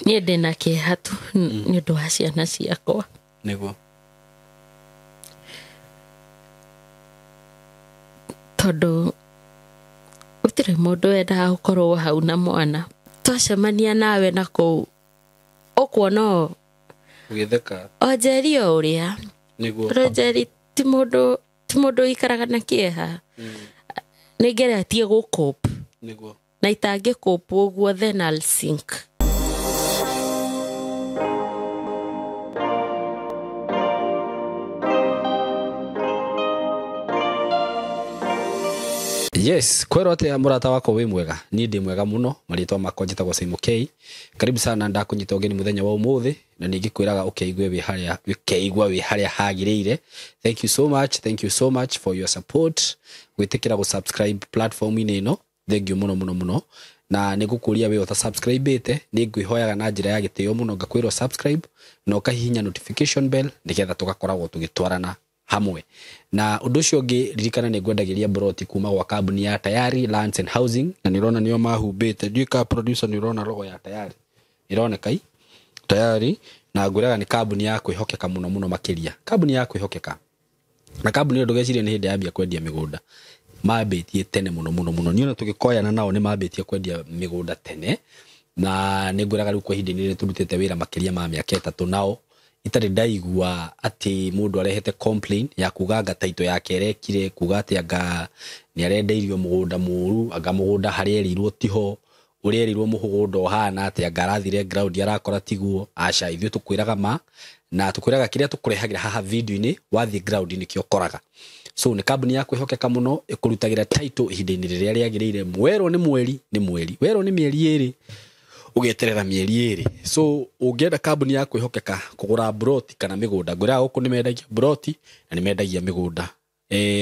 Niĩ ndĩna kĩeha tu nĩ ũndũ wa ciana ciakwa. Nĩguo. Tondũ gũtirĩ mũndũ wendaga gũkorwo hau na mwana. Twacemania nawe na kũu ũkuona o Ũgĩtheka. O Njeri o ũrĩa. Nĩguo. Tondũ Njeri ti mũndũ ũikaraga na kĩeha. Nĩ ngeretie gũ-cope. Nĩguo. Na itangĩ-cope ũguo then I'll sink. Yes, kwero atia murata wakwa wi mwega. Ni ndi mwega muno, maritwa makwa njitagwo Simon K. Karibu sana ndakunyita ugeni muthenya wa umuthi na ningikwiraga ukeigue wi haria, ukeigua wi haria hagiriire. Thank you so much, thank you so much for your support. Gwitikira gu subscribe platform ini ino. Thank you muno muno muno. Na nigukuria we uta subscribe-ite, ningwihoyaga na njira ya gitio muno ngakwirwo subscribe na ukahihinya notification bell nigetha tugakoragwo tugitwarana hamwe. Na undu ucio ungi ririkana ni ngwendagiria broti kuma gwa kambuni ya Tayari Lands and Housing, na nirona nio mahumbite. Ndiũĩ ka producer ni urona logo ya Tayari ironeka i Tayari, na ngwiraga ni kambuni ya kwihokeka muno muno makiria, kambuni ya kwihokeka. Na kambuni ĩyo ndũgecirie nĩ hĩndĩ yambia kwendia mĩgũnda, mambĩtie tene muno muno muno. Niĩ ona tũgĩkoyana nao nĩ mambĩtie kwendia mĩgũnda tene, na nĩ ngwĩraga rĩu kwa ihinda inene tũrutĩte wĩra makĩria ma mĩaka 3 nao itarĩ ndaigua atĩ mũndũ arehete complaint ya kuga anga title yake erekire, kuga atĩ anga nĩ arendeirio mũgũnda mũru, anga mũgũnda harĩa erĩirwo tiho, ũrĩa erĩirwo mũgũnda ũhana atĩ anga arathire ground arakora tiguo. Aca, ithuĩ tũkwĩraga ma na tũkwĩraga kĩrĩa tũkũrehagĩra haha video-inĩ, wathiĩ ground nĩkĩo ũkoraga. So nĩ kambuni ya kwĩhokeka mũno, ĩkũrutagĩra title ihinda-inĩ rĩrĩa rĩagĩrĩire. Mwerwo nĩ mweri nĩ mweri, werwo nĩ mĩeri 2 ũgeterera mĩeri 2. So ũngĩenda kambuni ya kwĩhokeka kũgũra broti kana mĩgũnda, ngwĩraga gũkũ nĩ mendagia broti na nĩ mendagia mĩgũnda.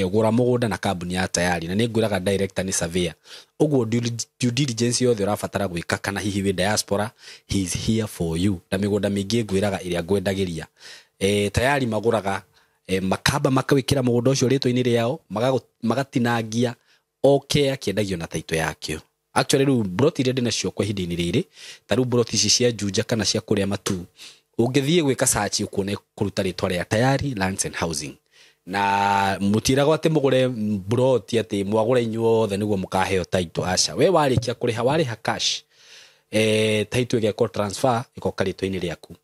Gũra mũgũnda na kambuni ya Tayari, na nĩ ngwĩraga director nĩ surveyor. Ũguo due diligence yothe ũrabatara gwĩka, kana hihi wĩ diaspora, he is here for you. Na mĩgũnda mĩingĩ ngwĩraga ĩrĩa ngwendagĩria. Tayari magũraga, makamba makawĩkĩra mũgũnda ũcio rĩtwa-inĩ rĩao, magatinangia o kĩa kĩendagio na title yakĩo. Actually rĩu broti iria ndĩnacio kwa ihinda-inĩ rĩrĩ, ta rĩu broti ici cia Juja kana cia kũrĩa Matu, ũngĩthiĩ gwĩka search ũkuona kũruta rĩtwa rĩa Tayari Lands and Housing. Na mũtiragwo atĩ mũgũre broti atĩ mwagũra inyuothe nĩguo mũkaheo title. Aca, we warĩkia kũrĩha, warĩha cash, title ĩgekwo transfer ĩgoka rĩtwa-inĩ rĩaku.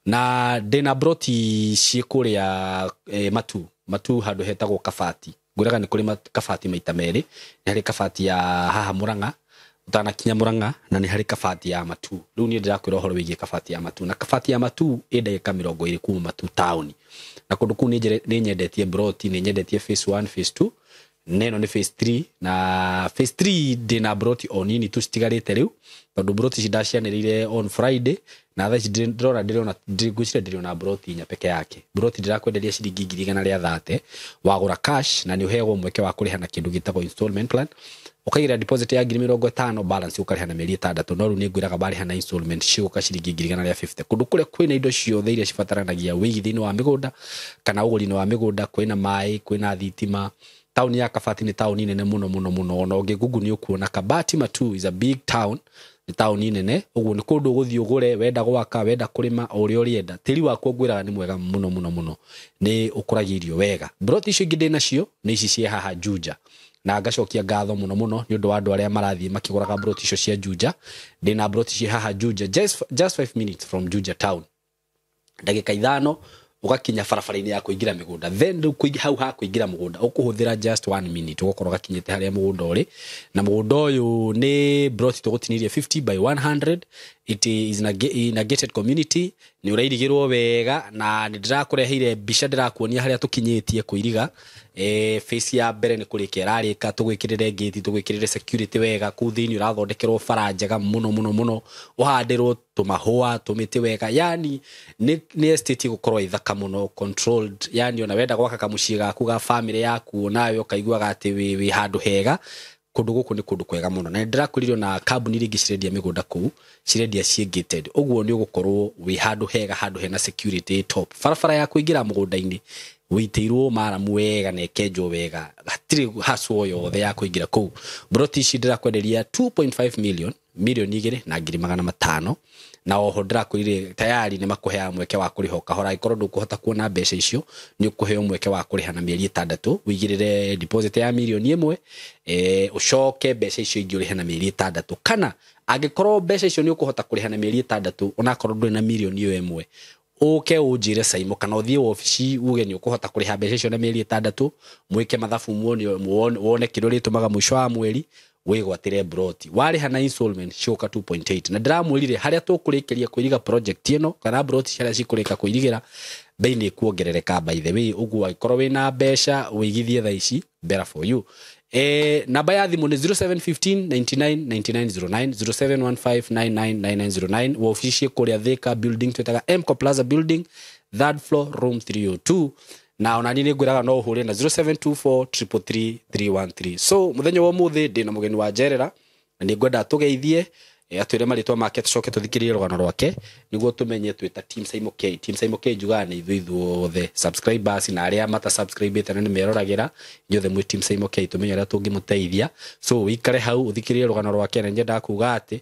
Na ndĩna broti ciĩ kũrĩa, Matu, Matu handũ hetagwo Kabati. Ngwĩraga nĩ kũrĩ Kabati maita merĩ, nĩ harĩ Kabati ya haha Murang'a, ũtanakinya Murang'a, na nĩ harĩ Kabati ya Matu. Rĩu niĩ ndĩrakwĩra ũhoro wĩgiĩ Kabati ya Matu, na Kabati ya Matu ĩ ndagĩka 20 kuma Matu taũni. Na kũndũ kũu nĩ nyendetie broti, nĩ nyendetie phase 1, phase 2, na ĩno nĩ phase 3, na phase 3 ndĩna broti o nini tu citigarĩte rĩu, tondũ broti ici ndacianĩrĩire on Friday, na thaa ici ndĩrona, ndĩrona, ngwĩciria ndĩrona broti 4 peke yake. Broti ndĩrakwenderia ciringi ngiri igana rĩa thate, wagũra cash, na nĩ ũheagwo mweke wa kũrĩha na kĩndũ gĩtagwo installment plan. Ũkaigĩrĩra deposit ya ngiri mĩrongo ĩtano, balance ũkarĩha na mĩeri 6. No rĩu nĩ ngwĩraga marĩha na installment cigũka ciringi ngiri igana rĩa 50. Kũndũ kũrĩa kwĩna indo ciothe iria cibataranagia wĩigithia-inĩ wa mĩgũnda kana ũgũri-inĩ wa mĩgũnda, kwĩna maĩ, kwĩna thitima. Taũni ya Kabati nĩ taũni nene mũno mũno mũno. Ona ũngĩ Google nĩ ũkuona Kabati Matu is a big town, nĩ taũni nene. Ũguo nĩ kũndũ ũgũthiĩ ũgũre, wenda gwaka, wenda kũrĩma, o ũrĩa ũrĩenda. Tĩri waku ngwĩraga nĩ mwega mũno mũno mũno, nĩ ũkũragia irio wega. Broti icio ingĩ ndĩnacio nĩ ici ciĩ haha Juja, na ngacokia ngatho mũno mũno nĩ ũndũ wa andũ arĩa marathiĩ makĩgũraga broti icio cia Juja. Ndĩna broti ciĩ haha Juja, just 5 minutes from Juja town, ndagĩka 5 ũgakinya barabara-inĩ ya kũingĩra mĩgũnda. Then rĩu hau ha kũingĩra mũgũnda ũkũhũthĩra just 1 minute, ũgũkorwo gakinyĩte harĩa mũgũnda ũrĩ. Na mũgũnda ũyũ nĩ broti tũgũtinĩrie 50 by 100. It is in a gated community, nĩ ũrairigĩrwo wega, na nĩ ndĩrakũreheire mbica ndĩrakuonia harĩa tũkinyĩtie kũiriga. Face ya mbere nĩ kũrĩka ĩrarĩka, tũgwĩkĩrĩre gate, tũgwĩkĩrĩre security wega. Kũu thĩinĩ ũrathondekerwo bara njega mũno mũno mũno, ũhandĩrwo tũmahũa tũmĩtĩ wega. Yani nĩ estate ĩgũkorwo ĩthaka mũno, controlled. Yani ona wenda gwaka kamũciĩ gaku ga family yaku, nawe ũkaiguaga atĩ wĩ handũ hega. Kũndũ gũkũ nĩ kũndũ kwega mũno, na ndĩrakwĩrire na kambuni iria ingĩ cirendia mĩgũnda kũu cirendia ciĩ gated. Ũguo nĩ ũgũkorwo wĩ handũ hega, handũ hena security top. Barabara ya kũingĩra mũgũnda-inĩ wĩitĩirwo maramu wega na ĩkenjwo wega, hatirĩ hassle yothe ya kũingĩra kũu. Broti ici ndĩrakwenderia 2.5 million, 2,500,000 na oho ndĩrakwĩrire tayari nĩ makũheaga mweke wa kũrĩha o kahora angĩkorwo ndũkũhota kuona mbeca icio nĩ ũkũheo mweke wa kũrĩha na mĩeri 6 wĩigĩrĩre deposit ya 1 million ũcoke mbeca icio ingĩ ũrĩhe na mĩeri 6 kana angĩkorwo mbeca icio nĩ ũkũhota kũrĩha na mĩeri 6 onakorwo ndũrĩ na 1 million ũke ũnjĩre Saimo kana ũthiĩ wabici uge nĩ ũkũhota kũrĩha mbeca icio na mĩeri 6 mwĩke mathabu muone wone kĩrĩa ũrĩtũmaga mũico wa mweri wĩgwatĩre broti warĩha na installment ciũka 2.8 na ndĩramwĩrire harĩa tũkũrĩkĩria kwĩriga project ĩno kana broti harĩa cikũrĩka kwĩrigĩra bei nĩ ĩkuongerereka by the way ũguo angĩkorwo wĩna mbeca wĩigithie thaa ici better for you. Namba ya thimũ nĩ 0715 99 9909 0715 999909 wabici kũrĩa Thika building twĩtaga Mco Plaza building, third floor, room 302 na ona niĩ nĩngwĩraga no ũhũre na 0724 333 313. So mũthenya wa ũmũthĩ ndĩna mũgeni wa njerera na nĩngwenda tũgeithie, atwĩre marĩtwa make tũcoke tũthikĩrĩrie rũgano rwake nĩguo tũmenye twĩta Team Saimo K. Team Saimo K njugaga nĩ ithuĩ ithuothe subscribers na arĩa mata subscribĩte na nĩ meroragĩra inyuothe mwĩ Team Saimo K tũmenye ũrĩa tũngĩmũteithia. So ũikare hau ũthikĩrĩrie rũgano rwake na nyendaga kuga atĩ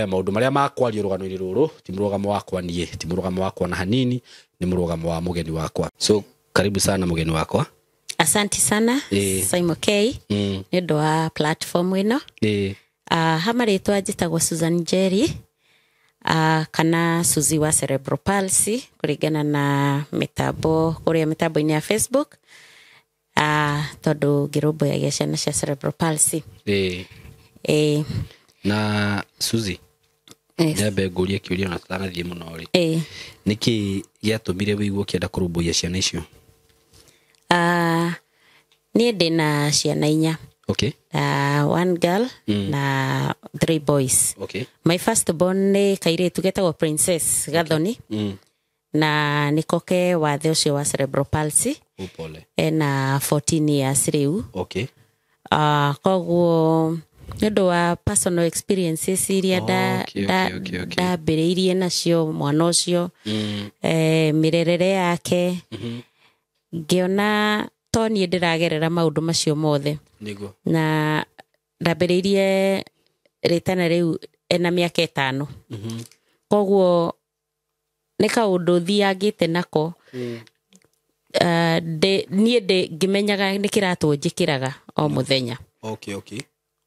maũndũ marĩa makwario rũgano-inĩ rũrũ ti mũrũgamo wakwa niĩ, ti mũrũgamo wakwa na hanini, nĩ mũrũgamo wa mũgeni wakwa. So karibu sana mũgeni wakwa. Asante sana. Saimo K nĩ ũndũ wa platform ĩno. Ha marĩtwa njĩtagwo Susan Njeri, kana Suzy wa cerebral palsy kũringana na mĩtambo kũrĩa mĩtambo-inĩ ya Facebook, tondũ ngĩrũmbũyagia ciana cia cerebral palsy. Na Suzy, Yes. nyambe ngũrie kĩũria na tũtanathiĩ mũno rĩ, nĩkĩ gĩatũmire wĩigue ũkĩenda kũrũmbũiya ciana icio? Niĩ ndĩna ciana 4. One girl na three boys. My first born nĩ kairĩtu getagwo Princess Gathoni na nĩko ke wathe ũcio wa cerebral palsy. Upole. Ena 14 years rĩu. Koguo nĩ ũndũ wa personal experiences iria ndambĩrĩirie nacio mwana ũcio, mĩrerere yake, ngĩona to niĩ ndĩragerera maũndũ macio mothe. Na ndambĩrĩirie rĩtana rĩu ena mĩaka 5. Koguo nĩ kaũndũ thiangĩte nako. Niĩ ngĩmenyaga nĩ kĩratũ njĩkĩraga o mũthenya.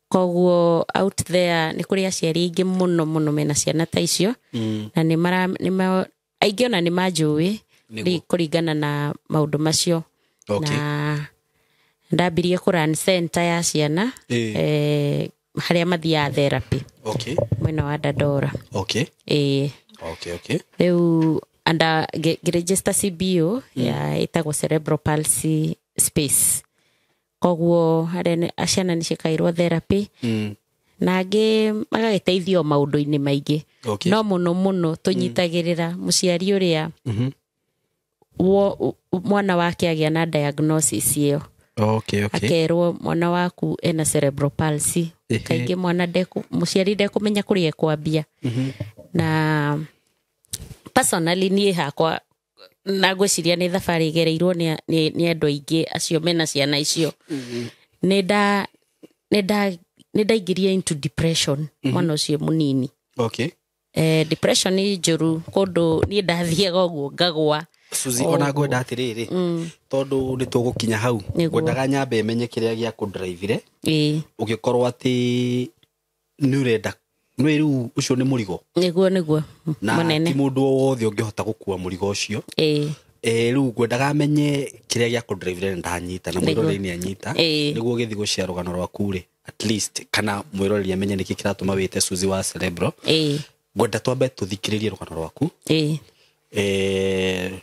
Koguo out there nĩ kũrĩ aciari aingĩ mũno mũno mena ciana ta icio na nĩ mara nĩ ma aingĩ ona nĩ manjũĩ kũringana na maũndũ macio. Na ndambirie kũ run center ya ciana harĩa mathiaga therapy mwena wa Dandora. Rĩu anda ngĩregister CBO ya ĩtagwo cerebral palsy space, koguo harĩa ciana nĩ ciĩkagĩrwo therapy na angĩ magagĩteithio maũndũ-inĩ maingĩ. No mũno mũno tũnyitagĩrĩra mũciari ũrĩa mwana wake agĩa na diagnosis ĩyo. Akerwo mwana waku ena cerebral palsy. Kaingĩ mwana mũciari ndekũmenya kũrĩa ekwambia. Na personally niĩ hakwa na ngwĩciria nĩ thabarĩ ĩgereirwo nĩ andũ aingĩ acio mena ciana icio, nĩ ndaingĩrie into depression mwana ũcio mũnini. Depression nĩ njũru kũndũ niĩ ndathiaga ũguo ngagwa. Suzy, ona ngwenda atĩrĩrĩ, tondũ nĩ tũgũkinya hau, ngwendaga nyambe menye kĩrĩa gĩa kũndrive ũgĩkorwo atĩ nĩ ũrenda nĩ rĩu ũcio nĩ mũrigo. Nĩguo na mũnene. Ti mũndũ o wothe ũngĩhota gũkua mũrigo ũcio. Rĩu ngwendaga menye kĩrĩa gĩa kũndrive nĩ ndanyita na mwĩroreri nĩ anyita nĩguo ũgĩthiĩ gũcia rũgano rwaku rĩ, at least kana mwĩroreri amenye nĩkĩ kĩratũma wĩte Suzy wa cerebral. Ngwenda twambe tũthikĩrĩrie rũgano rwaku,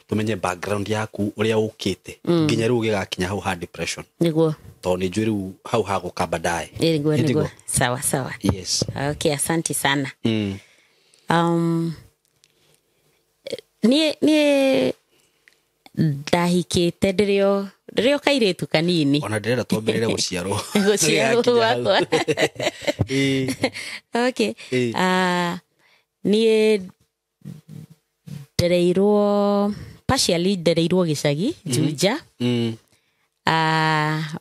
tumenye background yaku ũrĩa ũkĩte nginya rĩu ũgĩgakinya hau ha depression, tondũ nĩ njũĩ rĩu hau hagũka baadaye. Nĩguo. Ĩtiguo? Nĩguo, sawa sawa. Yes. Okay, asante sana. Niĩ ndahikĩte ndĩrĩ o kairĩtu kanini. Ona ndĩrenda twambĩrĩre gũciarwo. Gũciarwo Tũgĩgakinya hau. gwakwa. Okay. Niĩ ndereirwo partially, ndereirwo gĩcagi Juja.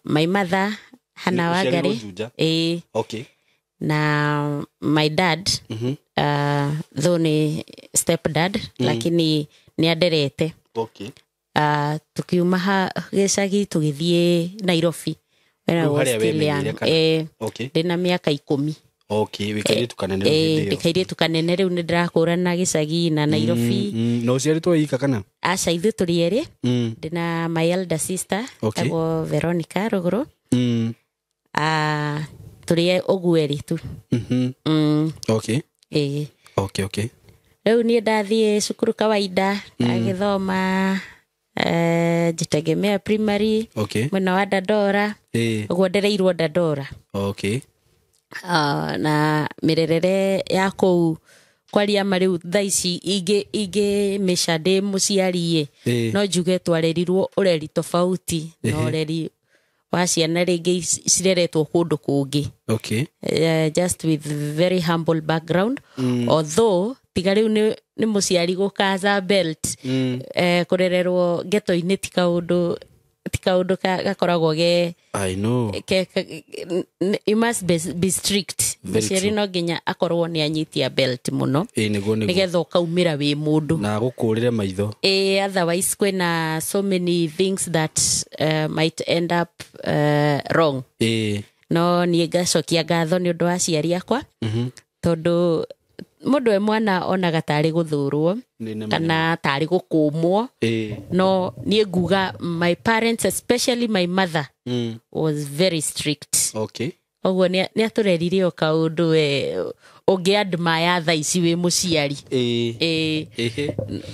My mother Hana Ũciarĩirwo Wangari. Juja? Ĩĩ. Na my dad, though nĩ step dad, lakini nĩ anderete. Tukiuma ha gĩcagi tũgĩthiĩ Nairobi when I Rĩu was harĩa still wemenyeire young. kana? Ndĩna mĩaka 10. Wĩ kairĩtu kanene rĩu hĩndĩ ĩyo. Ndĩ kairĩtu kanene rĩu nĩ ndĩrakũrana gĩcagi na Nairobi. Na ũciarĩtwo wĩ ika kana? Aca, ithuĩ tũrĩ erĩ. Ndĩna my elder sister, etagwo Veronica Rũgũrũ. Tũrĩ ũguo erĩ tu. Ĩĩ. Rĩu niĩ ndathiĩ cukuru kawaida, ndagĩthoma Jitegemea Primary, mwena wa Dandora. Ũguo ndereirwo Dandora. Na mĩrerere ya kũu kwaria ma rĩu thaa ici ingĩmĩca ndĩ mũciari ĩ, no njuge twarerirwo ũreri tofauti na ũreri wa ciana rĩngĩ cireretwo kũndũ kũngĩ. Just with very humble background. Although tiga rĩu nĩ mũciari gũkaza belt, kũrererwo ghetto-inĩ ti kaũndũ gakoragwo ge I know. You must be strict. Very Mũciari true. no nginya akorwo nĩ anyitia belt mũno. Ĩĩ, nĩguo. Nĩgetha ũkaumĩra wĩ mũndũ. Na gũkũrĩre maitho. Ĩĩ, otherwise kwĩna so many things that might end up wrong. No niĩ ngacokia ngatho nĩ ũndũ wa aciari akwa, tondũ mũndũ e mwana onaga tarĩ gũthũrwo Nĩ kana tarĩ gũkũmwo. No niĩ nguga my parents, especially my mother, was very strict. Ũguo nĩ atũrerire o kaũndũ we ũngĩ admire thaa ici wĩ mũciari. Ĩĩ.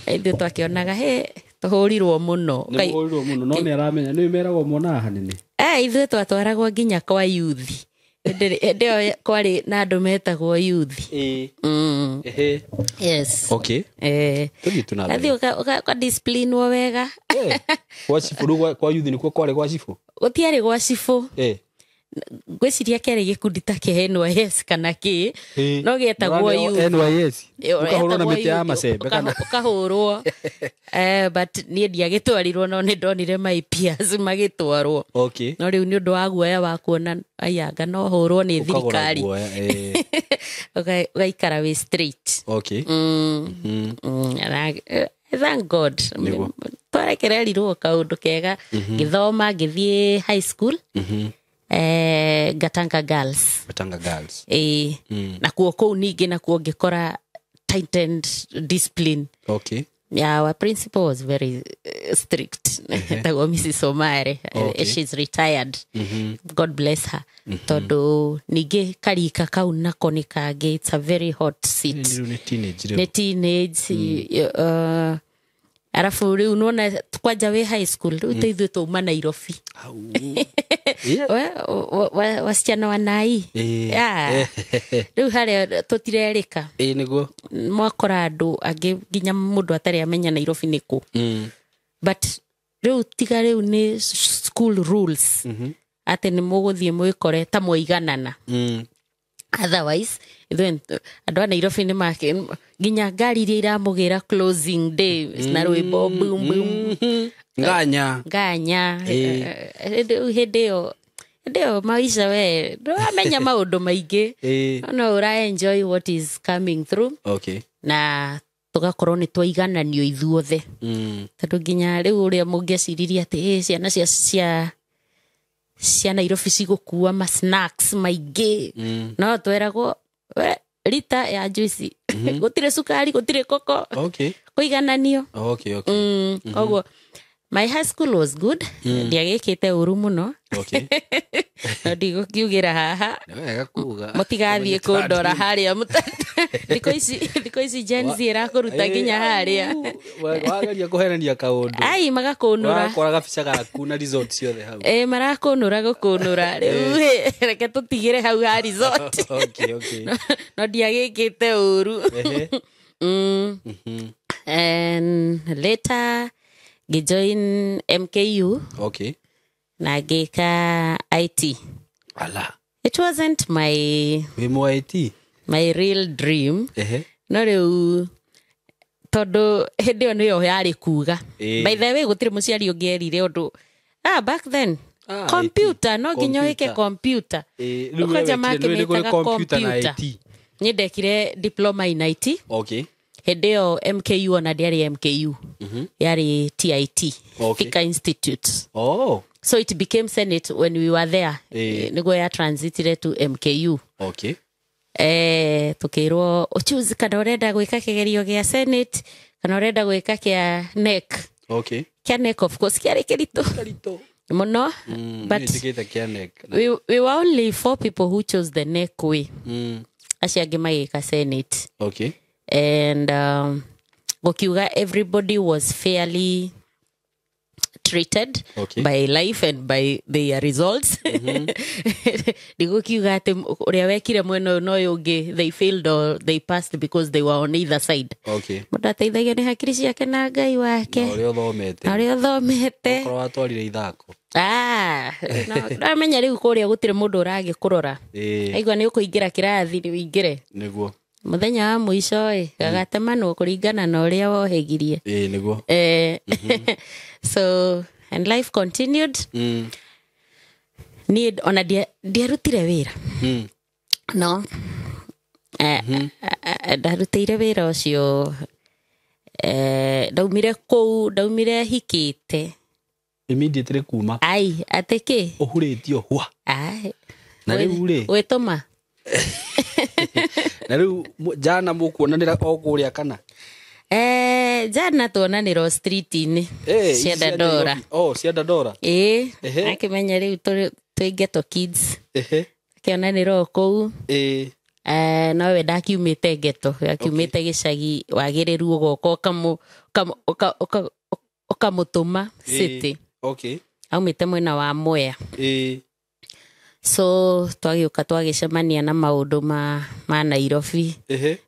Ithuĩ twakĩonaga he tũhũrirwo mũno. Nĩ mũhũrirwo mũno, no nĩ aramenya nĩ meragwo monaga hanene. Ithuĩ twatwaragwo nginya kwa youth. Hĩndĩ ĩyo kwarĩ na andũ metagwo youth. Yes. Tũthiĩ tu na mbere. Athiĩ ũka discipline-wo wega. Kwa cibũ rĩu, kwa youth nĩkuo kwarĩ gwa cibũ? Gũtiarĩ gwa cibũ. Ngwĩciria kĩarĩ gĩkundi ta kĩa NYS kana kĩ, no gĩetagwo Mũraneo youth. NYS. Ũkahũrwo na Etagwo mĩtĩ ya youth, macembe kana? Ũkahũrwo. But niĩ ndiagĩtwarirwo, no nĩ ndonire my peers magĩtwarwo. No rĩu nĩ ũndũ wa guoya wa kuona aianga no hũrwo nĩ Ũkagũra thirikari. guoya. Ũgaikara wĩ straight. Na, thank God. Nĩguo. Twarekererirwo kaũndũ kega, ngĩthoma ngĩthiĩ high school, Gatanga Girls. Gatanga Girls. Ĩĩ. Nakuo kũu ningĩ nakuo ngĩkora tightened discipline. Yeah, our principal was very strict. Etagwo Mrs. Omare. She's retired. God bless her. Tondũ ningĩ karika kau nako nĩ kangĩ, it's a very hot seat. Rĩu nĩ teenage rĩu. Nĩ teenage. Arabu rĩu nĩwona kwanja wĩ high school rĩu ta ithuĩ twauma Nairobi. Hau. Wasichana wanai. Yeah. Rĩu harĩa tũtirerĩka. Ĩĩ, nĩguo. Mwakora andũ angĩ nginya mũndũ atarĩ amenya Nairobi nĩ kũ. But rĩu tiga rĩu nĩ school rules atĩ nĩ mũgũthiĩ mwĩkore ta mwaiganana. Otherwise ithuĩ andũ a Nairobi nĩ make nginya ngari iria iramũgĩra closing day na rwĩmbo boom boom. Nganya. Nganya. Rĩu hĩndĩ ĩyo maisha we ndũramenya maũndũ maingĩ. No ũra enjoy what is coming through. Na tũgakorwo nĩ twaigananio ithuothe. Tondũ nginya rĩu ũrĩa mũngĩeciririe atĩ ciana cia Nairobi cigũkua ma snacks maingĩ, no tweragwo we rita ya juice, gũtirĩ cukari, gũtirĩ koko. Kũigananio. Koguo my high school was good. Ndiagĩkĩte ũru mũno. No ndigũkiugĩra haha. Nĩ wega kuga. Mũtigathiĩ kũndora harĩa thikũ ici Gen Z ĩrakũruta nginya harĩa. Wageria kũhenania kaũndũ. Ai, magakũnũra. Wakora gabica gaku na result ciothe hau. Ĩ, marakũnũra gũkũnũra rĩu ĩ, reke tũtigĩre hau ha resort. No ndiagĩkĩte ũru. And later ngĩjoin MKU na ngĩka IT. Ala. It wasn't my Wĩ mwa IT? my real dream. No rĩu tondũ hĩndĩ ĩyo nĩyo yarĩ kuga. By the way, gũtirĩ mũciari ũngĩerire ũndũ back then. Computer no nginya wike computer. Kwanja makĩmĩtaga computer. Niĩ ndekire diploma in IT. Okay. Hĩndĩ ĩyo MKU ona ndĩarĩ MKU. Yarĩ TIT. Okay. Thika Institute. Oh. So it became Senate when we were there. Nĩguo ya transitire to MKU. Okay. Tukĩrwo ũchoose kana ũrenda gwĩka kĩgerio gĩa Senate kana ũrenda gwĩka kĩa NEC. Okay. Kĩa NEC of course kĩarĩ kĩritũ Kĩritũ mũno. But kĩa NEC. We were only 4 people who chose the NEC way. Acio angĩ magĩka Senate. Okay. And gũkiuga everybody was fairly treated okay. by life and by their results. Ndigũkiuga atĩ ũrĩa wekire mwena ũyũ na ũyũ ũngĩ they failed or they passed because they were on either side. Okay. Mũndũ ateithagio nĩ hakiri ciake na Ngai wake. Na ũrĩa ũthomete. Na ũrĩa ũthomete. Okorwo watwarire ithako. Ndamenya rĩu kũrĩa gũtirĩ mũndũ ũragĩkũrora. Aigua nĩ ũkũingĩra kĩrathi nĩ ũingĩre. Nĩguo. Mũthenya wa mũico ĩ gagatemanwo kũringana na ũrĩa wohegirie. Nĩguo. So and life continued. Niĩ ona ndiarutire wĩra. No. Ndarutĩire wĩra ũcio ndaumire kũu ndaumire hikĩte. Immediately kuma. Ai atĩ kĩ? Ũhurĩtio hwa. Ai. Na rĩu rĩ. Gwĩtũma. Na rĩu jana mũkuonanĩra o kũrĩa kana? Jana tuonanĩra street-inĩ cia Dandora. Oh, cia Dandora. Ĩĩ, akĩmenya rĩu twĩ ghetto kids. Akĩonanĩra o kũu. Nowe ndakiumĩte ghetto, akiumĩte gĩcagi wagĩrĩru ũgoka ũkamũtũma city. Okay. Aumĩte mwena wa Mwea. So twagĩũka twagĩcemania na maũndũ ma Nairobi.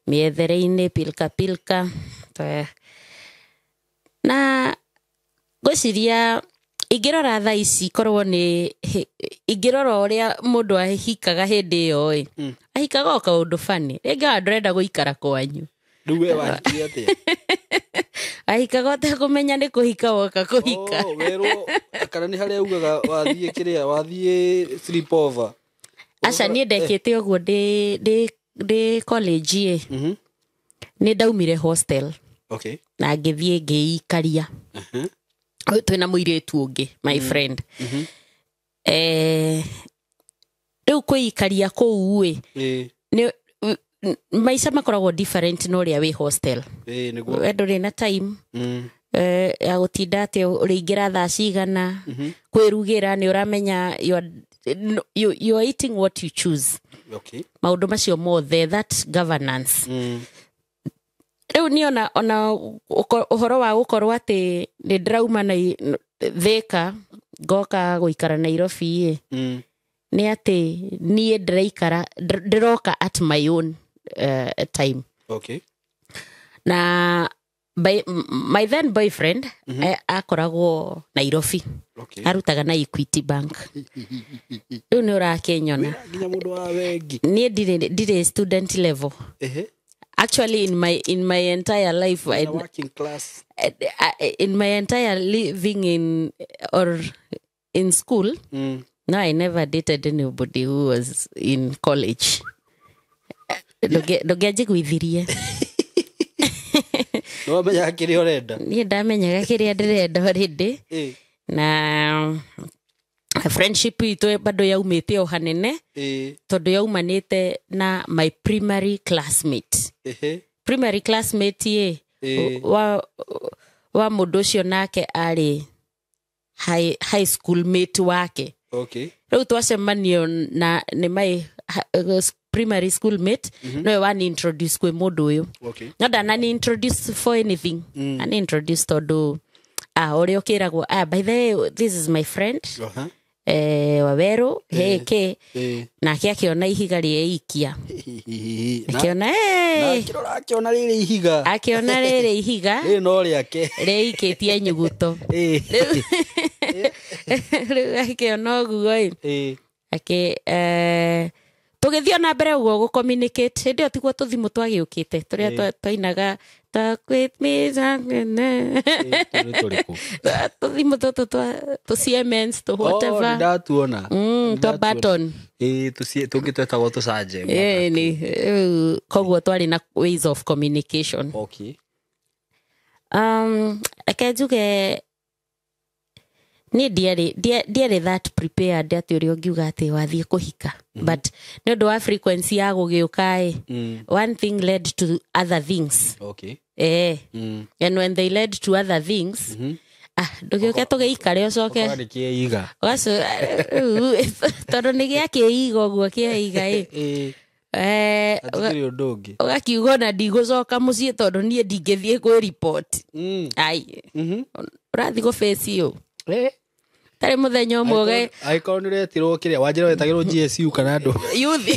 Mĩethere-inĩ pilka pilka. Na ngwĩciria ingĩrora thaa ici korwo nĩ ingĩrora ũrĩa mũndũ ahikaga hĩndĩ ĩyo ĩ ahikaga o kaũndũ bani rĩngĩ ona ndũrenda gũikara kwanyu. Rĩu we wahikire atĩa? Ahikaga ũtekũmenya nĩ kũhika woka kũhika. Oh, werwo kana nĩ harĩa ugaga wathiĩ kĩrĩa wathiĩ sleep over. Aca niĩ ndekĩte ũguo ndĩ college ĩ. Nĩ ndaumire hostel. Okay. Na ngĩthiĩ ngĩikaria. Twĩna mũirĩtu ũngĩ my friend. Rĩu kwĩikaria kũu ĩ nĩ maica makoragwo different na ũrĩa wĩ hostel. Nĩguo. We ndũrĩ na time ya gũtinda atĩ ũrĩingĩra thaa cigana kwĩrugĩra nĩ ũramenya you are eating what you choose. Okay. Maũndũ macio mothe that governance. Rĩu niĩ ona ũhoro wa gũkorwo atĩ nĩ ndĩrauma na Thika ngoka gũikara Nairobi ĩ nĩ atĩ niĩ ndĩraikara ndĩroka at my own time. Okay. Na my then boyfriend akoragwo Nairobi. Okay. Arutaga na Equity Bank. Rĩu nĩ ũrakĩnyona. Nginya mũndũ wa bengi. Niĩ ndirĩ student level. Actually in my entire life working class. In my entire living in or in school, no, I never dated anybody who was in college. Ndũngĩanjiguithirie. Nĩwamenyaga kĩrĩa ũrenda? Niĩ ndamenyaga kĩrĩa ndĩrenda already. Na friendship itũ bado yaumĩte o hanene tondũ yaumanĩte na my primary classmate. Primary classmate ĩ wa mũndũ ũcio nake arĩ high school mate wake. Okay. Rĩu twacemanio na nĩ my primary school mate nowe wani introduce kwĩ mũndũ ũyũ. Okay. No ndanani introduce for anything. Ani introduce tondũ ũrĩa ũkĩragwo by the way this is my friend. Waweru heke nake akĩona ihiga rĩeikia. Akĩona akĩona rĩrĩ ihiga. Akĩona rĩrĩ ihiga. Rĩrĩ no rĩake. Rĩikĩtie nyuguto. Rĩu akĩona ũguo ĩ. Akĩ Tũgĩthiĩ na mbere ũguo gũ communicate hĩndĩ ĩyo tiguo tũthimũ twagĩũkĩte tũrĩa twainaga talk with me talk with me. Tũrĩ tũrĩkũ? Tũthimũ tũtũ twa tũ Siemens tũ Oh, whatever. nĩndatuona. Twa Nĩndatuona. button. Ĩĩ, tũngĩ twetagwo tũcanje. Ĩĩ, nĩ rĩu koguo twarĩ na ways of communication. Okay. Reke njuge niĩ ndiarĩ that prepared atĩ ũrĩa ũngiuga atĩ wathiĩ kũhika, but nĩ ũndũ wa frequency ya gũgĩũka ĩ, one thing led to other things. And when they led to other things, ndũgĩũke tũgĩikare ũcoke Ũkora nĩ kĩeiga. Tondũ nĩ gĩakĩiga ũguo kĩeiga ĩ. Ĩĩ, hatikĩrĩ ũndũ ũngĩ. Ũgakiuga ona ndigũcoka mũciĩ tondũ niĩ ndingĩthiĩ kwĩ report. Ai, ũrathiĩ gũ-face ũ tarĩ mũthenya ũmwe Angĩkorwo nĩ ũretirwo kĩrĩa wanjĩra wetagĩrwo GSU kana andũ. Youth.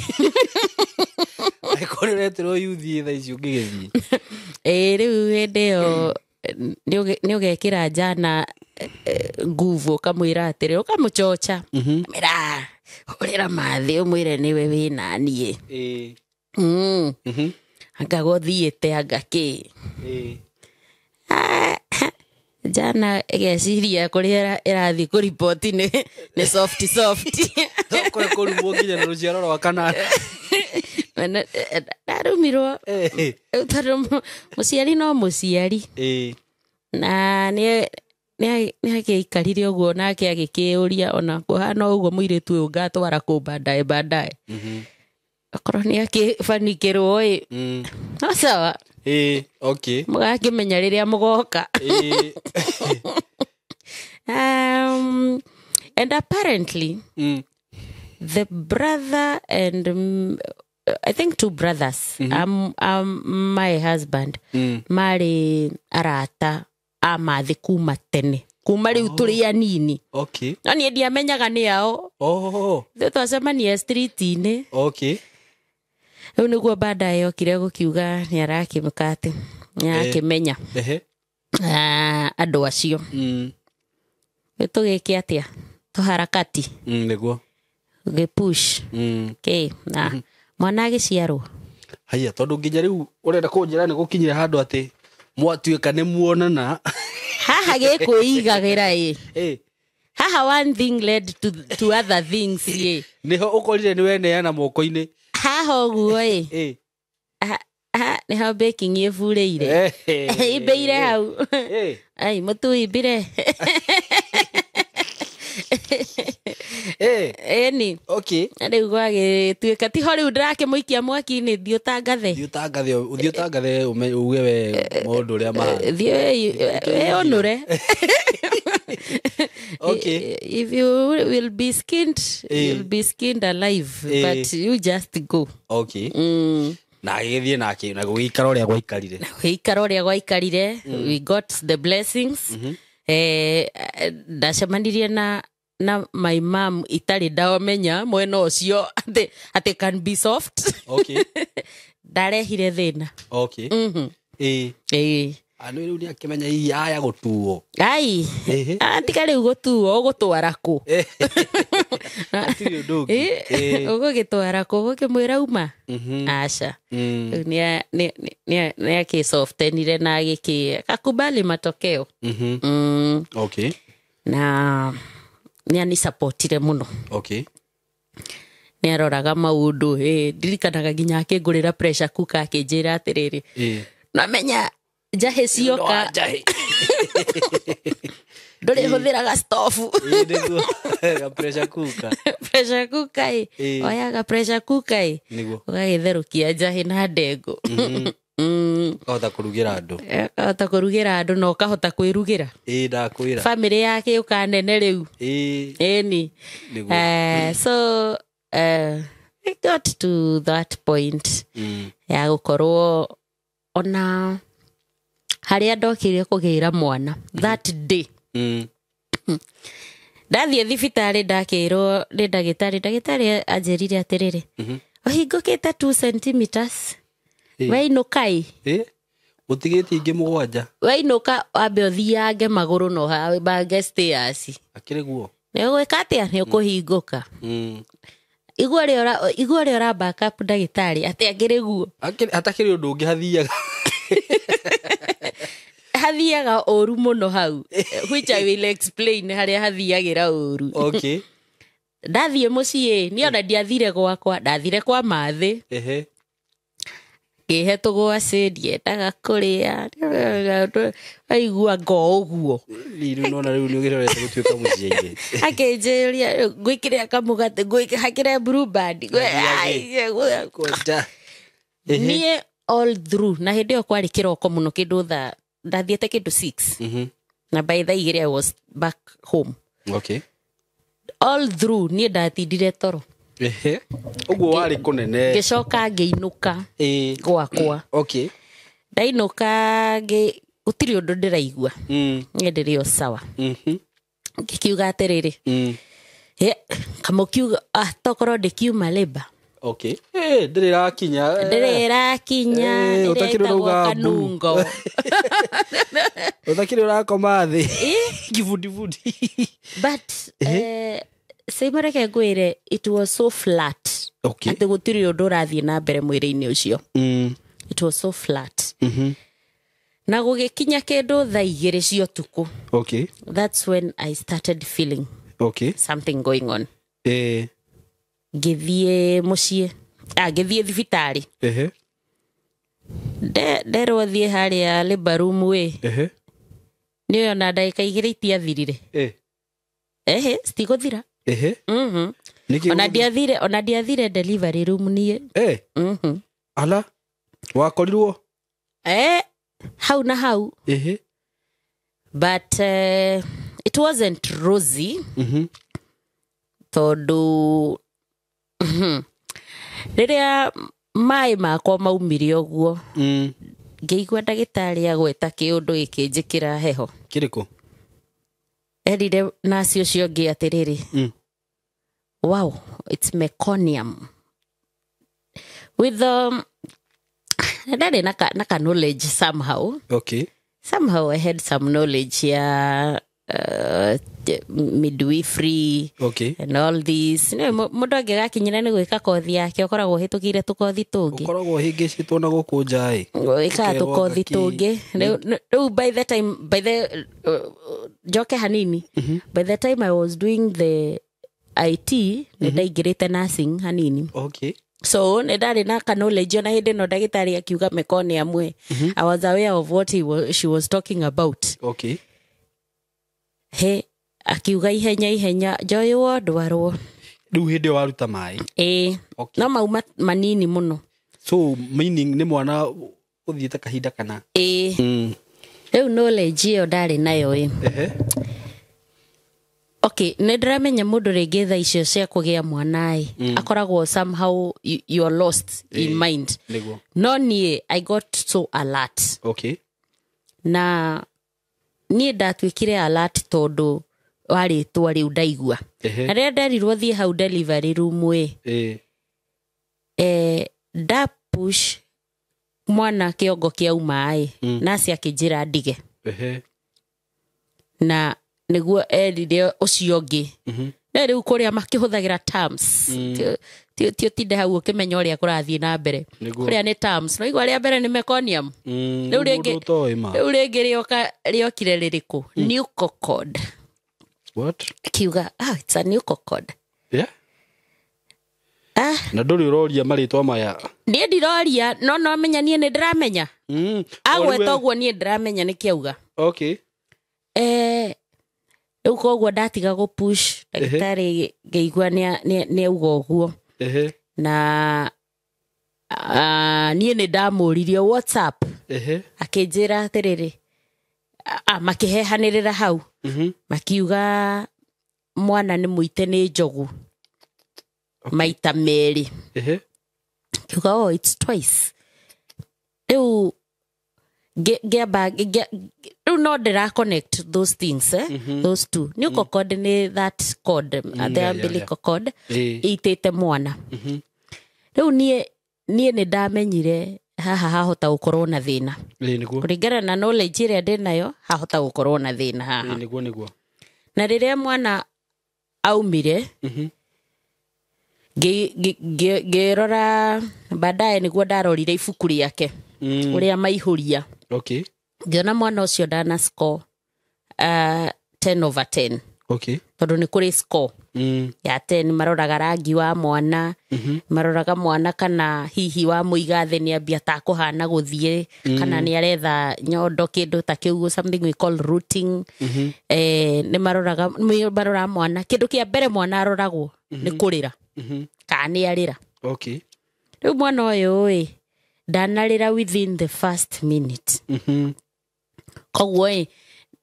Angĩkorwo nĩ ũretirwo youth thaa ici ũngĩgĩthiĩ. Ĩĩ, rĩu hĩndĩ ĩyo nĩ ũgekĩra njana nguvu ũkamwĩra atĩrĩ ũkamũchocha mĩra hũrĩra mathĩ ũmwĩre nĩwe wĩna niĩ. Ĩĩ. Anga gũthiĩte anga kĩ. Ĩĩ. Njana ĩgeciria kũrĩa ĩrathiĩ kũriboti nĩ soft soft. Kũrĩa kũrumwo nginya na rũciaro rwa kanana. Ndarumirwo. Ĩĩ. Tondũ mũciari no mũciari. Ĩĩ. Na nĩ agĩikarire ũguo nake agĩkĩũria ona kũhana ũguo mũirĩtu ũyũ ngatwara kũ baadaye baadaye. Okorwo nĩ akĩbanikĩrwo ĩ, no sawa. Ĩĩ, okay. Mũgakĩmenya rĩrĩa mũgoka. Ĩĩ. And apparently the brother and I think two brothers, my husband, marĩ arata a mathĩ kuma tene, kuma rĩu tũrĩ anini. Okay. No niĩ ndiamenyaga nĩ ao. Oh. Ithuĩ twacemania street-inĩ. Okay. Rĩu nĩguo baadaye yokire gũkiuga nĩ arakĩmĩka atĩ nĩ arakĩmenya Ehe. Andũ acio. Rĩu tũgĩke atĩa? Tũharakati. Nĩguo. Gĩpush. Kĩ na mwana agĩciarwo. Haiya, tondũ nginya rĩu ũrenda kũnjĩra nĩ gũkinyire handũ atĩ mwatuĩka nĩ muonana. Haha gĩkwĩigagĩra ĩ. Ĩ. Haha one thing led to other things ĩ. Nĩho ũkorire nĩ weneana moko-inĩ. Haha ũguo ĩ. Ĩ. Nĩho baking ĩburĩire. Imbĩire hau. Ĩ. Ai mũtu imbire. Ĩ. Ĩni. Okay. Na rĩu gwagĩtuĩka tiho rĩu ndĩrakĩmũikia mwaki-inĩ thiĩ ũtangathe. Thiĩ ũtangathe, ũthiĩ ũtangathe uge we maũndũ ũrĩa mahana. Thiĩ wĩyũnũre. Okay. If you will be skinned, you'll be skinned alive, but you just go. Okay. Na agĩgĩthiĩ nake na gũgĩikara ũrĩa gwaikarire. Gũgĩikara ũrĩa gwaikarire, we got the blessings. Ndacemanirie na my mom itarĩ ndamenya mwena ũcio atĩ can be soft. Okay. Ndarehire thĩna. Okay. Ĩĩ. Ĩĩ. Anũ rĩu nĩ akĩmenya hihi aya gũtuo. Ai. Ehe. Tiga rĩu gũtuo ũgũtwara kũ? Hatirĩ ũndũ ũngĩ. Ĩĩ, ũgũgĩtwara kũ? Ũgũkĩmwĩra uma? Aca. Rĩu nĩ akĩsoftenire na agĩkĩ akakubali matokeo. Okay. Na nĩ anisapotire mũno. Okay. Nĩ aroraga maũndũ. Ndirikanaga nginya akĩngũrĩra pressure cooker akĩnjĩra atĩrĩrĩ. Namenya njahĩ cioka. Njahĩ. Ndũrĩ hũthĩraga stovu. Ĩĩ, nĩguo. Ga pressure cooker. Pressure cooker ĩ. Oyaga pressure cooker ĩ. Nĩguo. Ũgagĩtherũkia njahĩ na ndengũ. Ũkahota kũrugĩra andũ. Ũkahota kũrugĩra andũ na ũkahota kwĩrugĩra. Ĩĩ, ndakwĩra. Bamĩrĩ yake yũka nene rĩu. Ĩĩ. Ĩni. Nĩguo. So, I got to that point ya gũkorwo ona harĩa ndokire kũgĩra mwana that day. Ndathiĩ thibitarĩ ndakĩrwo nĩ ndagĩtarĩ, ndagĩtarĩ anjĩrire atĩrĩrĩ, ũhingũkĩte 2 centimeters. Weinũka ĩ. Ũtigĩtie ingĩ mũgwanja. Weinũka wambe ũthiange magũrũ na ũhambange stairs. Akĩrĩ guo. Nĩ ũgwĩka atĩa? Nĩ ũkũhingũka. Igua ũrĩa ũra back up ndagĩtarĩ atĩ akĩrĩ guo. Hatakĩrĩ ũndũ ũngĩ hathiaga. Hathiaga ũru mũno hau, which I will explain harĩa hathiagĩra ũru. Okay. Ndathiĩ mũciĩ, niĩ ona ndiathire gwakwa, ndathire kwa mathĩ. Ngĩhe tũgwacĩ, ndiendaga kũrĩa, aigua ngo ũguo. Rĩu nona rĩu nĩ ũgĩrorete gũtuĩka mũciĩ-inĩ. Akĩnjĩria ngwĩkĩre kamũgate, ngwĩkĩre Blue Band. Niĩ all through, na hĩndĩ ĩyo kwarĩ kĩroko mũno, kĩndũ thaa ndathiĩte kĩndũ 6. Na by thaa 2 I was back home. Okay. All through niĩ ndatindire toro. Ũguo warĩ kũnene. Ngĩcoka ngĩinũka gwakwa. Okay. Ndainũka gũtirĩ ũndũ ndĩraigua. Niĩ ndĩrĩ o sawa. Ngĩkiuga atĩrĩrĩ. Kamũkiuga tokorwo ndĩkiuma labour. Okay. Ndĩrĩ ĩrakinya. Ndĩrĩ ĩrakinya. Ũtakĩrĩ ũrauga kanungo. Ũtakĩrĩ ũrakoma thĩ. Kibundibudi. But Seimareke ngwĩre, it was so flat. Okay. Atĩ gũtirĩ ũndũ ũrathiĩ na mbere mwĩrĩ-inĩ ũcio. It was so flat. Na gũgĩkinya kĩndũ thaa 2 cia ũtukũ. Okay. That's when I started feeling okay something going on. Ngĩthiĩ mũciĩ, ngĩthiĩ thibitarĩ. Nderwo thiĩ harĩa labour room ĩ. Nĩ ona ndagĩka 2 itiathirire. Ehe, citigũthira. Ona ndiathire delivery room niĩ. Ala, wakorirwo? Hau na hau. But it wasn't rosy. Tondũ rĩrĩa maĩ makwa maumire ũguo, ngĩigua ndagĩtarĩ agweta kĩũndũ gĩkĩnjĩkĩra heho. Kĩrĩkũ? Erire nasi ũcio ũngĩ atĩrĩrĩ, wow, it's meconium. With ndarĩ na ka knowledge somehow. Okay. Somehow I had some knowledge ya midwifery. Okay. And all this. Mũndũ angĩgakinyĩra nĩ gwĩka kothi yake, ũkoragwo ũhĩtũkĩire tũkothi tũngĩ. Ũkoragwo ũhĩngĩcĩtwo na gũkũ nja ĩ. Wĩkaga tũkothi tũngĩ. Rĩu by the time, by the njoke hanini. By the time I was doing the IT, nĩ ndaingĩrĩte nursing hanini. Okay. So nĩ ndarĩ na ka knowledge ona hĩndĩ ĩno ndagĩtarĩ akiuga meconium ĩ. I was aware of what she was talking about. Okay. He akiuga ihenya njoywo ndwarwo. Rĩu hĩndĩ ĩyo waruta maĩ. Okay. No mauma manini mũno. So meaning nĩ mwana ũthiĩte kahinda kana? Rĩu knowledge ĩyo ndarĩ nayo ĩ. Okay, nĩ ndĩramenya mũndũ rĩngĩ thaa icio cia kũgĩa mwana ĩ, akoragwo somehow you are lost in mind. Nĩguo. No niĩ I got so alert. Okay. Na niĩ ndatuĩkire alert tondũ wa rĩtwa rĩu ndaigua. Na rĩrĩa nderirwo thiĩ hau delivery room ĩ, nda push mwana kĩongo kĩauma ĩ, nasi akĩnjĩra ndige. Na nĩguo erire ũcio ũngĩ. Na rĩu kũrĩa makĩhũthagĩra terms. Ti ũtinde hau ũkĩmenya ũrĩa kũrathiĩ na mbere. Kũrĩa nĩ terms. No igua rĩa mbere nĩ meconium. Rĩu rĩngĩ rĩokire rĩrĩkũ? Nucocod. What? Akiuga, it's a nucocod. Yeah. Na ndũrĩ ũroria marĩtwa maya? Niĩ ndiroria, no menya niĩ nĩ ndĩramenya. Agweta ũguo niĩ ndĩramenya nĩ kĩauga. Okay. Rĩu koguo ndatiga gũ push ndagĩtarĩ ngĩigua nĩ auga ũguo. Na niĩ nĩ ndamũririe WhatsApp. Akĩnjĩra atĩrĩrĩ, makĩhehanĩrĩra hau. Makiuga mwana nĩ mũite nĩ njogu. Maita merĩ. Kiuga, oh, it's twice. Rĩu ngĩamba rĩu no ndĩra connect those things, those two. Nucocod nĩ that cord, the umbilical cord ĩitĩte mwana. Rĩu niĩ nĩ ndamenyire haha hahota gũkorwo na thĩna. Kũringana na knowledge ĩrĩa ndĩnayo, hahota gũkorwo na thĩna haha. Nĩguo. Na rĩrĩa mwana aumire, Ngĩrora baadaye nĩguo ndarorire ibuku rĩake ũrĩa maihũria. Okay. Ngĩona mwana ũcio ndana score 10/10. Okay. Tondũ nĩ kũrĩ score ya 10, maroraga rangi wa mwana, maroraga mwana kana hihi wa mũiga thĩ nĩ ambia ta kũhana gũthiĩ, kana nĩ aretha nyondo, kĩndũ ta kĩu, something we call rooting. Nĩ maroraga mwana, kĩndũ kĩa mbere mwana aroragwo nĩ kũrĩra, kana nĩ arĩra. Okay. Rĩu mwana ũyũ ĩ ndanarĩra within the first minute. Koguo ĩ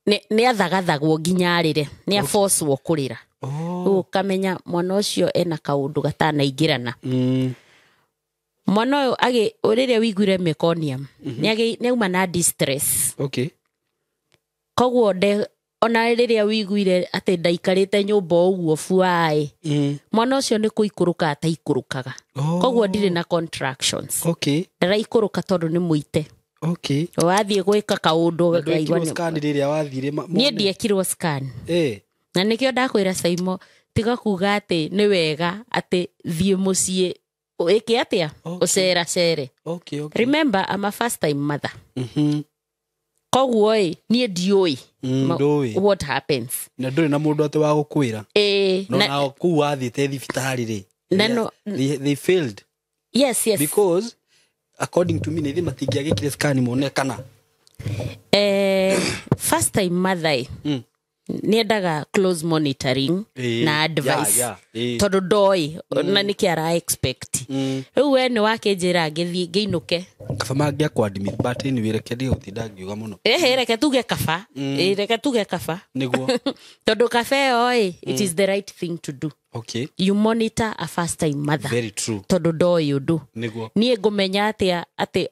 nĩ athagathagwo nginya arĩre, nĩ abocwo kũrĩra. Rĩu ũkamenya mwana ũcio ena kaũndũ gatanaingĩrana. Mwana ũyũ rĩrĩa wĩiguire meconium, nĩ auma na distress. Okay. Koguo ona rĩrĩa wĩiguire atĩ ndaikarĩte nyũmba ũguo buaĩ, mwana ũcio nĩ kũikũrũka ataikũrũkaga. Koguo ndirĩ na contractions. Okay. Ndaraikũrũka tondũ nĩ mũite. Okay. Wathiĩ gwĩka kaũndũ. Ndwekirwo scan rĩrĩa wathire? Niĩ ndiekirwo scan. Na nĩkĩo ndakwĩra Saimo, tiga kuga atĩ nĩ wega atĩ thiĩ mũciĩ ĩke atĩa, ũceracere. Okay, okay. Remember, I'm a first time mother. Koguo ĩ niĩ ndiũĩ what happens. Na ndũrĩ na mũndũ atĩ wa gũkwĩra. No nao kũu wathiĩte thibitarĩ rĩ, they failed. Yes, yes. Because according to me nĩ matingĩagĩkire scan mone kana. First time mother niendaga close monitoring na advice. Tondũ ndoĩ na nĩkĩ ara expect. Rĩu we nĩ wakĩnjĩra ngĩthiĩ ngĩinũke. Kaba mangĩakwa admit, but anyway reke ndigũtinda ngiuga mũno. Reke tuge kaba. Reke tuge kaba. Nĩguo. Tondũ kaba ĩyo ĩ, it is the right thing to do. Okay. You monitor a first time mother. Very true. Tondũ ndoĩ ũndũ. Nĩguo. Niĩ ngũmenya atĩa atĩ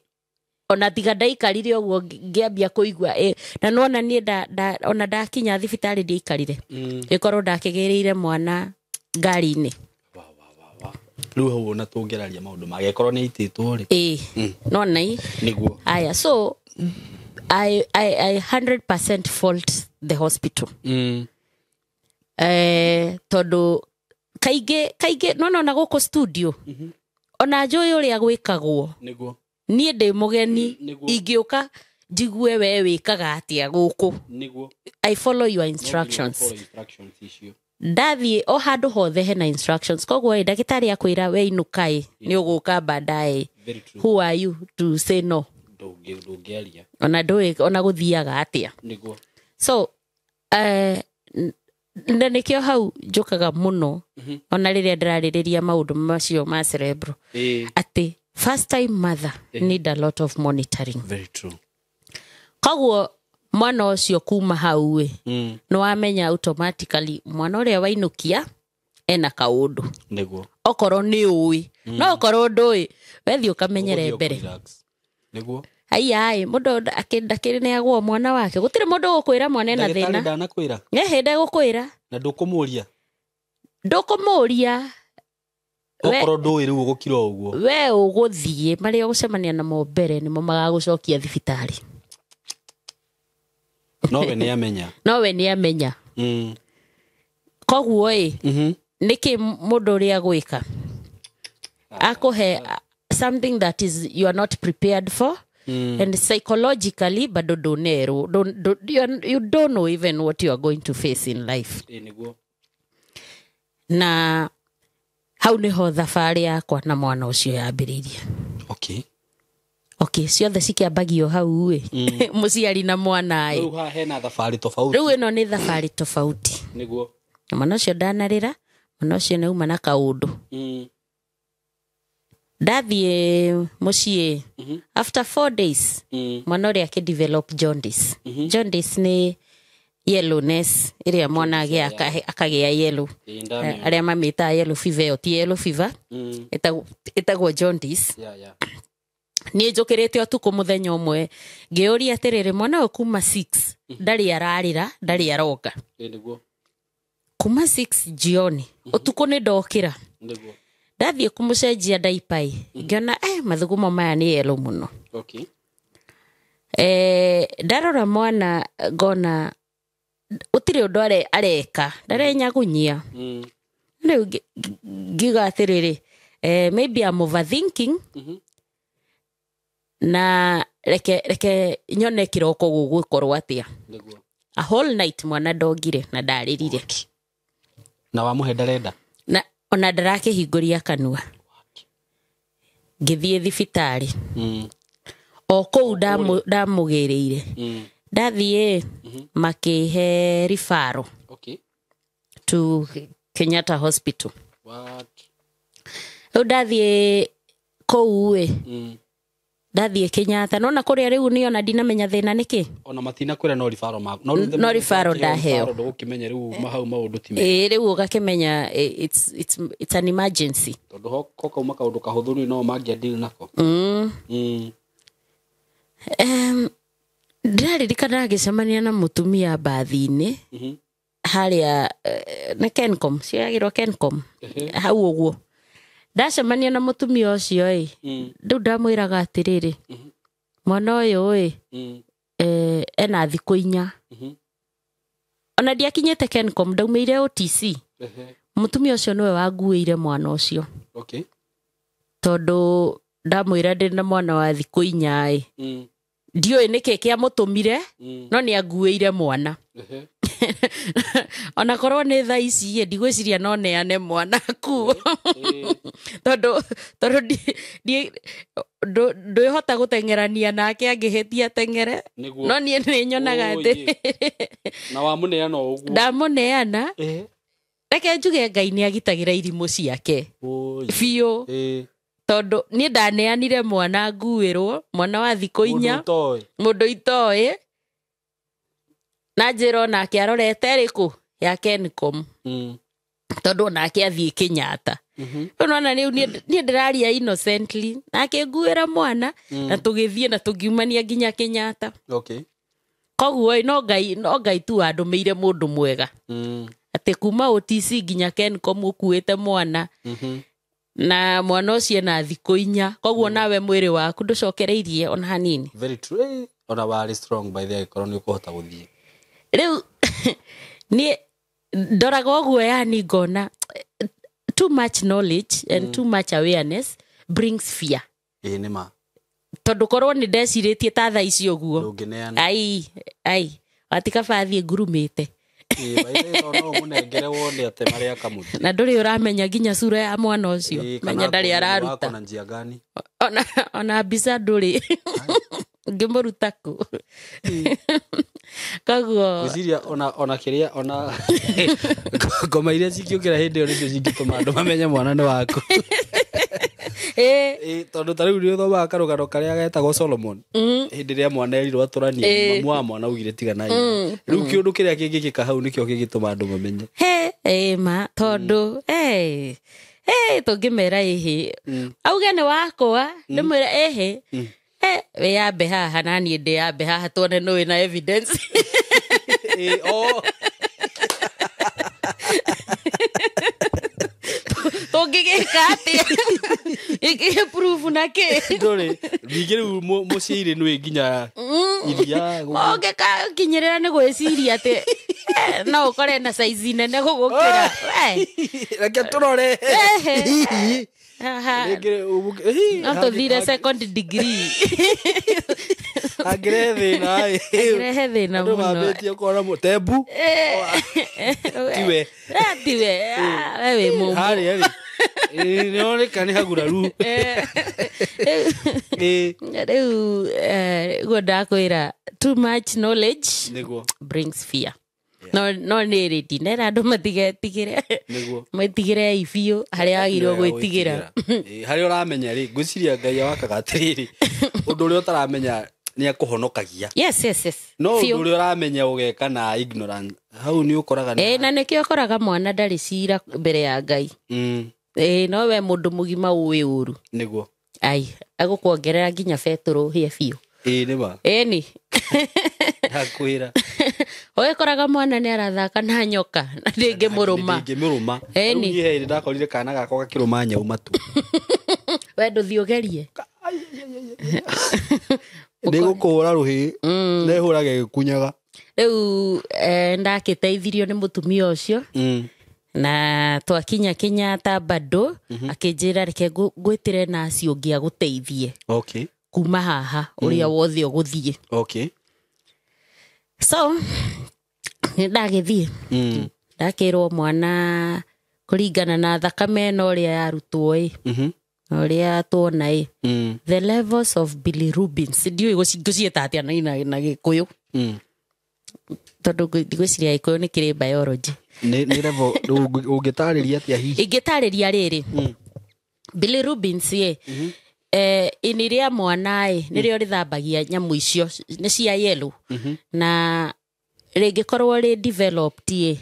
ona tiga ndaikarire ũguo ngĩambia kũigua, na nona niĩ ona ndakinya thibitarĩ ndiaikarire, ĩkorwo ndakĩgĩrĩire mwana ngari-inĩ. Rĩu hau ona tũngĩararia maũndũ mangĩkorwo nĩ aitĩtwo rĩ. Nona i. Nĩguo. Aya, so I 100% fault the hospital. Tondũ kaingĩ nona ona gũkũ studio, ona njũĩ ũrĩa gwĩkagwo. Nĩguo. Niĩ ndĩ mũgeni, ingĩũka njigue we wĩkaga atĩa gũkũ. Nĩguo. I follow your instructions. Ndathiĩ o handũ hothe hena instructions. Koguo ĩ ndagĩtarĩ akwĩra we inũka ĩ, nĩ ũgũka baadaye. Who are you to say no? Ndũngĩaria. Ona ndũĩ ona gũthiaga atĩa. Nĩguo. So na nĩkĩo hau njũkaga mũno, ona rĩrĩa ndĩrarĩrĩria maũndũ macio ma cerebral, atĩ first time mother need a lot of monitoring. Very true. Koguo mwana ũcio kuma hau ĩ, nĩ wamenya automatically mwana ũrĩa wainũkia ena kaũndũ. Nĩguo. Okorwo nĩ ũĩ, no okorwo ndũĩ, wethiĩ ũkamenyere mbere. Nĩguo. Aiya ĩ, mũndũ ndakĩneagwo mwana wake. Gũtirĩ mũndũ ũgũkwĩra mwana ena thĩna. Ndagĩtarĩ ndanakwĩra. Ehe, ndegũkwĩra. Na ndũkũmũria. Ndũkũmũria. Okorwo ndũĩ rĩu ũgũkira ũguo. We ũgũthiĩ marĩa ũgũcemania namo mbere nĩmo magagũcokia thibitarĩ. No we nĩ amenya. No we nĩ amenya. Koguo ĩ, nĩkĩ mũndũ ũrĩa gwĩka? Akũhe something that is you are not prepared for. And psychologically bado ndũnerwo, you don't know even what you are going to face in life. Nĩguo. Na hau nĩho thabarĩ yakwa na mwana ũcio yambĩrĩirie. Okay. Okay, ciothe cikĩambagio hau ĩ. Mũciari na mwana ĩ. Rĩu haha hena thabarĩ tofauti. Rĩu ĩno nĩ thabarĩ tofauti. Nĩguo. Na mwana ũcio ndanarĩra, mwana ũcio nĩauma na kaũndũ. Ndathiĩ mũciĩ, after 4 days, mwana ũrĩa akĩdevelop jaundice. Jaundice nĩ yellowness ĩrĩa mwana akagĩa yellow. Arĩa mamĩtaga yellow fever, ĩyo ti yellow fever, ĩtagwo jaundice. Niĩ njũkĩrĩte ũtukũ mũthenya ũmwe ngĩũria atĩrĩrĩ, mwana ũyũ kuma 6 ndarĩ ararĩra, ndarĩ aronga. Nĩguo. Kuma 6 jioni ũtukũ nĩ ndokĩra. Nĩguo. Ndathiĩ kũmũcenjia diaper, ngĩona mathugumo maya nĩ yellow mũno. Okay. Ndarora mwana ngona gũtirĩ ũndũ areka, ndarenyagunyia. Rĩu ngiuga atĩrĩrĩ, maybe I'm overthinking. Na reke nyone kĩroko gũgũkorwo atĩa. A whole night mwana ndongire na ndarĩrire. Na wamũhe ndarenda? Na ona ndarakĩhingũria kanua. Ngĩthiĩ thibitarĩ. O kũu ndamũgĩrĩire. Ndathiĩ makĩhe referral. Okay. To Kenyatta Hospital. What? Rĩu ndathiĩ kũu ĩ. Ndathiĩ Kenyatta. Nona kũrĩa rĩu nĩ ona ndinamenya thĩna nĩkĩ? Ona matinakwĩra no referral ma. No referral ndaheo. Ndũgũkĩmenya rĩu mahau maũndũ ti mega. Ĩĩ rĩu ũgakĩmenya it's an emergency. Tondũ ho kauma kaũndũ kahũthũ rĩu no mangĩadeal nako. Ndĩraririkana ngĩcemania na mũtumia mbathi-inĩ. Harĩa nĩ Kencom, ciagĩrwo Kencom. Hau ũguo. Ndacemania na mũtumia ũcio ĩ, rĩu ndamwĩraga atĩrĩrĩ, mwana ũyũ ĩ, ena thikũ 4. Ona ndiakinyĩte Kencom, ndaumĩire OTC. Mũtumia ũcio nĩwe wanguĩire mwana ũcio. Okay. Tondũ ndamwĩra ndĩ na mwana wa thikũ 4 ĩ. Ndiũĩ nĩkĩ kĩamũtũmire, no nĩanguĩire mwana. Ona korwo nĩ thaa ici ĩ, ndigwĩciria no neane mwana ku. Tondũ ndwĩhota gũteng'erania nake angĩhĩtia teng'ere. No niĩ nĩ nyonaga atĩ na wamũneana o ũguo. Ndamũneana. Reke njuge Ngai nĩ agitagĩra irimũ ciake. Biũ. Tondũ niĩ ndaneanire mwana nguĩrwo, mwana wa thikũ 4, mũndũ itoĩ. Na njĩra onake arorete rĩkũ ya Kencom. Tondũ onake athiĩ Kenyatta. Rĩu nona rĩu niĩ ndĩraria innocently, nake nguĩra mwana na tũgĩthiĩ na tũngiumania nginya Kenyatta. Okay. Koguo no Ngai tu andũmĩire mũndũ mwega. Atĩ kuma OTC nginya Kencom ũkuĩte mwana. Na mwana ũcio ena thikũ 4. Koguo nawe mwĩrĩ waku ndũcokereirie ona hanini. Very true. Ona warĩ strong by the way, korwo nĩ ũkũhota gũthiĩ. Rĩu niĩ ndoraga ũguo yani ngona too much knowledge and too much awareness brings fear. Ĩĩ nĩ ma. Tondũ korwo nĩ ndecirĩtie ta thaa ici ũguo. Ndũngĩneana. Ai, watikaba athiĩ ngurumĩte. Ĩĩ, by the way, no ũmũnengere wone atĩ marĩa kamũtĩ. Na ndũrĩ ũramenya nginya sura ya mwana ũcio. Menya ndarĩ araruta. Na njia gani? Ona mbica ndũrĩ. Ngĩmũruta kũ? Koguo ngwĩciria ona kĩrĩa ona ngoma iria cingĩũkĩra hĩndĩ ĩyo nĩcio cingĩtũma andũ mamenye mwana nĩ waku. Tondũ ta rĩu nĩũthomaga karũgano karĩa getagwo Solomon. Hĩndĩ ĩrĩa mwana erirwo atũranie, mamu wa mwana augire tiganai. Rĩu kĩũndũ kĩrĩa kĩngĩkĩka hau nĩkĩo kĩngĩtũma andũ mamenye. He, ma tondũ tũngĩmera ĩhĩ. Auge nĩ wakwa, ndĩmwĩre ĩhĩ. Wĩyambe haha na niĩ ndĩyambe haha tuone nũ wĩna evidence. Tũngĩgĩka atĩa? Ĩkĩhe proof na kĩ? Ndũrĩ. Ningĩ rĩu mũciĩ nĩ nginya iria. Ũngĩkakinyĩrĩra nĩ gwĩciria atĩ no ũkore na size nene gũgũkĩra. Reke tũrore. No tũthire second degree. Angĩrehe thĩna. Angĩrehe thĩna mũno. Andũ mambĩtie ũkona tembu. Tiwe. Tiwe. We wĩ mũmũ. Harĩa rĩ. Nĩoneka nĩ haguraru. Rĩu guo ndakwĩra too much knowledge brings fear. No nĩ rĩ ndinera andũ matigetigĩre. Metigĩre biũ harĩa wagĩrĩirwo gwĩtigĩra. Harĩa ũramenya rĩ, ngwĩciria Ngai awakaga atĩrĩrĩ, ũndũ ũrĩa ũtaramenya nĩ akũhonokagia. Yes, yes, yes. No ũndũ ũrĩa ũramenya ũgeka na ignorant, hau nĩ ũkoraga. Na nĩkĩo ũkoraga mwana ndarĩ cira mbere ya Ngai. No we mũndũ mũgima ũĩ ũru. Nĩguo. Ai, agũkuongerera nginya betũrũ hĩe biũ. Ĩĩ nĩ ma. Ĩni. Ndakwĩra. Ũgĩkoraga mwana nĩ arathaka na nyoka na ndĩngĩmũrũma. Ndĩngĩmũrũma. Ĩni. Rĩu niĩ ndakorire kana gakwa gakĩrũma nyau matũ. We ndũthiĩ ũgerie. Ndĩgũkũhũra rũhĩ. Nĩhũrage gĩkunyaga. Rĩu ndakĩteithirio nĩ mũtumia ũcio. Na twakinya Kenyatta bado akĩnjĩra reke ngwĩtĩre naci ũngĩ agũteithie kuma haha ũrĩa wothe ũgũthiĩ. So nĩ ndagĩthiĩ, ndakĩrwo mwana kũringana na thakame ĩno ũrĩa yarutwo ĩ, na ũrĩa tuona ĩ, the levels of bilirubins ndiũĩ ngũciĩta atĩa na Gĩkũyũ, tondũ ndigwĩciria Gĩkũyũ nĩ kĩrĩ biology. Nĩ level ũngĩtarĩria atĩa hihi? Ingĩtarĩria rĩrĩ, bilirubins ĩ, ini rĩa mwana ĩ nĩrĩo rĩthambagia nyamũ icio nĩ cia yellow, na rĩngĩkorwo rĩ developed ĩ,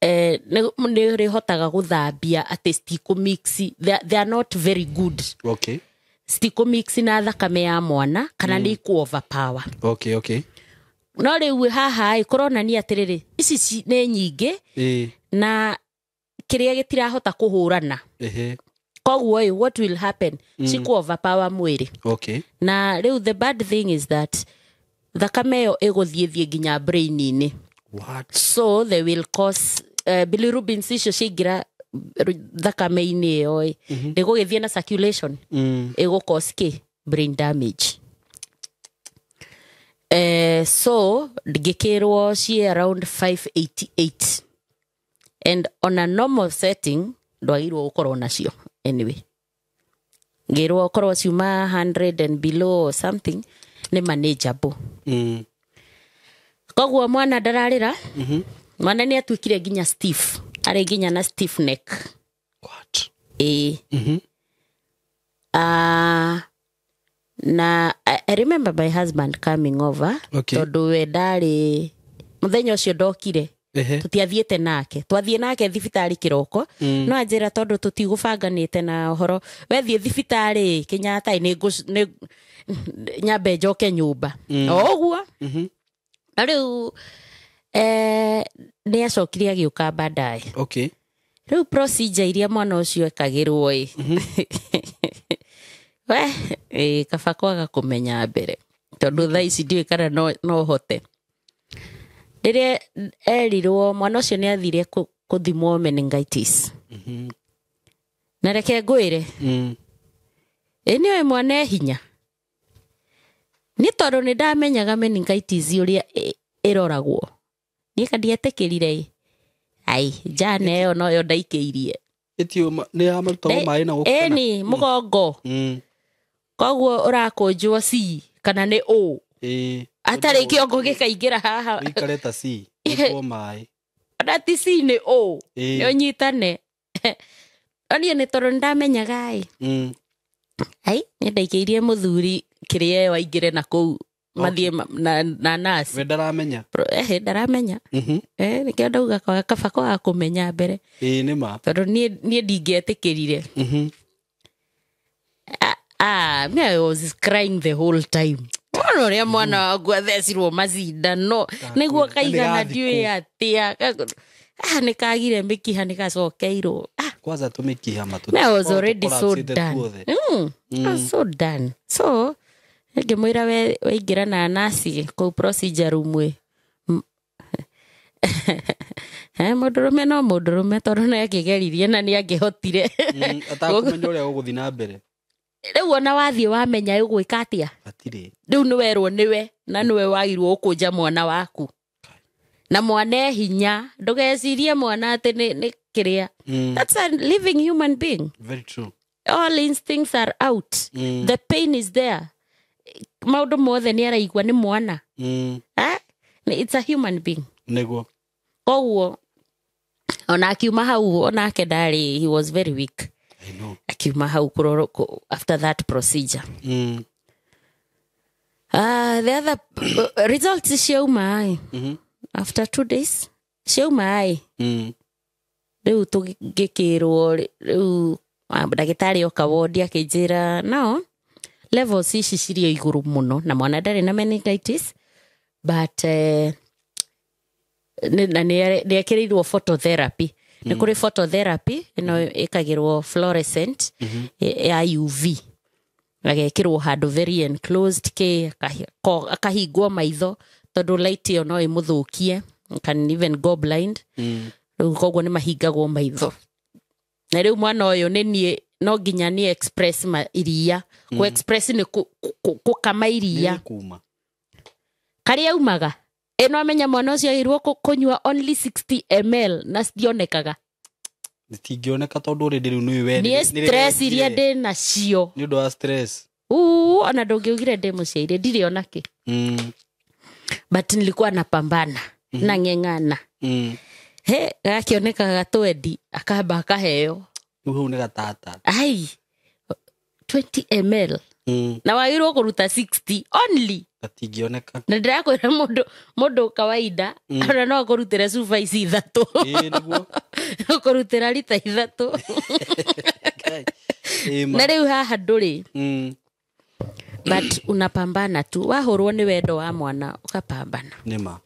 nĩ rĩhotaga gũthambia atĩ citikũmix, they are not very good. Citikũmix na thakame ya mwana kana nĩ ikũ overpower. No rĩu haha ĩ kũronania atĩrĩrĩ, ici nĩ nyingĩ na kĩrĩa gĩtirahota kũhũrana. Koguo ĩ, what will happen, cikũ overpower mwĩrĩ. Na rĩu the bad thing is that thakame ĩyo ĩgũthiĩ thiĩ nginya brain-inĩ. What? So they will cause bilirubins icio ciaingĩra thakame-inĩ ĩyo ĩ, ndĩgũgĩthiĩ na circulation, ĩgũ cause kĩ? Brain damage. So ngĩkĩrwo ciĩ around 588, and on a normal setting ndwagĩrĩirwo gũkorwo nacio. Anyway, ngĩrwo korwo ciuma 100 and below or something nĩ manageable. Koguo mwana ndararĩra. Mwana nĩ atuĩkire nginya stiff, arĩ nginya na stiff neck. What? Ĩĩ. Na I remember my husband coming over, tondũ we ndarĩ mũthenya ũcio ndokire. Tũtiathiĩte nake, twathiĩ nake thibitarĩ kĩroko. No anjĩra tondũ tũtigũbanganĩte na ũhoro wethiĩ thibitarĩ Kenyatta nĩ nyambe njoke nyũmba o ũguo. Na rĩu nĩ acokire agĩũka baadaye. Rĩu procedure iria mwana ũcio ekagĩrwo ĩ, we kaba kwaga kũmenya mbere, tondũ thaa ici ndiũĩ kana no hote. Rĩrĩa erirwo mwana ũcio nĩ athire kũthimwo meningitis. Na reke ngwĩre, ĩ nĩũĩ mwana e hinya, nĩ tondũ nĩ ndamenyaga meningitis ũrĩa ĩroragwo, niĩ kandietĩkĩrire ĩ, ai njana ĩyo noyo ndaikĩirie. Ĩtio nĩ ya marutagwo maĩ na gũkũ kana? Ĩni mũgongo. Koguo ũrakũnjwo C kana nĩ O. Atarĩ kĩongo gĩkaingĩra haha. Wĩikare ta C, ũrutwo maĩ. Ona ti C nĩ O. Nĩ ũnyitane. No niĩ nĩ tondũ nĩndamenyaga ĩ. Ai, nĩ ndaikĩirie mũthuri kĩrĩa ĩyo aingĩre na kũu mathiĩ na nurse. We ndaramenya. Ndaramenya. Nĩkĩo ndauga kaba kwaga kũmenya mbere. Ĩĩ, nĩ ma. Tondũ niĩ ndingĩetĩkĩrire. Me I was crying the whole time. Mwana ũrĩa mwana waku athecirwo macindano nĩguo kaigana ndiũĩ atĩa. Nĩ kagire mĩkiha nĩ gacokeirwo. Kwanza tũmĩkiha matũ. Me I was already so Tũkorapsĩte done. tuothe. I was so done. So ngĩmwĩra waingĩra na nasi kũu procedure room ĩ. Mũndũrũme no mũndũrũme tondũ nĩ akĩgeririe na nĩ angĩhotire. Atakũmenya ũrĩa ũgũthiĩ na mbere. Rĩu ona wathiĩ wamenya ũgwĩka atĩa? Hatirĩ. Rĩu nĩ werwo nĩwe na nĩwe wagĩrĩirwo gũkũnja mwana waku. Na mwana e hinya, ndũgecirie mwana atĩ nĩ kĩrĩa. That's a living human being. Very true. All instincts are out. The pain is there. Maũndũ mothe nĩ araigua nĩ mwana. It's a human being. Nĩguo. Koguo ona akiuma hau onake ndarĩ, he was very weak. I know. Akiuma hau after that procedure. The other results ciauma ĩ. After 2 days ciauma ĩ. Rĩu tũgĩkĩrwo rĩu ndagĩtarĩ oka wodi akĩnjĩra no levels ici cirĩ igũrũ mũno na mwana ndarĩ na meningitis but na nĩ ekĩrĩirwo phototherapy. Nĩ kũrĩ phototherapy ĩno ĩkagĩrwo fluorescent ya UV, agekĩrwo handũ very enclosed kĩ akahingwo maitho tondũ light ĩyo no ĩmũthũkie, can even go blind. Rĩu koguo nĩ mahingagwo maitho. Na rĩu mwana ũyũ nĩ niĩ no nginya ni express ma iria. Ku express nĩ kũkama iria. Kuma. Karĩa aumaga. Ĩno amenya mwana ũcio agĩrĩirwo kũnyua only 60 ml na citionekaga. Citingĩoneka tondũ already rĩu nĩ we. Niĩ stress iria ndĩ nacio. Nĩ ũndũ wa stress. Ona ndũngĩugire ndĩ mũciaire ndirĩ ona kĩ. But nilikuwa napambana. Na ng'eng'ana. He gakĩoneka gatwendi akamba akaheo. Rĩu hau nĩ gatata. Ai 20 ml. Na wagĩrĩirwo kũruta 60 only. Gatingĩoneka. Na ndĩrakwĩra mũndũ kawaida ona no akũrutĩre cuba ici ithatũ. Ĩĩ nĩguo. Ũkũrutĩra rita ithatũ. Na rĩu haha ndũrĩ. But unapambana tu. Wahũrwo nĩ wendo wa mwana ukapambana. Nĩma.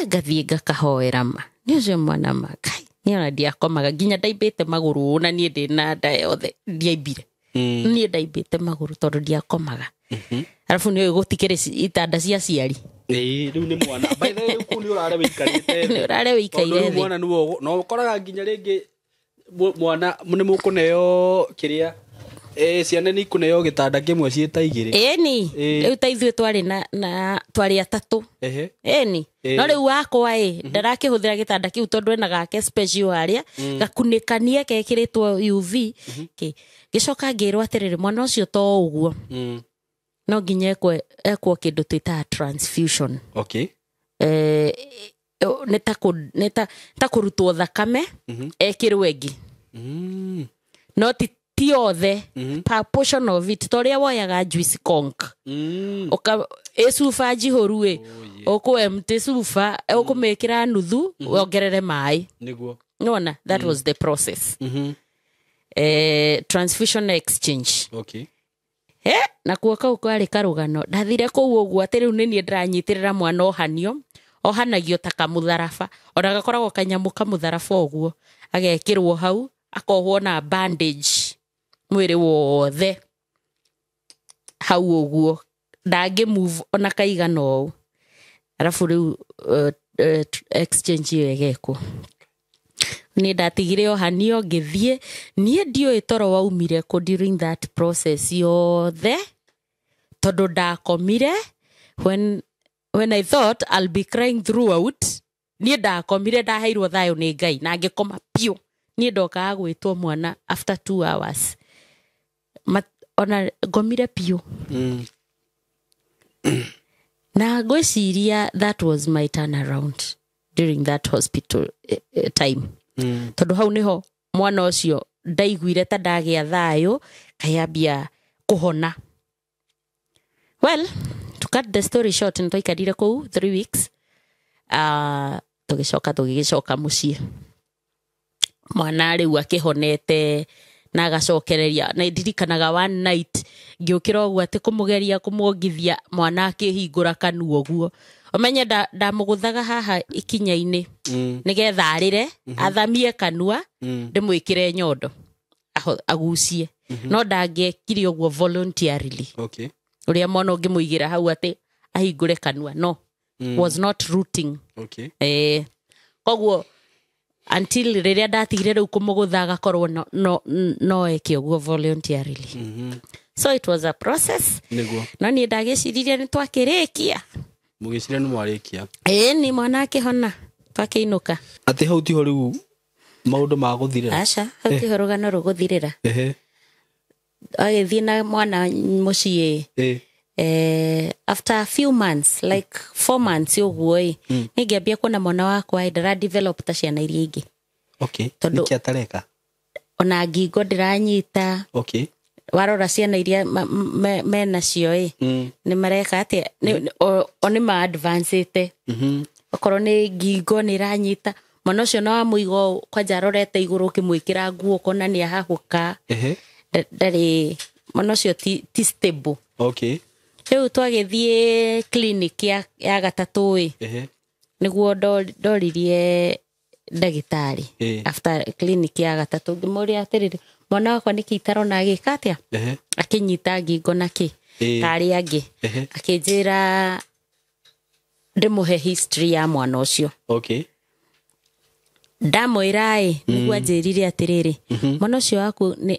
Ngathiĩ ngakahoera ma. Nĩ ũcio mwana ma. Kai, niĩ ona ndiakomaga nginya ndaimbĩte magũrũ na niĩ ndĩ na nda yothe ndiaimbire. Niĩ ndaimbĩte magũrũ tondũ ndiakomaga. Arabu nĩ ũĩ gũtikĩrĩ itanda cia ciari. Ĩĩ rĩu nĩ mwana. By the way kũu nĩ ũrare wĩikarĩte. Nĩ ũrare wĩikaire thĩ. Mwana nĩwe no ũkoraga nginya rĩngĩ mwana nĩ mũkũneo kĩrĩa. Ciana nĩ ikũneo gĩtanda kĩmwe ciĩta igĩrĩ. Ĩni rĩu ta ithuĩ twarĩ na twarĩ atatũ. Ĩni no rĩu wakwa ĩ ndarakĩhũthĩra gĩtanda kĩu tondũ ena gake special harĩa gakunĩkanie gekĩrĩtwo UV. Gĩcoka ngĩrwo atĩrĩrĩ mwana ũcio to ũguo. No nginya ekwo kĩndũ twĩtaga transfusion. Okay. Nĩ ta kũrutwo thakame ekĩrwo ĩngĩ. No ti othe, per portion of it toria woyaga juice conk. Uka ĩcuba njihũru ĩ ũkũ cuba ũkũmĩkĩra nuthu wongerere maĩ. Nĩguo. Nĩwona that was the process. Transfusion exchange. Okay. Na kuo kau kwarĩ karũgano. Ndathire kũu ũguo atĩ rĩu nĩ niĩ ndĩranyitĩrĩra mwana ohanio. Ohanagio ta kamũtharaba. Ona gakoragwo kanyamũ kamũtharaba ũguo. Agekĩrwo hau akohwo na bandage mwĩrĩ wothe hau ũguo ndangĩ move ona kaigana ũũ. Arabu rĩu exchange ĩyo ĩgekwo. Niĩ ndatigire ohanio ngĩthiĩ. Niĩ ndiũĩ toro waumire kũ during that process yothe tondũ ndakomire when I thought I'll be crying throughout. Niĩ ndakomire ndaheirwo thayũ nĩ Ngai na ngĩkoma piũ. Niĩ ndokaga gwĩtwo mwana after 2 hours. Ona ngomire piũ. Na ngwĩciria that was my turnaround during that hospital time. Tondũ hau nĩho mwana ũcio ndaiguire ta ndagĩa thayũ kayambia kũhona. Well, to cut the story short, nĩtwaikarire kũu 3 weeks. Tũgĩcoka tũgĩgĩcoka mũciĩ. Mwana rĩu akĩhonete na agacokereria. Na ndirikanaga one night ngĩũkĩra ũguo atĩ kũmũgeria kũmwongithia mwana akĩhingũra kanua ũguo. Ũmenye ndamũgũthaga haha ikinya-inĩ nĩgetha arĩre athamie kanua ndĩmwĩkĩre nyondo agucie. No ndangĩekire ũguo voluntarily. Okay. Ũrĩa mwana ũngĩmũigĩra hau atĩ ahingũre kanua no was not rooting. Okay. Koguo until rĩrĩa ndatigire rĩu kũmũgũtha agakorwo no eke ũguo voluntarily. So it was a process. Nĩguo. No niĩ ndagĩciririe nĩ twakĩrĩkia. Mũgĩciria nĩ mwarĩkia. Ĩĩ ni mwana akĩhona twakĩinũka. Atĩ hau tiho rĩu maũndũ ma gũthirĩra? Aca, hau tiho rũgano rũgũthirĩra. Agĩthiĩ na mwana mũciĩ. After a few months, like 4 months ũguo ĩ, nĩngĩambia kuona mwana wakwa ndara develop ta ciana iria ingĩ. Okay. Tondũ nĩkĩ atareka? Ona ngingo ndĩranyita. Okay. Warora ciana iria menacio ĩ, nĩ mareka atĩa? O nĩ ma advance-ĩte. Okorwo nĩ ngingo nĩ ĩranyita. Mwana ũcio no wamũiga ũũ, kwanja arorete igũrũ ũkĩmwĩkĩra nguo ũkona nĩ ahahũka. Ndarĩ, mwana ũcio ti stable. Okay. Rĩu twagĩthiĩ clinic ya gatatũ ĩ, nĩguo ndoririe ndagĩtarĩ. After clinic ya gatatũ ngĩmũria atĩrĩrĩ, mwana wakwa nĩkĩ itarona agĩka atĩa? Akĩnyita ngingo na kĩ? Ta arĩa angĩ. Akĩnjĩra ndĩmũhe history ya mwana ũcio. Okay. Ndamwĩra ĩ, nĩguo anjĩrire atĩrĩrĩ, mwana ũcio waku nĩ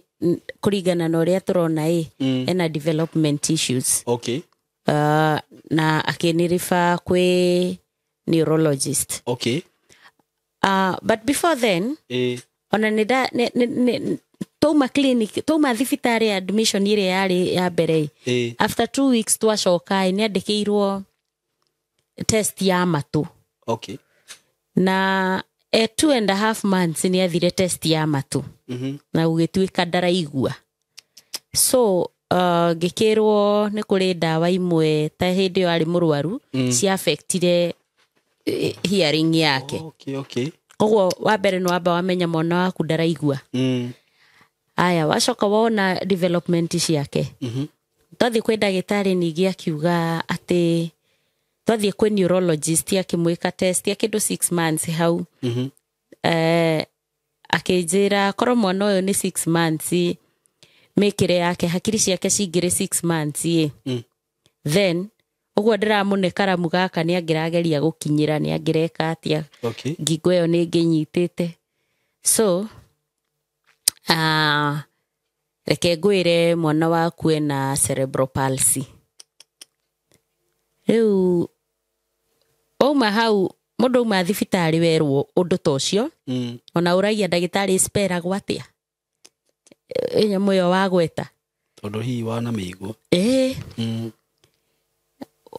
kũringana na ũrĩa tũrona ĩ, ena development issues. Na akĩnĩrĩba kwĩ neurologist. But before then, ona nĩ nda nĩ twauma clinic, twauma thibitarĩ, admission ĩrĩa yarĩ ya mbere ĩ, after 2 weeks twacoka ĩ, nĩ andĩkĩirwo test ya matũ. Na 2.5 months nĩ athire test ya matũ na gũgĩtuĩka ndaraigua. So ngĩkĩrwo nĩ kũrĩ ndawa imwe ta hĩndĩ ĩyo arĩ mũrwaru cia affectire hearing yake. Koguo wa mbere nĩ wamba wamenya mwana waku ndaraigua. Aya, wacoka wona development ciake. Twathiĩ kwĩ ndagĩtarĩ ningĩ akiuga atĩ twathiĩ kwĩ neurologist akĩmwĩka test ya kĩndũ 6 months hau. Akĩnjĩra korwo mwana ũyũ nĩ 6 months, mĩkĩre yake, hakiri ciake cingĩrĩ 6 months ĩ, then ũguo ndĩramũne karamu gaka nĩ angĩrageria gũkinyĩra, nĩ angĩreka atĩa, ngingo ĩyo nĩ ĩngĩnyitĩte. So reke ngwĩre, mwana waku ena cerebral palsy. Rĩu wauma hau, mũndũ auma thibitarĩ werwo ũndũ ta ũcio, ona ũragia ndagĩtarĩ speragwo atĩa nyamũ ĩyo wagweta. Tondũ hihi wana mĩigua. Ĩĩ.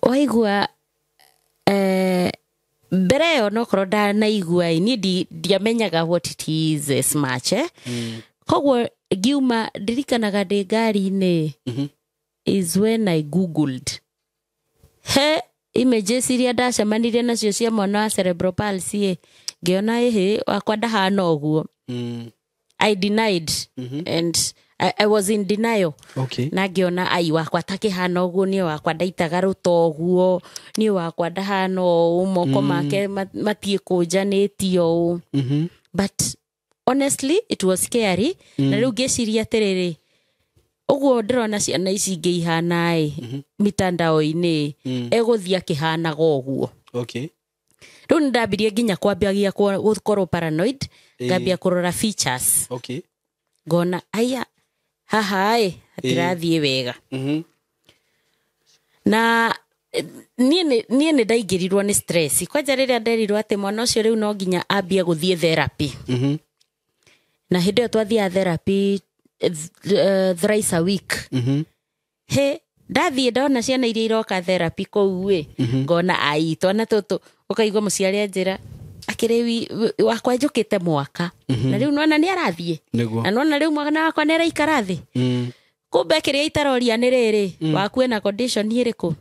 Waigua mbere ĩyo nokorwo ndanaigua ĩ, niĩ ndiamenyaga what it is as much, eh? Koguo ngiuma, ndirikanaga ndĩ ngari-inĩ is when I googled he images iria ndacemanirie nacio cia mwana wa cerebral palsy ĩ, ngĩona ĩhĩ wakwa ndahana ũguo. I denied and I was in denial. Na ngĩona ai wakwa takĩhana ũguo, niĩ wakwa ndaitaga rũta ũguo, niĩ wakwa ndahana ũũ, moko make matiĩkũnjanĩtio ũũ. But honestly it was scary. Na rĩu ngĩciria atĩrĩrĩ, ũguo ndĩrona ciana ici ingĩ ihana ĩ mitandao-inĩ, egũthiĩ akĩhanaga ũguo. Rĩu nĩ ndambirie nginya kwambagia gũkorwo paranoid. Ngambia kũrora features. Ngona aya haha ĩ hatirathiĩ wega. Na niĩ nĩ ndaingĩrirwo nĩ stress kwanja rĩrĩa nderirwo atĩ mwana ũcio rĩu no nginya ambie gũthiĩ therapy. Na hĩndĩ ĩyo twathiaga therapy thrice a week. He ndathiĩ ndona ciana iria iroka therapy kũu ĩ, ngona ai twana tũtũ, ũkaigua mũciari anjĩra akĩrĩ wakwa njũkĩte mwaka na rĩu nona nĩ arathiĩ. Na nona rĩu mwana wakwa nĩ araikara thĩ. Kumbe kĩrĩa itaroria nĩ rĩrĩ, waku ena condition ĩrĩkũ?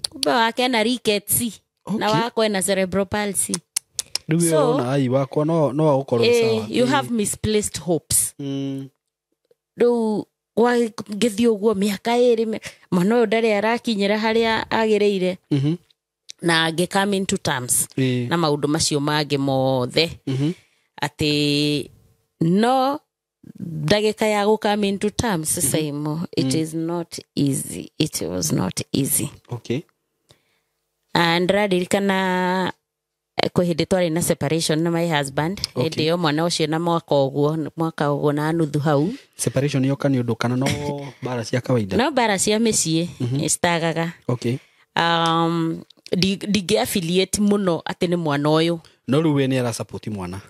Kumbe wake ena rickets na wakwa ena cerebral palsy. Rĩu ĩyo ai wakwa no agũkorwo sawa. You have misplaced hopes. Rĩu ngĩthiĩ ũguo mĩaka 2, mwana ũyũ ndarĩ arakinyĩra harĩa agĩrĩire. Na ngĩ come into terms na maũndũ macio mangĩ mothe, atĩ no ndagĩka ya gũ come into terms, Saimo, it is not easy, it was not easy. And ndĩraririkana kwĩ hĩndĩ twarĩ na separation na my husband. Hĩndĩ ĩyo mwana ũcio na mwaka ũguo, mwaka ũguo na nuthu hau. Separation yoka nĩ ũndũ kana no mbara cia kawaida? No mbara cia mĩciĩ citagaga. Ndingĩ affiliate mũno atĩ nĩ mwana ũyũ. No rĩu we nĩ arasupport mwana?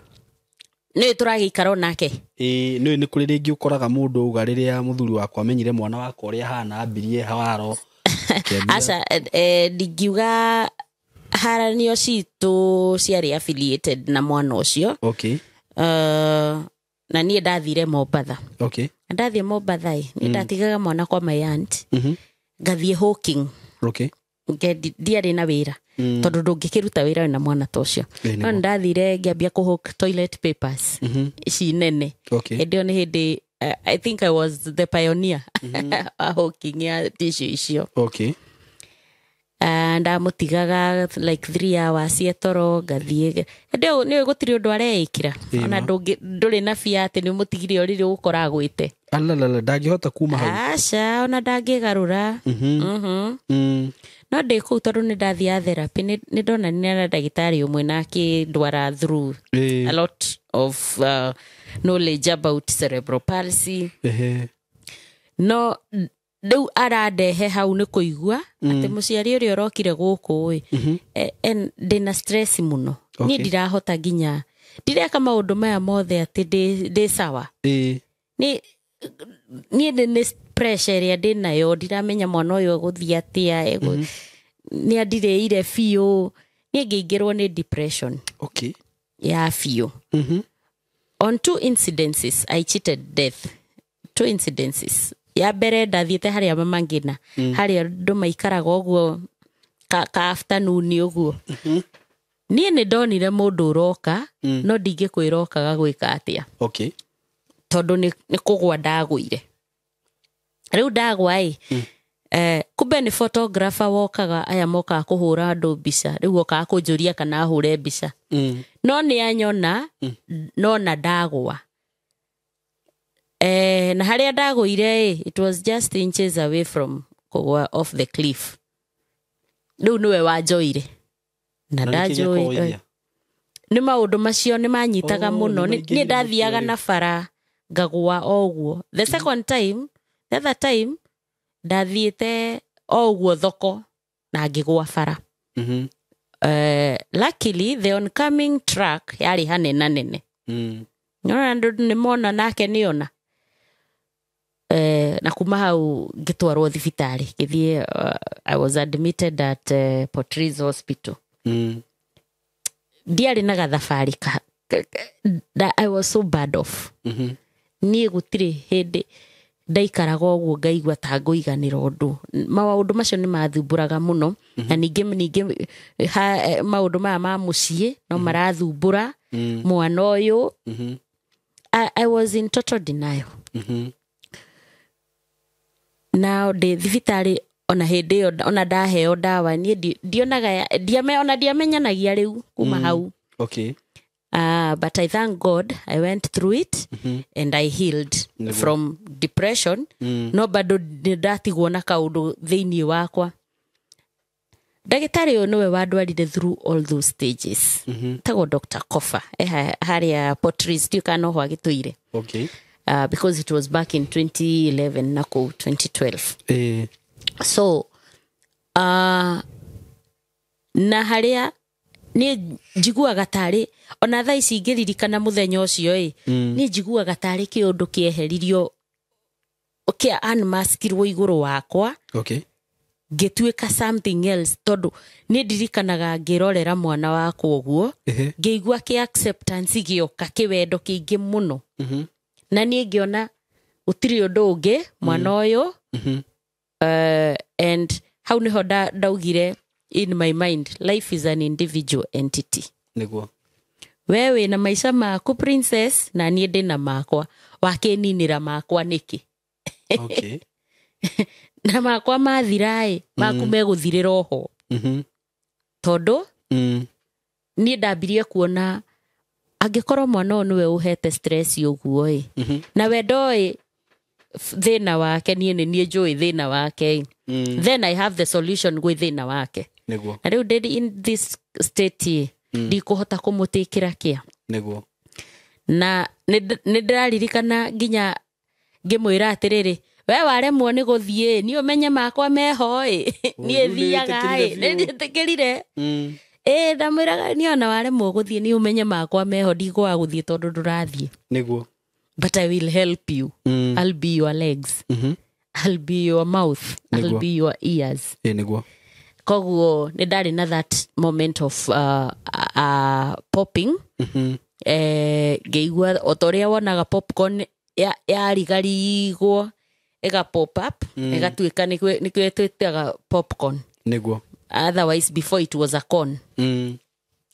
Nĩ tũragĩikara onake. Ĩĩ, nĩ kũrĩ rĩngĩ ũkoraga mũndũ auga rĩrĩa mũthuri wakwa amenyire mwana wakwa ũrĩa ahana ambirie hawaro. Aca, ndingiuga haranio citũ ciarĩ affiliated na mwana ũcio. Na niĩ ndathire Mombatha. Na ndathiĩ Mombatha ĩ, nĩ ndatigaga mwana kwa my aunt. Ngathiĩ hawking. Ndiarĩ na wĩra, tondũ ndũngĩkĩruta wĩra wĩna mwana ta ũcio. No nĩ ndathire ngĩambia kũ hawk toilet papers ici nene. Hĩndĩ ĩyo nĩ hĩndĩ I think I was the pioneer wa hawking ya tissue icio. Ndamũtigaga like 3 hours etoro, ngathiĩ. Hĩndĩ ĩyo nĩ gũtirĩ ũndũ areĩkĩra. Ona ndũrĩ na bia atĩ nĩ ũmũtigire ũrĩrĩ ũgũkora agwĩte. Alalala, ndangĩhota kuma hau. Aca, ona ndangĩgarũra. No ndĩ kũu tondũ nĩ ndathiaga therapy, nĩ ndonanire na ndagĩtarĩ ũmwe na akĩndwara through a lot of knowledge about cerebral palsy. No rĩu arandehe hau nĩ kũigua atĩ mũciari ũrĩa ũrokire gũkũ ĩ, ndĩna stress mũno. Niĩ ndirahota nginya ndireka maũndũ maya mothe atĩ ndĩ sawa. Niĩ nĩ pressure ĩrĩa ndĩnayo, ndiramenya mwana ũyũ egũthiĩ atĩa, nĩ andirĩire biũ. Niĩ ngĩingĩrwo nĩ depression. Okay. Ya biũ. On 2 incidences I cheated death. 2 incidences. Ya mbere ndathiĩte harĩa mama ngina, harĩa andũ maikaraga ũguo ka afternoon ũguo. Niĩ nĩ ndonire mũndũ ũroka, no ndingĩkwĩra okaga gwĩka atĩa. Okay. Tondũ nĩ kũgwa ndagũire. Rĩu ndagwa ĩ, kumbe nĩ photographer wokaga, aya mokaga kũhũra andũ mbica, rĩu okaga kũnjũria kana ahũre mbica. No nĩ anyona, nona ndagwa. Na harĩa ndagũire ĩ, it was just inches away from kũgwa off the cliff. Rĩu nĩwe wanjoire. Na ndanjũĩ. Nĩ maũndũ macio nĩ manyitaga mũno. Niĩ ndathiaga na bara ngagwa o ũguo. The second time, the other time, ndathiĩte o ũguo thoko na ngĩgwa bara. Luckily, the oncoming truck yarĩ hanena nene. Nona andũ nĩ mona nake nĩona. Na kuma hau ngĩtwarwo thibitarĩ, ngĩthiĩ, I was admitted at Portrees Hospital. Ndiarĩ na gathabarĩ I was so bad off. Niĩ gũtirĩ hĩndĩ ndaikaraga ũguo ngaigua ta ngũiganĩra ũndũ. Maũndũ macio nĩ mathumbũraga mũno. Na ningĩ maũndũ maya ma mũciĩ no marathumbũra mwana ũyũ. I was in total denial. Now ndĩ thibitarĩ ona hĩndĩ ĩyo ona ndaheo ndawa niĩ ndionaga, ona ndiamenyanagia rĩu kuma hau. Okay. But I thank God I went through it and I healed from depression. No bado ndatigwo na kaũndũ thĩinĩ wakwa. Ndagĩtarĩ ũyũ nĩwe wandwarire through all those stages. Tagwo Dr. Kofa harĩa Portrees, ndiũĩ kana noho agĩtũire. Okay. Because it was back in 2011 na kũu 2012. So na harĩa niĩ njiguaga tarĩ ona thaa ici ngĩririkana mũthenya ũcio ĩ, niĩ njiguaga tarĩ kĩũndũ kĩeheririo kĩa unmaskirwo igũrũ wakwa. Okay. Ngĩtuĩka something else tondũ niĩ ndirikanaga ngĩrorera mwana wakwa ũguo, ngĩigua kĩ acceptance gĩoka kĩwendo kĩingĩ mũno. Na niĩ ngĩona gũtirĩ ũndũ ũngĩ mwana ũyũ. And hau nĩho ndaugire in my mind, life is an individual entity. Nĩguo. We wĩna maica maku princess, na niĩ ndĩna makwa. Wakĩninĩra makwa nĩkĩ? Okay. Na makwa mathira ĩ, maku megũthirĩra oho. Tondũ niĩ ndambirie kuona angĩkorwo mwana ũyũ nĩwe ũhete stress ũguo ĩ, na we ndoĩ thĩna wake, niĩ nĩ niĩ njũĩ thĩna wake ĩ. Then I have the solution gwĩ thĩna wake. Nĩguo. Na rĩu ndĩ in this state ndikũhota kũmũtĩkĩra kĩa. Nĩguo. Na nĩ ndĩraririkana nginya ngĩmwĩra atĩrĩrĩ, we waremwo nĩ gũthiĩ, niĩ ũmenye makwa meho ĩ, niĩ thiaga ĩ, nĩ njĩtĩkĩrire. Ndamwĩraga niĩ ona waremwo gũthiĩ, niĩ ũmenye makwa meho, ndigũaga gũthiĩ tondũ ndũrathiĩ. Nĩguo. But I will help you. I'll be your legs. I'll be your mouth. I'll be your ears. Nĩguo. Koguo nĩ ndarĩ na that moment of popping. Ngĩigua o ta ũrĩa wonaga popcorn yarigarigwo ĩga pop up, ĩgatuĩka nĩkĩo twĩtaga popcorn. Nĩguo. Otherwise before it was a corn.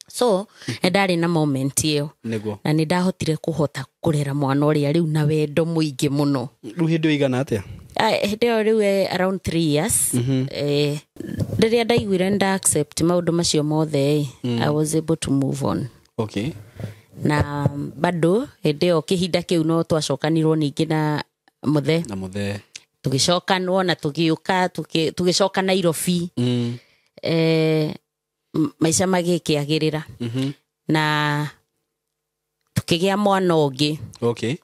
So nĩ ndarĩ na moment ĩyo. Nĩguo. Na nĩ ndahotire kũhota kũrera mwana ũrĩa rĩu na wendo mũingĩ mũno. Rĩu hĩndĩ ĩyo ĩigana atĩa? Hĩndĩ ĩyo rĩu around 3 years. Rĩrĩa ndaiguire nda accept maũndũ macio mothe, I was able to move on. Okay. Na bado hĩndĩ ĩyo kĩhinda kĩu no twacokanirwo ningĩ na Mũthe. Na Mũthe. Tũgĩcokanwo na tũgĩũka, tũgĩcoka Nairobi. Maica magĩkĩagĩrĩra. Na tukĩgĩa mwana ũngĩ. Okay.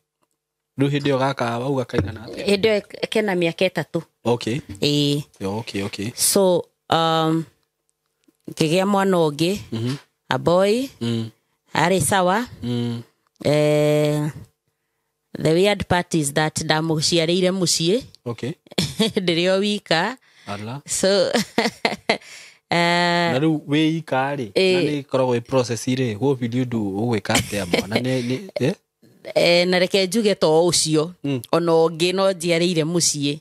Rĩu hĩndĩ ĩyo gaka wauga kaigana atĩa? Hĩndĩ ĩyo kena mĩaka 3. Okay. Ĩĩ. Okay. So ngĩgĩa mwana ũngĩ. A boy. Arĩ sawa. The weird part is that ndamũciarĩire mũciĩ. Okay. Ndĩrĩ o wika. Ala. So na rĩu wĩ ika rĩ, na nĩ ĩkoragwo ĩ process rĩ, what will you do? Ũgwĩka atĩa mwana? Nĩ na reke njuge to ũcio. Ona ũngĩ no njiarĩire mũciĩ.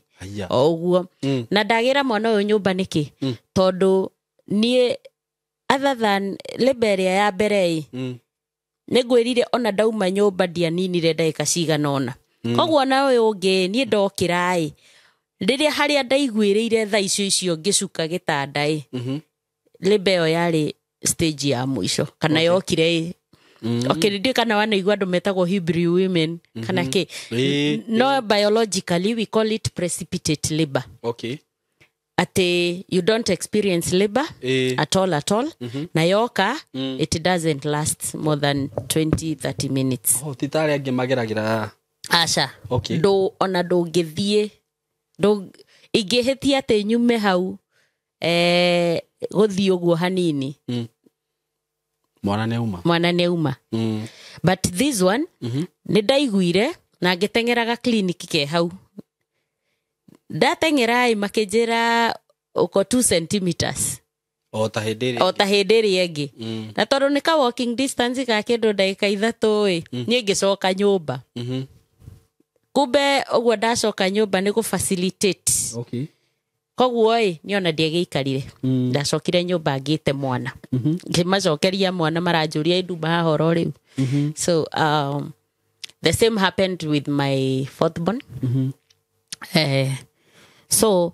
O ũguo. Na ndagĩra mwana ũyũ nyũmba nĩkĩ? Tondũ niĩ other than labor ĩrĩa ya mbere ĩ, nĩ ngwĩrire ona ndauma nyũmba ndianinire ndagĩka cigana ũna. Koguo ona ũyũ ũngĩ niĩ ndokĩra ĩ, rĩrĩa harĩa ndaiguĩrĩire thaa icio icio ngĩcuka gĩtanda ĩ, labor ĩyo yarĩ stage ya mũico kana yokire ĩ. Okay, ndiũĩ kana wanaigua andũ metagwo Hebrew women kana kĩ. No biologically we call it precipitate labor. Okay. Ati you don't experience labor at all. Na yoka it doesn't last more than 20-30 minutes. Oh, ti ta arĩa angĩ mageragĩra. Aca. Okay. Ndũ ona ndũngĩthiĩ, ingĩhĩtia atĩ nyume hau gũthiĩ ũguo hanini. Mwana nĩ auma. Mwana nĩ auma. But this one nĩ ndaiguire na ngĩteng'eraga clinic ke hau. Ndateng'era ĩ makĩnjĩra uko 2 centimeters. O ta hĩndĩ ĩrĩa. O ta hĩndĩ ĩrĩa ĩngĩ. Na tondũ nĩ ka walking distance ga kĩndũ ndagĩka 3 ĩ, niĩ ngĩcoka nyũmba. Kumbe ũguo ndacoka nyũmba nĩ gũ facilitate. Okay. Koguo ĩ, niĩ ona ndiagĩikarire. Ndacokire nyũmba ngĩte mwana. Ngĩmacokeria mwana maranjũria nduma haha oro rĩu. So the same happened with my fourth born. So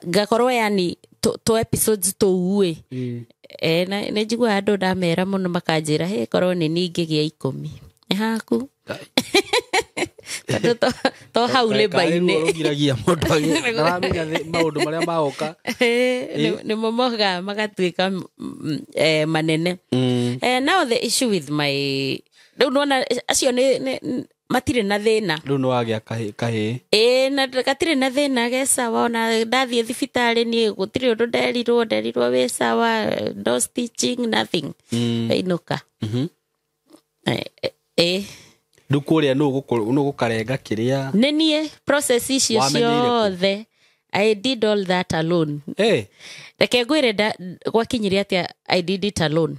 ngakorwo yani to episodes tũu ĩ. Na nĩ njiguaga andũ ndamera mũno makanjĩra, hey, korwo nĩ niĩ ingĩgĩa 10. Nĩ haku. Tondũ to hau labor-inĩ. Rũgiragia mũndũ ndaramenya maũndũ marĩa maoka. Nĩmo mokaga magatuĩka manene. Now the issue with my rĩu nĩwona acio nĩ matirĩ na thĩna. Rĩu nĩ wagĩa kahĩĩ. Ĩĩ, na gatirĩ na thĩna, ge sawa. Ona ndathiĩ thibitarĩ niĩ gũtirĩ ũndũ nderirwo wĩ sawa, no stitching, nothing. Inũka. Rĩu kũrĩa nũ gũkarenga kĩrĩa? Nĩ niĩ process icio ciothe. I did all that alone. Reke ngwĩre gwakinyire atĩa I did it alone.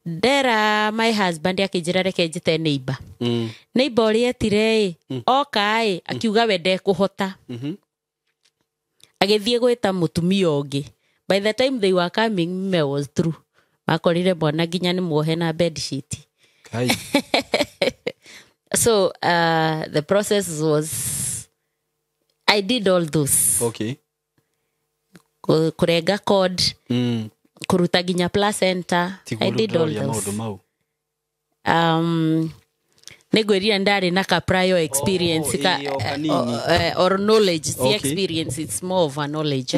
Ndera my husband akĩnjĩra reke njĩte neighbor. Neighbor ũrĩa etire ĩ, oka ĩ, akiuga we ndekũhota. Agĩthiĩ gwĩta mũtumia ũngĩ. By the time they were coming, me was through. Makorire mwana nginya nĩ muohe na bed sheet. So the process was, I did all those. Okay. Kurenga cord, kuruta nginya placenta. I did all those. Nĩngwĩrire ndarĩ na ka prior experience or knowledge. The experience, it's more of a knowledge.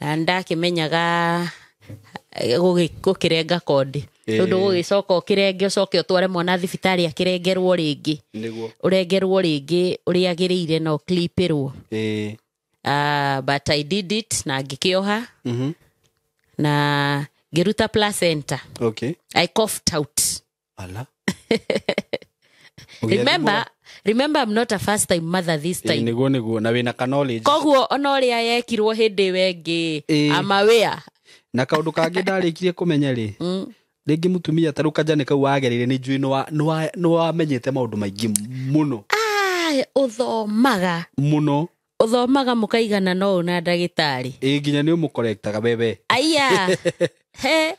Na ndakĩmenyaga gũkĩrenga cord. Tondũ gũgĩcoka ũkĩrenge ũcoke ũtware mwana thibitarĩ akĩrengerwo rĩngĩ. Ũrengerwo rĩngĩ ũrĩa agĩrĩire na ũclipĩrwo. But I did it na ngĩkĩoha. Na ngĩruta placenta. Okay. I coughed out. Ala. Remember I'm not a first time mother this time. Nĩguo na wĩna ka knowledge. Koguo ona ũrĩa yekirwo hĩndĩ ĩyo ĩngĩ, I'm aware. Na kaũndũ kangĩ ndarĩkirie kũmenya rĩ, rĩngĩ mũtumia ta rĩu kanjani kau wagereire nĩ njũĩ nĩ wamenyete maũndũ maingĩ mũno. Ũthomaga. Mũno. Ũthomaga mũkaigana no na ndagĩtarĩ. Nginya nĩ ũmũkorektaga bebe. Aya. He.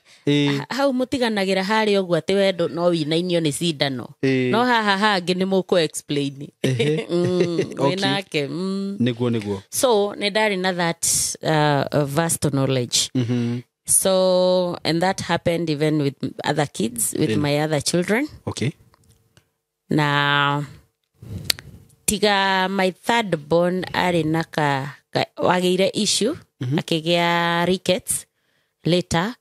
Hau mũtiganagĩra harĩa ũguo atĩ we no wĩinainio nĩ cindano. No haha hangĩ nĩ mũkũ explain. Wĩnake. Nĩguo. So nĩ ndarĩ na that vast knowledge. So, and that happened even with other kids, with my other children. Okay. Na tiga my third born arĩ na ka wagĩire issue Akĩgĩa rickets later.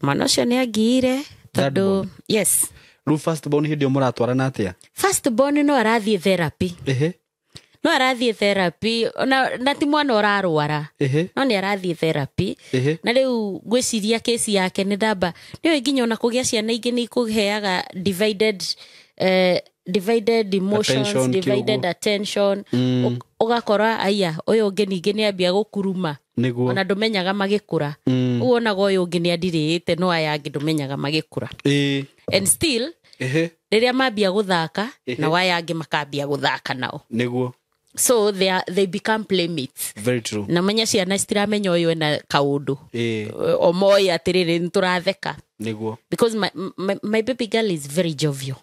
Mwana ũcio nĩ angiire Third tondũ born. yes. Rĩu first born hĩndĩ ĩyo mũratwarana atĩa? First born no arathiĩ therapy. Ehe. No arathiĩ therapy ona na ti mwana ũrarwara. Ehe. No nĩ arathiĩ therapy. Ehe. Na rĩu ngwĩciria kesi yake nĩ ndamba nĩũĩ nginya ona kũgĩa ciana ingĩ nĩ ikũheaga divided divided emotions, Attention, divided kĩũguo. attention. Ũgakora aya ũyũ ũngĩ ningĩ nĩ ambia gũkuruma. Nĩguo. Ona ndũmenyaga magĩkũra. Ũguo onaga ũyũ ũngĩ nĩ andirĩĩte no aya angĩ ndũmenyaga magĩkũra. Ĩĩ. And still Ehe. rĩrĩa mambia gũthaka Ehe. nao aya angĩ makambia gũthaka nao. Nĩguo. So they become playmates. Very true. Na menya ciana citiramenya ũyũ ena kaũndũ. Ĩĩ. O moĩ atĩrĩrĩ nĩ tũratheka. Nĩguo. Because my baby girl is very jovial.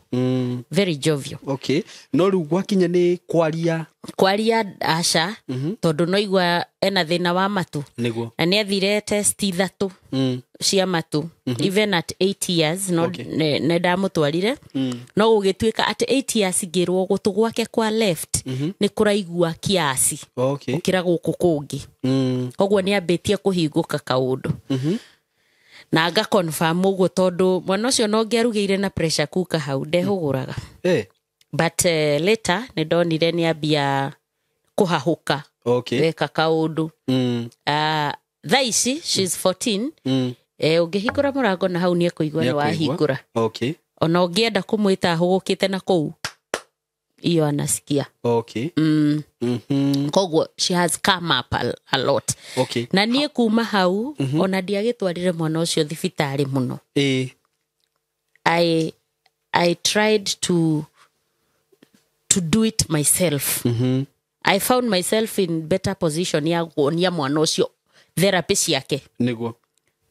Very jovial. Okay. No rĩu gwakinya nĩ kwaria. Kwaria aca tondũ no igua ena thĩna wa matũ. Nĩguo. Na nĩ athire test 3 cia matũ. Even at 8 years no Okay. nĩ ndamũtwarire. No gũgĩtuĩka at 8 years ngĩrwo gũtũ gwake kwa left nĩ kũraigua kiasi. Okay. Gũkĩra gũkũ kũngĩ. Koguo nĩ ambĩtie kũhingũka kaũndũ. Na nga confirm ũguo tondũ mwana ũcio no ngĩarugĩire na pressure cooker hau ndehũgũraga. Eh. But later nĩ ndonire nĩ ambia kũhahũka. Okay. Weka kaũndũ. Thaa ici she's 14. Ũngĩhingũra mũrango na hau nĩ ekũigua nĩ wahingũra. Okay. Ona ũngĩenda kũmwĩta ahũgũkĩte na kũu iyo anasikia. Okay. Koguo she has come up a lot. Okay. Na niĩ kuma hau ona ndiagĩtwarire mwana ũcio thibitarĩ mũno. Ĩĩ. I tried to do it myself. I found myself in better position ya kuonia mwana ũcio therapy ciake. Nĩguo.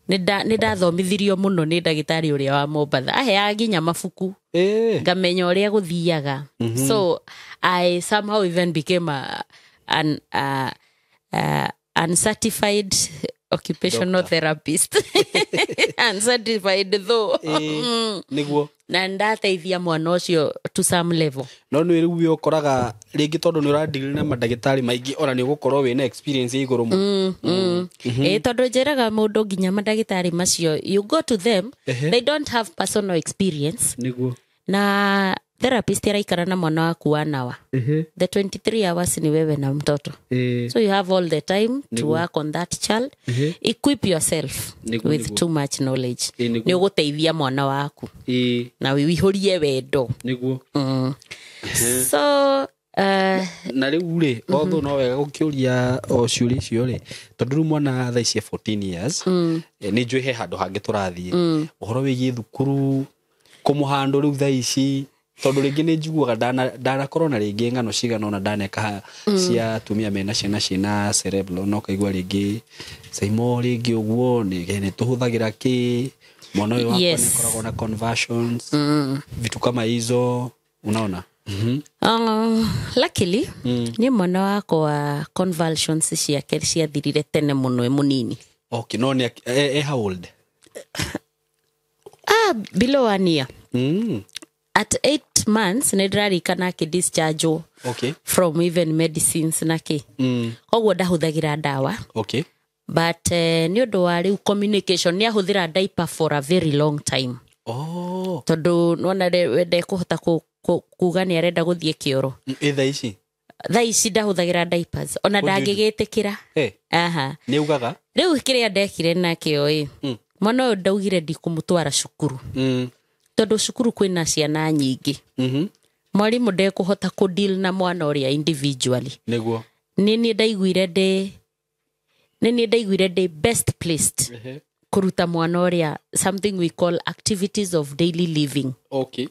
Nĩ ndathomithirio mũno nĩ ndagĩtarĩ ũrĩa wa Mombatha. Aheaga nginya mabuku. Ĩĩ. Ngamenya ũrĩa gũthiaga. So I somehow even became an uncertified occupational therapist. Uncertified though. Ĩĩ. Nĩguo. Na ndateithia mwana ũcio to some level. No nĩ rĩu ũkoraga rĩngĩ tondũ nĩ ũradeal na mandagĩtarĩ maingĩ ona nĩ ũgũkorwo wĩna experience ya igũrũ mũno. Ĩĩ tondũ njĩraga mũndũ nginya mandagĩtarĩ macio you go to them. Ehe. They don't have personal experience. Nĩguo. Na therapist araikara na mwana waku 1 hour. Ehe. The 23 hours ni wewe na mtoto. Ĩĩ. So you have all the time to work on that child. Equip yourself Nĩguo, with nĩguo. too much knowledge. Ĩĩ, nĩguo. Nĩ ũgũteithia mwana waku. Ĩĩ. Na wĩihũrie wendo. Nĩguo. So Na rĩu rĩ although no wega gũkĩũria o ciũria icio rĩ tondũ rĩu mwana thaa ici e 14 years nĩ njũĩ he handũ hangĩ tũrathiĩ ũhoro wĩgiĩ thukuru kũmũhandũ rĩu thaa ici tondũ rĩngĩ nĩ njiguaga ndanakorwo na rĩngĩ ng'ano cigana ũna ndaneka cia atumia mena ciana ciĩna cerebral na ũkaigua rĩngĩ Saimo rĩngĩ ũguo nĩ tũhũthagĩra kĩ mwana ũyũ wakwa Yes. nĩ akoragwo na conversions vitu kama hizo unaona. Luckily niĩ mwana wakwa convulsions ciake ciathirire tene mũno e mũnini. Okay, no nĩ how old? Below 1 year. At 8 months nĩ ndĩrarikana akĩdischargewo Okay. from even medicines na kĩ. Koguo ndahũthagĩra ndawa. Okay. But nĩ ũndũ wa rĩu communication nĩ ahũthĩra diaper for a very long time. Oh. Tondũ nĩwona ndekũhota kuga nĩ arenda gũthiĩ kĩoro. Ĩ thaa ici? Thaa ici ndahũthagĩra diapers ona What do you do? ndangĩgĩtĩkĩra. Eh, Aha. nĩ ugaga? Rĩu kĩrĩa ndekire nakĩo ĩ mwana ũyũ ndaugire ndikũmũtwara cukuru. Tondũ cukuru kwĩna ciana nyingĩ. Mwarimũ ndekũhota kũ deal na mwana ũrĩa individually. Nĩguo. Nĩ niĩ ndaiguire ndĩ best placed Ehe. kũruta mwana ũrĩa something we call activities of daily living. Okay.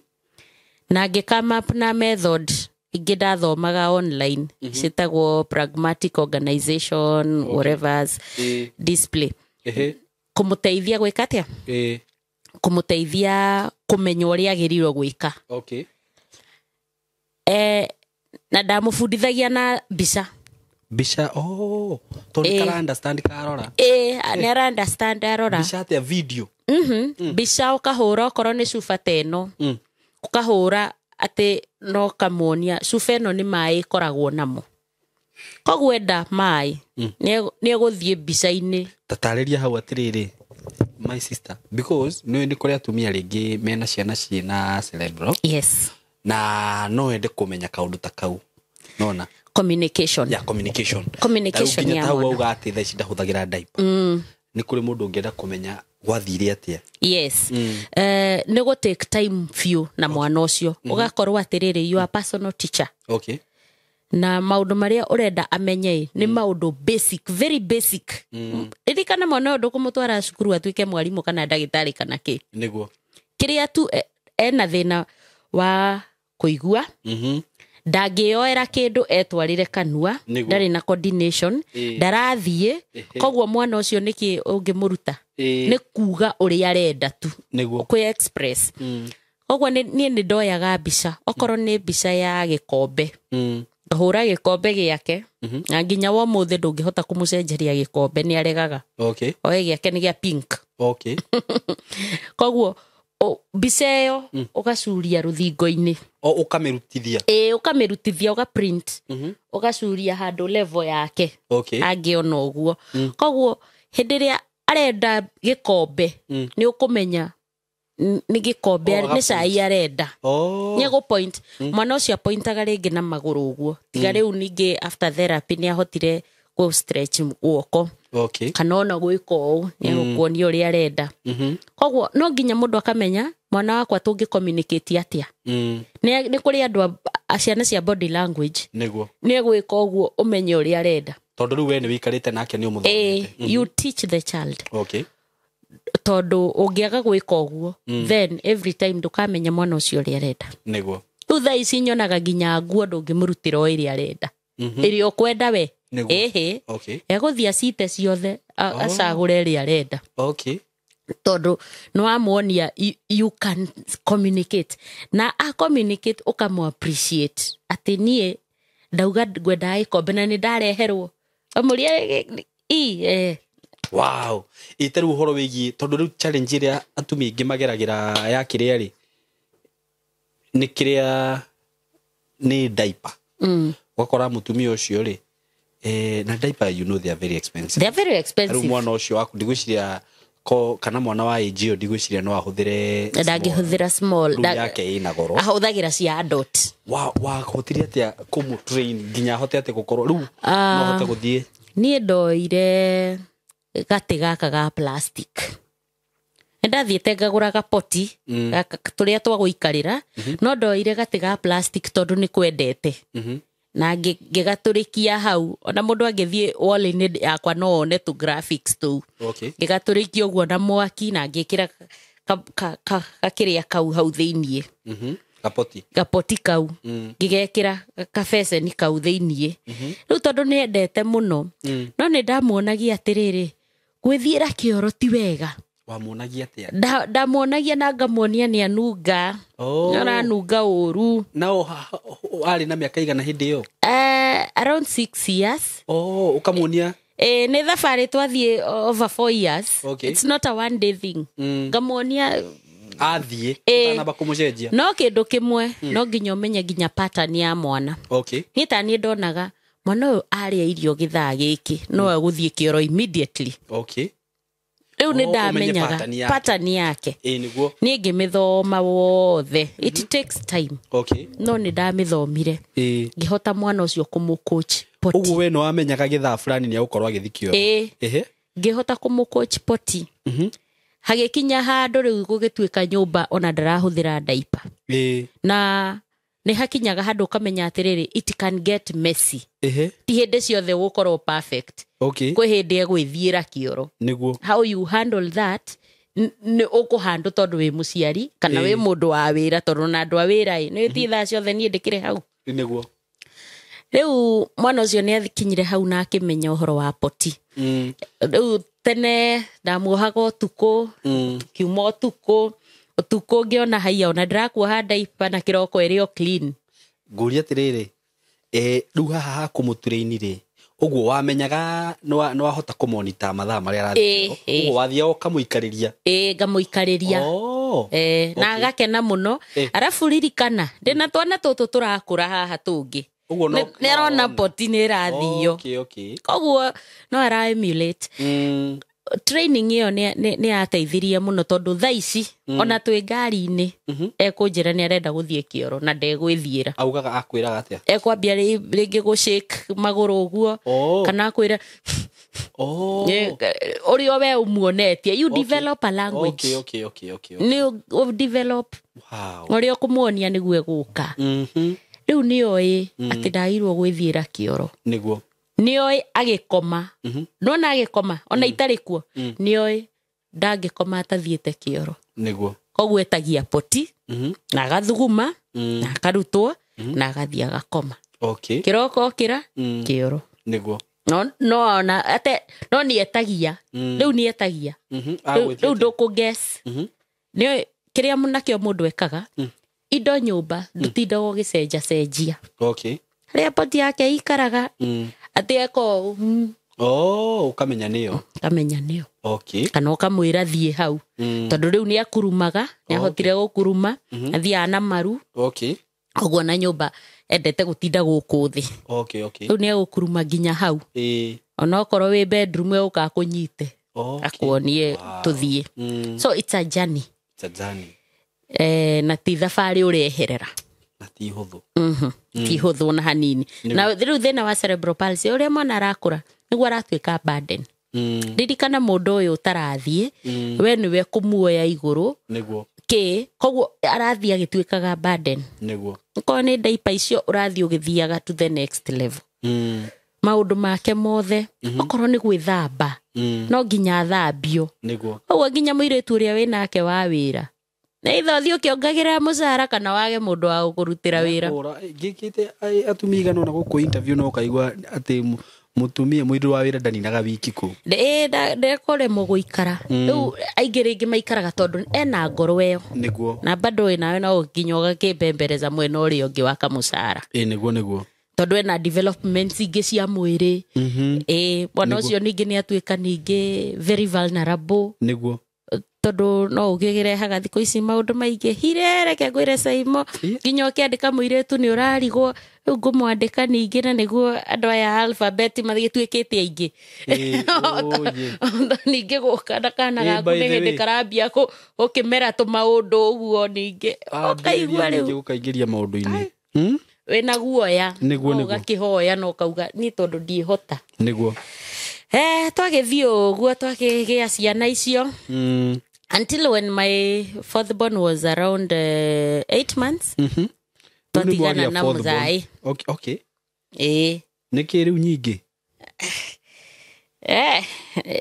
Na ngĩ come up na method ingĩ ndathomaga online ciĩtagwo pragmatic organization whatever display. Ehe. Kũmũteithia gwĩka atĩa? Ĩĩ. Kũmũteithia kũmenya ũrĩa agĩrĩirwo gwĩka. Okay. Na ndamũbundithagia na mbica. Mbica, oh, tondũ kara understand karora. Ĩĩ, nĩ ara understand arora. Mbica atĩa video? Mbica ũkahũra okorwo nĩ cuba ta ĩno. Ũkahũra atĩ no kamuonia cuba ĩno nĩ maĩ ĩkoragwo namo. Koguo enda maĩ, nĩ egũthiĩ mbica-inĩ. Tatarĩria hau atĩrĩrĩ, my sister, because nĩ nĩ kũrĩ atumia rĩngĩ mena ciana ciĩna cerebral. Yes. Na no ende kũmenya kaũndũ ta kau, nona Communication. Ya communication. Communication. Ta rĩu nginya Ya ta hau mwana. wauga atĩ thaa ici ndahũthagĩra diaper, nĩ kũrĩ mũndũ ũngĩenda kũmenya gwathire atĩa. Yes. Nĩ gũ take time biũ na mwana ũcio, ũgakorwo atĩrĩrĩ, you are personal teacher. Na maũndũ marĩa ũrenda amenye nĩ maũndũ basic, very basic. Ririkana mwana ũyũ ndũkũmũtwara cukuru atuĩke mwarimũ kana ndagĩtarĩ kana kĩ. Kĩrĩa tu ena thĩna wa kũigua, ndangĩyoera kĩndũ etwarĩre kanua. Ndarĩ na coordination. Ndarathiĩ. Koguo mwana ũcio nĩkĩ ũngĩmũruta? Nĩ kuga ũrĩa arenda tu. Kwĩ express. Koguo niĩ nĩ ndoyaga mbica, okorwo nĩ mbica ya gĩkombe, ngahũra gĩkombe gĩake, na nginya wa ũmũthĩ ndũngĩhota kũmũcenjeria gĩkombe, nĩ aregaga. Oe gĩake nĩ gĩa pink. Koguo mbica ĩyo ũgacuria rũthingo-inĩ. O ũkamĩrutithia. Ĩĩ, ũkamĩrutithia, ũgaprint, ũgacuria handũ level yake angĩona ũguo. Koguo hĩndĩ ĩrĩa arenda gĩkombe, nĩ ũkũmenya nĩ gĩkombe. Oh, nĩ cai arenda. Oh. Nĩ egũ point. Mwana ũcio apointaga rĩngĩ na magũrũ ũguo, tiga rĩu ningĩ after therapy nĩ ahotire kũ stretch guoko kana ona gwĩka ũũ, nĩ egũkuonia ũrĩa arenda. Koguo no nginya mũndũ akamenya mwana wakwa tũngĩ communicate atĩa. Nĩ kũrĩ andũ a ciana cia body language. Nĩ egwĩka ũguo ũmenye ũrĩa arenda. Tondũ rĩu we nĩ wĩikarĩte nake, nĩ ũmũthomete. You teach the child. Tondũ ũngĩaga gwĩka ũguo, then every time ndũkamenya mwana ũcio ũrĩa arenda. Rĩu thaa ici nyonaga nginya nguo ndũngĩmũrutĩra o ĩrĩa arenda, ĩrĩa ũkwenda we. Ĩhĩ. Egũthiĩ acite ciothe, acagũre ĩrĩa arenda. Tondũ nĩ wamuonia you can communicate, na a communicate ũkamũ appreciate atĩ niĩ ndauga ngwendaga gĩkombe na nĩ ndareherwo amũria i eh. Wow, ĩ ta rĩu ũhoro wĩgiĩ, tondũ rĩu challenge ĩrĩa atumia aingĩ mageragĩra ya kĩrĩa rĩ, nĩ kĩrĩa nĩ diaper. Ũgakora mũtumia ũcio rĩ, na diaper, you know they are very expensive. They are very Rĩu expensive. mwana ũcio waku ndigwĩciria kana mwana wa age ĩyo ndigwĩciria no ahũthĩre small. Ndangĩhũthĩra small. Rĩu yake ĩna goro. Ahũthagĩra cia adult. Wahotire atĩa kũmũ-train nginya ahote atĩ gũkorwo rĩu no ahote gũthiĩ? Niĩ ndoire gatĩ gaka ga plastic, nĩ ndathiĩte ngagũra gapoti gaka tũrĩa twa gũikarĩra, no ndoire gatĩ ga plastic tondũ nĩ kwendete, na ngĩgatũrĩkia hau. Ona mũndũ angĩthiĩ wall-inĩ yakwa no one tũ graphics tũu. Ngĩgatũrĩkia ũguo na mwaki na ngĩkĩra gakĩrĩa kau hau thĩiniĩ. Gapoti. Gapoti kau, ngĩgekĩra kabeceni kau thĩiniĩ. Rĩu tondũ nĩ endete mũno, no nĩ ndamuonagia atĩrĩrĩ, gwĩthiĩra kĩoro ti wega. Wamuonagia atĩa? Ndamuonagia na ngamuonia nĩ anunga. Oh. Nĩ aranunga ũru. Nao arĩ na mĩaka igana hĩndĩ ĩyo? Around 6 years. Oh, ũkamuonia. Nĩ thabarĩ twathiĩ over 4 years. It's not a one day thing. Ngamuonia. Athiĩ ũtanamba kũmũcenjia. No kĩndũ kĩmwe, no nginya ũmenye nginya pattern ya mwana. Niĩ ta niĩ ndonaga mwana ũyũ arĩa irio gĩthaa gĩkĩ no egũthiĩ kĩoro immediately. Rĩu nĩ Oh, ũmenye ndamenyaga pattern yake. pattern yake. Ĩ nĩguo. Niĩ ngĩmĩthoma wothe. It takes time. No nĩ ndamĩthomire, ngĩhota mwana ũcio kũmũ-coach potty. Ũguo we nĩ wamenyaga gĩthaa fulani nĩ egũkorwo agĩthiĩ kĩoro. Ĩ. Ngĩhota kũmũ-coach potty. Hagĩkinya handũ rĩu gũgĩtuĩka nyũmba ona ndarahũthĩra diaper. Na nĩ hakinyaga handũ ũkamenya atĩrĩrĩ, it can get messy. Ti hĩndĩ ciothe gũkorwo perfect. Kwĩ hĩndĩ egwĩthiĩra kĩoro. How you handle that, nĩ ũkũhandũ tondũ wĩ mũciari kana wĩ mũndũ wa wĩra, tondũ na andũ a wĩra ĩ nĩ ti thaa ciothe niĩ ndĩkĩrĩ hau. Rĩu mwana ũcio nĩ akinyire hau na akĩmenya ũhoro wa potty. Rĩu tene ndamuohaga ũtukũ, kiuma ũtukũ ũtukũ ngĩona haiya ona ndĩrakuoha diaper na kĩroko ĩrĩ o clean. Ngũria atĩrĩrĩ, rĩu haha ha kũmũturaini rĩ, ũguo wamenyaga nĩ wahota kũmonita mathaa marĩa arathiĩ Ĩ, ĩ. ũguo wathiaga ũkamũikarĩria? Ĩ, ngamũikarĩria. Oh. Na agakena mũno. Arabu ririkana ndĩna twana tũtũ tũrakũra haha tũngĩ. Ũguo no Nĩ arona poti nĩ ĩrathio. Okay, okay. Koguo no ara emulate. Training ĩyo nĩ yateithirie mũno tondũ thaa ici ona twĩ ngari-inĩ ekũnjĩra nĩ arenda gũthiĩ kĩoro na ndegwĩthiĩra. Augaga akwĩraga atĩa? Ekwambia rĩngĩ gũshake magũrũ ũguo Oh. kana akwĩra Oh. ũrĩa we ũmuonetie. You Okay. develop a language. Okay, okay, okay, okay, okay. Nĩ develop Wow. ũrĩa ũkũmuonia nĩguo egũka. Rĩu nĩoĩ atĩ ndagĩrĩirwo gwĩthiĩra kĩoro. Nĩguo. Nĩoĩ agĩkoma, nona agĩkoma ona itarĩ kuo, nĩoĩ ndangĩkoma atathiĩte kĩoro. Nĩguo. Koguo etagia poti na agathuguma na akarutwo na agathiĩ agakoma. Okay. Kĩroko okĩra kĩoro. Nĩguo. No no ona ate no nĩ etagia. Rĩu nĩ etagia. Rĩu Agwĩtia rĩu ndũkũ guess. Nĩoĩ kĩrĩa nakĩo mũndũ ekaga, indo nyũmba ndũtindaga ũgĩcenjacenjia. Okay. Harĩa poti yake ikaraga atĩ eka ũũ, Oh, ũkamenya nĩyo. kamenya nĩyo. Okay. Kana ũkamwĩra thiĩ hau. Tondũ rĩu nĩ akurumaga, nĩ ahotire gũkuruma, athiaga na maru. Okay. Koguo na nyũmba endete gũtinda gũkũ thĩ. Okay, okay. Rĩu nĩ egũkuruma nginya hau. Ĩĩ. Onokorwo wĩ bedroom egũka akũnyite. Okay. Akuonie tũthiĩ. So it's a journey. It's a journey. Na ti thabarĩ ũreherera. Na ti hũthũ. Ti hũthũ na hanini. Na rĩu thĩna wa cerebral palsy ũrĩa mwana arakũra nĩguo aratuĩka burden. Ririkana mũndũ ũyũ ũtarathiĩ, we nĩwe kũmuoya igũrũ Nĩguo. kĩ, koguo arathiĩ agĩtuĩkaga burden. Nĩguo. Okorwo nĩ diaper icio ũrathiĩ ũgĩthiaga to the next level. Maũndũ make mothe, okorwo nĩ gwĩthamba, no nginya athambio. Nĩguo. Koguo nginya mũirĩtu ũrĩa wĩ nake wa wĩra, nĩ ithe ũthiĩ ũkĩongagĩrĩra mũcara kana wage mũndũ wa gũkũrutĩra wĩra. Ngĩkĩte atumia igana ũna gũkũ interview no ũkaigua atĩ mũtumia mũirũ wa wĩra ndaninaga wiki kũu. Ndekũremwo gũikara. Rĩu aingĩ rĩngĩ maikaraga tondũ ena ngoro ĩyo. Nĩguo. Na bado wĩ nawe no nginya ũgakĩmbembereza mwena ũrĩa ũngĩ wa kamũcara. Ĩĩ nĩguo nĩguo. Tondũ ena developments ingĩ cia mwĩrĩ. Ĩĩ mwana ũcio ningĩ nĩ atuĩka ningĩ very vulnerable. Nĩguo. Tondũ no ũgĩrehaga thikũ ici maũndũ maingĩ. Hire reke ngwĩre Saimo, nginya ũkĩandĩka mũirĩtu nĩ ũrarigwo, rĩu ngũmwandĩka ningĩ na nĩguo andũ aya alphabet magĩtuĩkĩte aingĩ. Ningĩ gũka na kana gaku By nĩ the hĩndĩ way. karambia gũkĩmera tũmaũndũ ũguo ningĩ. Ũkaigua rĩu gũkaingĩria maũndũ-inĩ. Wĩna guoya. Nĩguo, No nĩguo. ũgakĩhoya na ũkauga niĩ tondũ ndiĩhota. Nĩguo. Twagĩthiĩ ũguo twakĩgĩa ciana icio. Until when my fourth born was around 8 months. Twatigana na mũthai. Okay, okay. Ĩĩ. Nĩkĩ rĩu nyingĩ?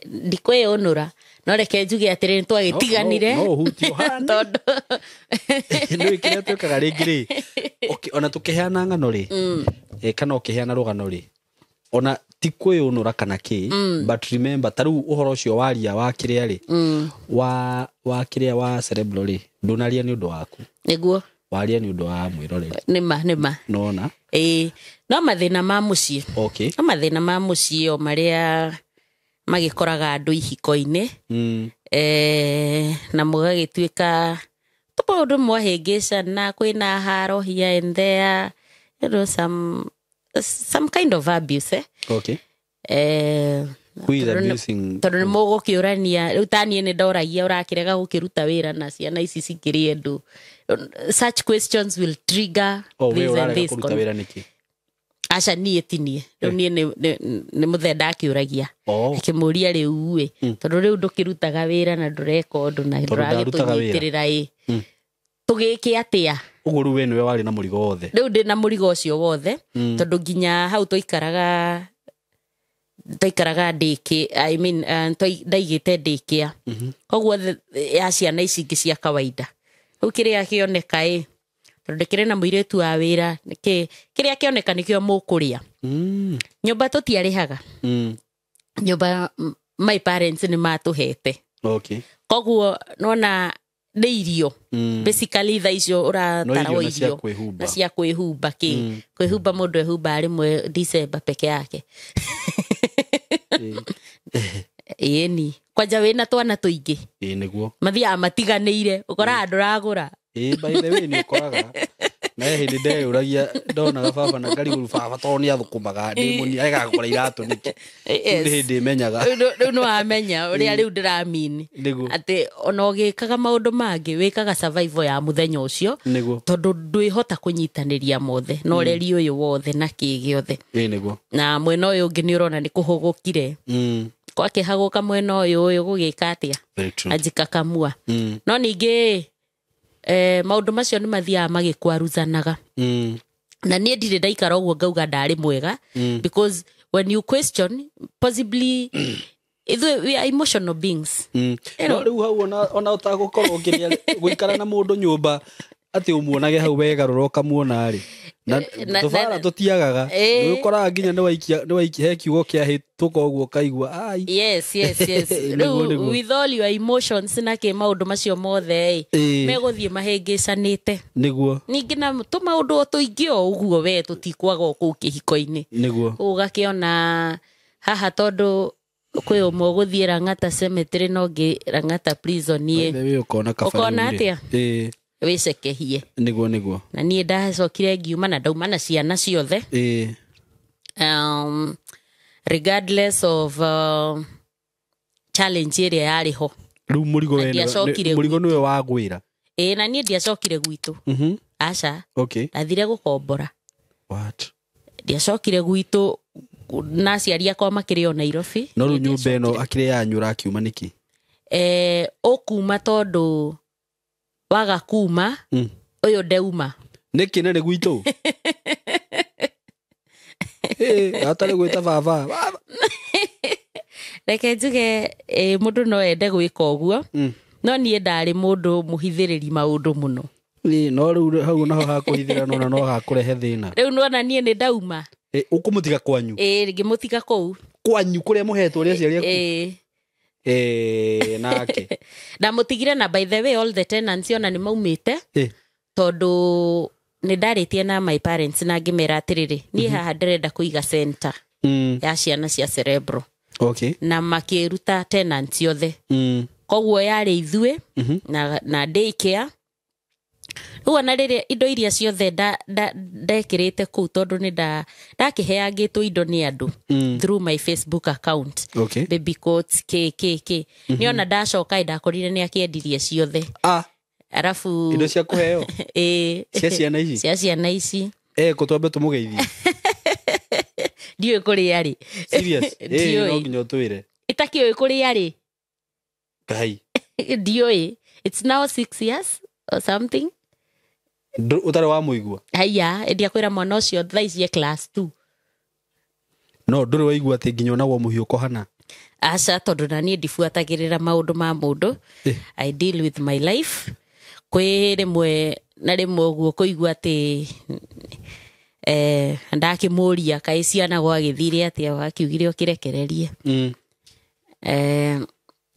Ndikwĩyũnũra. No reke njuge atĩrĩ nĩtwagĩtiganire. No ũhutio hana. Tondũ Nĩũĩ kĩrĩa twĩkaga rĩngĩ rĩ. Okay, ona tũkĩheana ng'ano rĩ. Kana ũkĩheana rũgano rĩ. Ona ti kwĩyũnũra kana kĩ, but remember ta rĩu ũhoro ũcio waria wa kĩrĩa rĩ, wa kĩrĩa wa cerebral rĩ, ndũnaria nĩ ũndũ waku. Nĩguo. Waria nĩ ũndũ wa mwĩroreri. Nĩma, nĩma. Nona. Ĩĩ, no mathĩna ma mũciĩ. Okay. No mathĩna ma mũciĩ o marĩa magĩkoraga andũ ihiko-inĩ. Na mũgagĩtuĩka tũmaũndũ mwahĩngĩcana, kwĩna haro here and there, you know, some kind of abuse, eh? Okay. Who is abusing? Tondũ nĩ mũgũkĩũrania, rĩu ta niĩ nĩ ndoragia ũrakĩrega gũkĩruta wĩra na ciana ici cikĩrĩ andũ. Such questions will trigger Oh, we this and ũrarega this kũruta wĩra nĩkĩ? Aca niĩ ti niĩ. Rĩu niĩ nĩ mũthee ndakĩũragia. Oh. Akĩmũria rĩu ĩ, tondũ rĩu ndũkĩrutaga wĩra na ndũreka ũndũ na Tondũ ndarutaga wĩra. ndũragĩtũnyitĩrĩra ĩ. Tũgĩke atĩa? Ũguo rĩu we nĩwe warĩ na mũrigo wothe. Rĩu ndĩ na mũrigo ũcio wothe, tondũ nginya hau twaikaraga ndĩkĩ, I mean, ndaigĩte ndĩkĩa. Koguo ya ciana ici ingĩ cia kawaida. Rĩu kĩrĩa kĩoneka ĩ, tondũ ndĩkĩrĩ na mũirĩtu wa wĩra, nĩkĩ, kĩrĩa kĩoneka nĩkĩo mũkũrĩa. Nyũmba tũtiarĩhaga. Nyũmba my parents nĩ matũhete. Okay. Koguo nona nĩ irio. Basically thaa icio ũratara No irio na cia irio. kwĩhumba. Na cia kwĩhumba kĩ. Kwĩhumba mũndũ ehumba rĩmwe December peke yake. Ĩni. Kwanja wĩna twana tũingĩ. Ĩĩ nĩguo. Mathiaga matiganĩire, ũkoraga ndũragũra. Ĩĩ, by the way nĩ ũkoraga. Na he hĩndĩ ndeyũragia ndonaga baba na ngarigũrũ baba tondũ nĩ athũkũmaga ndĩ mũnini aregaga kũgũra iratũ nĩkĩ. Rĩu nĩ hĩndĩ menyaga. Rĩu nĩ wamenya ũrĩa rĩu ndĩramini. Nĩguo. Atĩ ona ũgĩkaga maũndũ mangĩ wĩkaga survival ya mũthenya ũcio. Nĩguo. Tondũ ndwĩhota kũnyitanĩria mothe na ũreri ũyũ wothe na kĩ gĩothe. Ĩĩ nĩguo. Na mwena ũyũ ũngĩ nĩ ũrona nĩ kũhũgũkire. Kwakĩhagũka mwena ũyũ ũyũ gũgĩka atĩa? Very true. Anjikakamua. No ningĩ maũndũ macio nĩ mathiaga magĩkwaruzanaga. Na niĩ ndirĩ ndaikara ũguo ngauga ndarĩ mwega. Because when you question, possibly ithuĩ we are emotional beings. No rĩu hau ona ũtagũkorwo ũkĩrĩa gũikara na mũndũ nyũmba atĩ ũmuonage hau wegarũra ũkamuona rĩ. Na tũbara tũtiagaga. Nĩ ũkoraga nginya nĩ waikia he kiugo kĩahĩtũka ũguo ũkaigua ai. Yes, yes, yes. Rĩu with all your emotions na kĩ maũndũ macio mothe ĩ, megũthiĩ mahĩngĩcanĩte. Nĩguo. Ningĩ na tũmaũndũ o tũingĩ o ũguo we tũtikwaga o kũu kĩhiko-inĩ. Nĩguo. Ũgakĩona haha tondũ kwĩ ũmwe ũgũthiĩ Lang'ata cemetery na ũngĩ Lang'ata prison ĩ. Ũkona kaba Ũkona rĩu rĩ. atĩa? Ĩĩ. Wĩcekehie. Nĩguo, nĩguo. Na niĩ ndacokire ngiuma na ndauma na ciana ciothe. Ĩĩ. Regardless of challenge ĩrĩa yarĩ ho. Rĩu mũrigo Na we ndiacokire mũrigo gwitũ. nĩwe wagwĩra. Ĩĩ, na niĩ ndiacokire gwitũ. Aca. Okay. Ndathire gũkombora. What? Ndiacokire gwitũ na aciari akwa makĩrĩ o Nairobi. No rĩu nyũmba ĩno akĩrĩ yanyu ũrakiuma nĩkĩ? Ũkuma tondũ waga kuma ũyũ ndeuma. Nĩkĩ na nĩ gwitũ? Atarĩ gwĩta baba. Baba. Reke njuge, mũndũ no ende gwĩka ũguo. No niĩ ndarĩ mũndũ mũhithĩrĩri maũndũ mũno. Ĩĩ, no rĩu hau naho hakũhithĩra nona no hakũrehe thĩna. Rĩu nĩwona niĩ nĩ ndauma. Ũkũmũtiga kwanyu? Ĩĩ, ngĩmũtiga kũu. Kwanyu kũrĩa mũhetwo nĩ aciari aku? Ĩĩ. Nake. Ndamũtigire na by the way all the tenants ona nĩ maumĩte. Tondũ nĩ ndarĩtie na my parents na ngĩmera atĩrĩrĩ, niĩ haha ndĩrenda kũiga center ya ciana cia cerebral. Okay. Na makĩruta tenants othe. Koguo yarĩ ithuĩ na daycare. Rĩu ona rĩrĩa indo iria ciothe ndekĩrĩte kũu tondũ nĩ ndakĩheangĩtwo indo nĩ andũ through my Facebook account. Okay. Baby coats, K, K, K. Nĩ ona ndacoka ndakorire nĩ akĩendirie ciothe. Arafu Indo cia kũheo? Ĩĩ. Cia ciana ici? Cia ciana ici. Kũ twambe tũmũgeithie? Ndiũĩ kũrĩa arĩ. Serious? Ndiũĩ. No nginya ũtwĩre. Itakĩũĩ kũrĩa arĩ. Ngai. Ndiũĩ. It's now 6 years or something. Ũtarĩ wa mũigua? Haiya, ndiakwĩra mwana ũcio thaa ici e class 2. No, ndũrĩ waigua atĩ nginya ona mũhiũ ũkohana? Aca, tondũ na niĩ ndibuatagĩrĩra maũndũ ma mũndũ. I deal with my life. Kwĩ rĩmwe na rĩmwe ũguo kũigua atĩ, ndakĩmũria kaĩ ciana gwagĩthire atĩa, wakiugire ũkĩrekererie.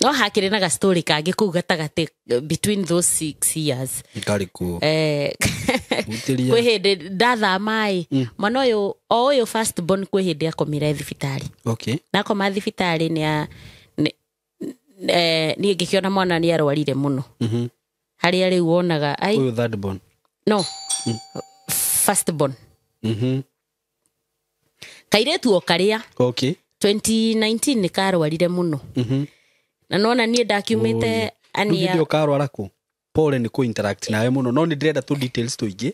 No hakĩrĩ na gastori kangĩ kũu gatagatĩ between those 6 years. Karĩkũ? Gutĩria. Kwĩ hĩndĩ ndathama ĩ, mwana ũyũ, o ũyũ first born kwĩ hĩndĩ akomire thibitarĩ. Okay. Na akoma thibitarĩ niĩ ngĩkĩona mwana nĩ arwarire mũno. Harĩa rĩu wonaga, ai. Ũyũ third born? No. First born. Kairĩtu o karĩa. Okay. 2019 nĩ karwarire mũno. Na nona niĩ ndakiumĩte Oi. ania. Rĩu hĩndĩ ĩyo karwara kũ? Pole nĩ kũ-interact nawe mũno, no nĩ ndĩrenda tũ details tũingĩ.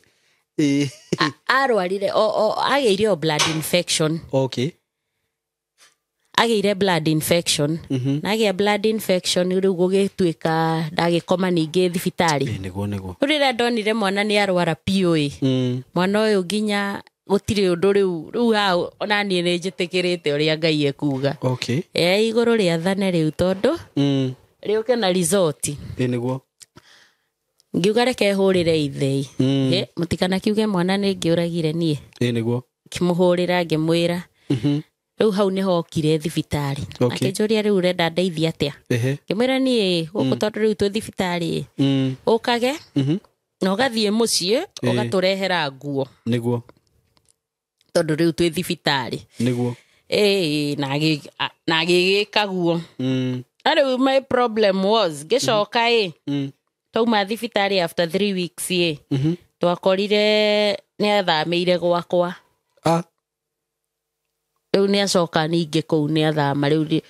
Arwarire, agĩire o blood infection. Okay. Agĩire blood infection. Na agĩa blood infection rĩu gũgĩtuĩka ndagĩkoma ningĩ thibitarĩ. Nĩguo, nĩguo. Rĩu rĩrĩa ndonire mwana nĩ arwara biũ ĩ. Mwana ũyũ nginya gũtirĩ ũndũ rĩu, rĩu hau ona niĩ nĩ njĩtĩkĩrĩte ũrĩa Ngai ekuga. Okay. Igũrũ rĩathane rĩu tondũ rĩũke na result. Nĩguo. Ngiuga reke hũrĩre ithei. Mũtikanakiuge mwana nĩ ngĩũragire niĩ. Nĩguo. Ngĩmũhũrĩra ngĩmwĩra. Rĩu hau nĩho okire thibitarĩ. Okay. Akĩnjũria rĩu ũrenda ndeithie atĩa? Ngĩmwĩra niĩ gũkũ tondũ rĩu twĩ thibitarĩ. Ũkage na ũgathiĩ mũciĩ, ũgatũrehera nguo. Nĩguo. Tondũ rĩu twĩ thibitarĩ. Nĩguo. Na agĩgĩka guo. Na rĩu my problem was, ngĩcoka ĩ, twauma thibitarĩ after 3 weeks ĩ, Twakorire nĩ athamĩire gwakwa. Ah. Rĩu nĩ acoka ningĩ kũu nĩ athama rĩu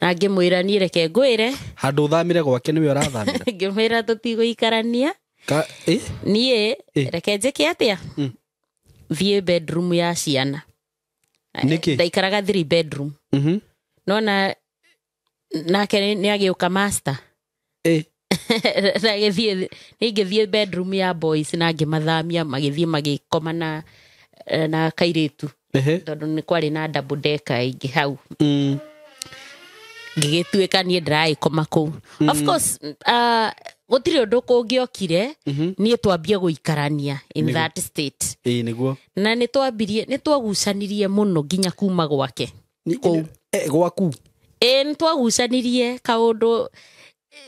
na ngĩmwĩra niĩ reke ngwĩre. Handũ ũthamire gwake nĩwe ũrathamĩra. Ngĩmwĩra tũtigũikarania. Niĩ reke njĩke atĩa? Thiĩ bedroom ya ciana. Nĩkĩ? Ndaikaraga 3 bedroom. Nona nake nĩ agĩũka master. Nagĩthiĩ ningĩthiĩ bedroom ya boys na ngĩmathamia magĩthiĩ magĩkoma na kairĩtu. Tondũ nĩ kwarĩ na double decker ingĩ hau. Ngĩgĩtuĩka niĩ ndĩragĩkoma kũu. Of course, gũtirĩ ũndũ kũngĩokire niĩ twambie gũikarania in that state. Ĩĩ nĩguo. Na nĩ twambirie nĩ twagucanirie mũno nginya kuma gwake. Kũu. Gwaku. Ĩĩ nĩ twagucanirie kaũndũ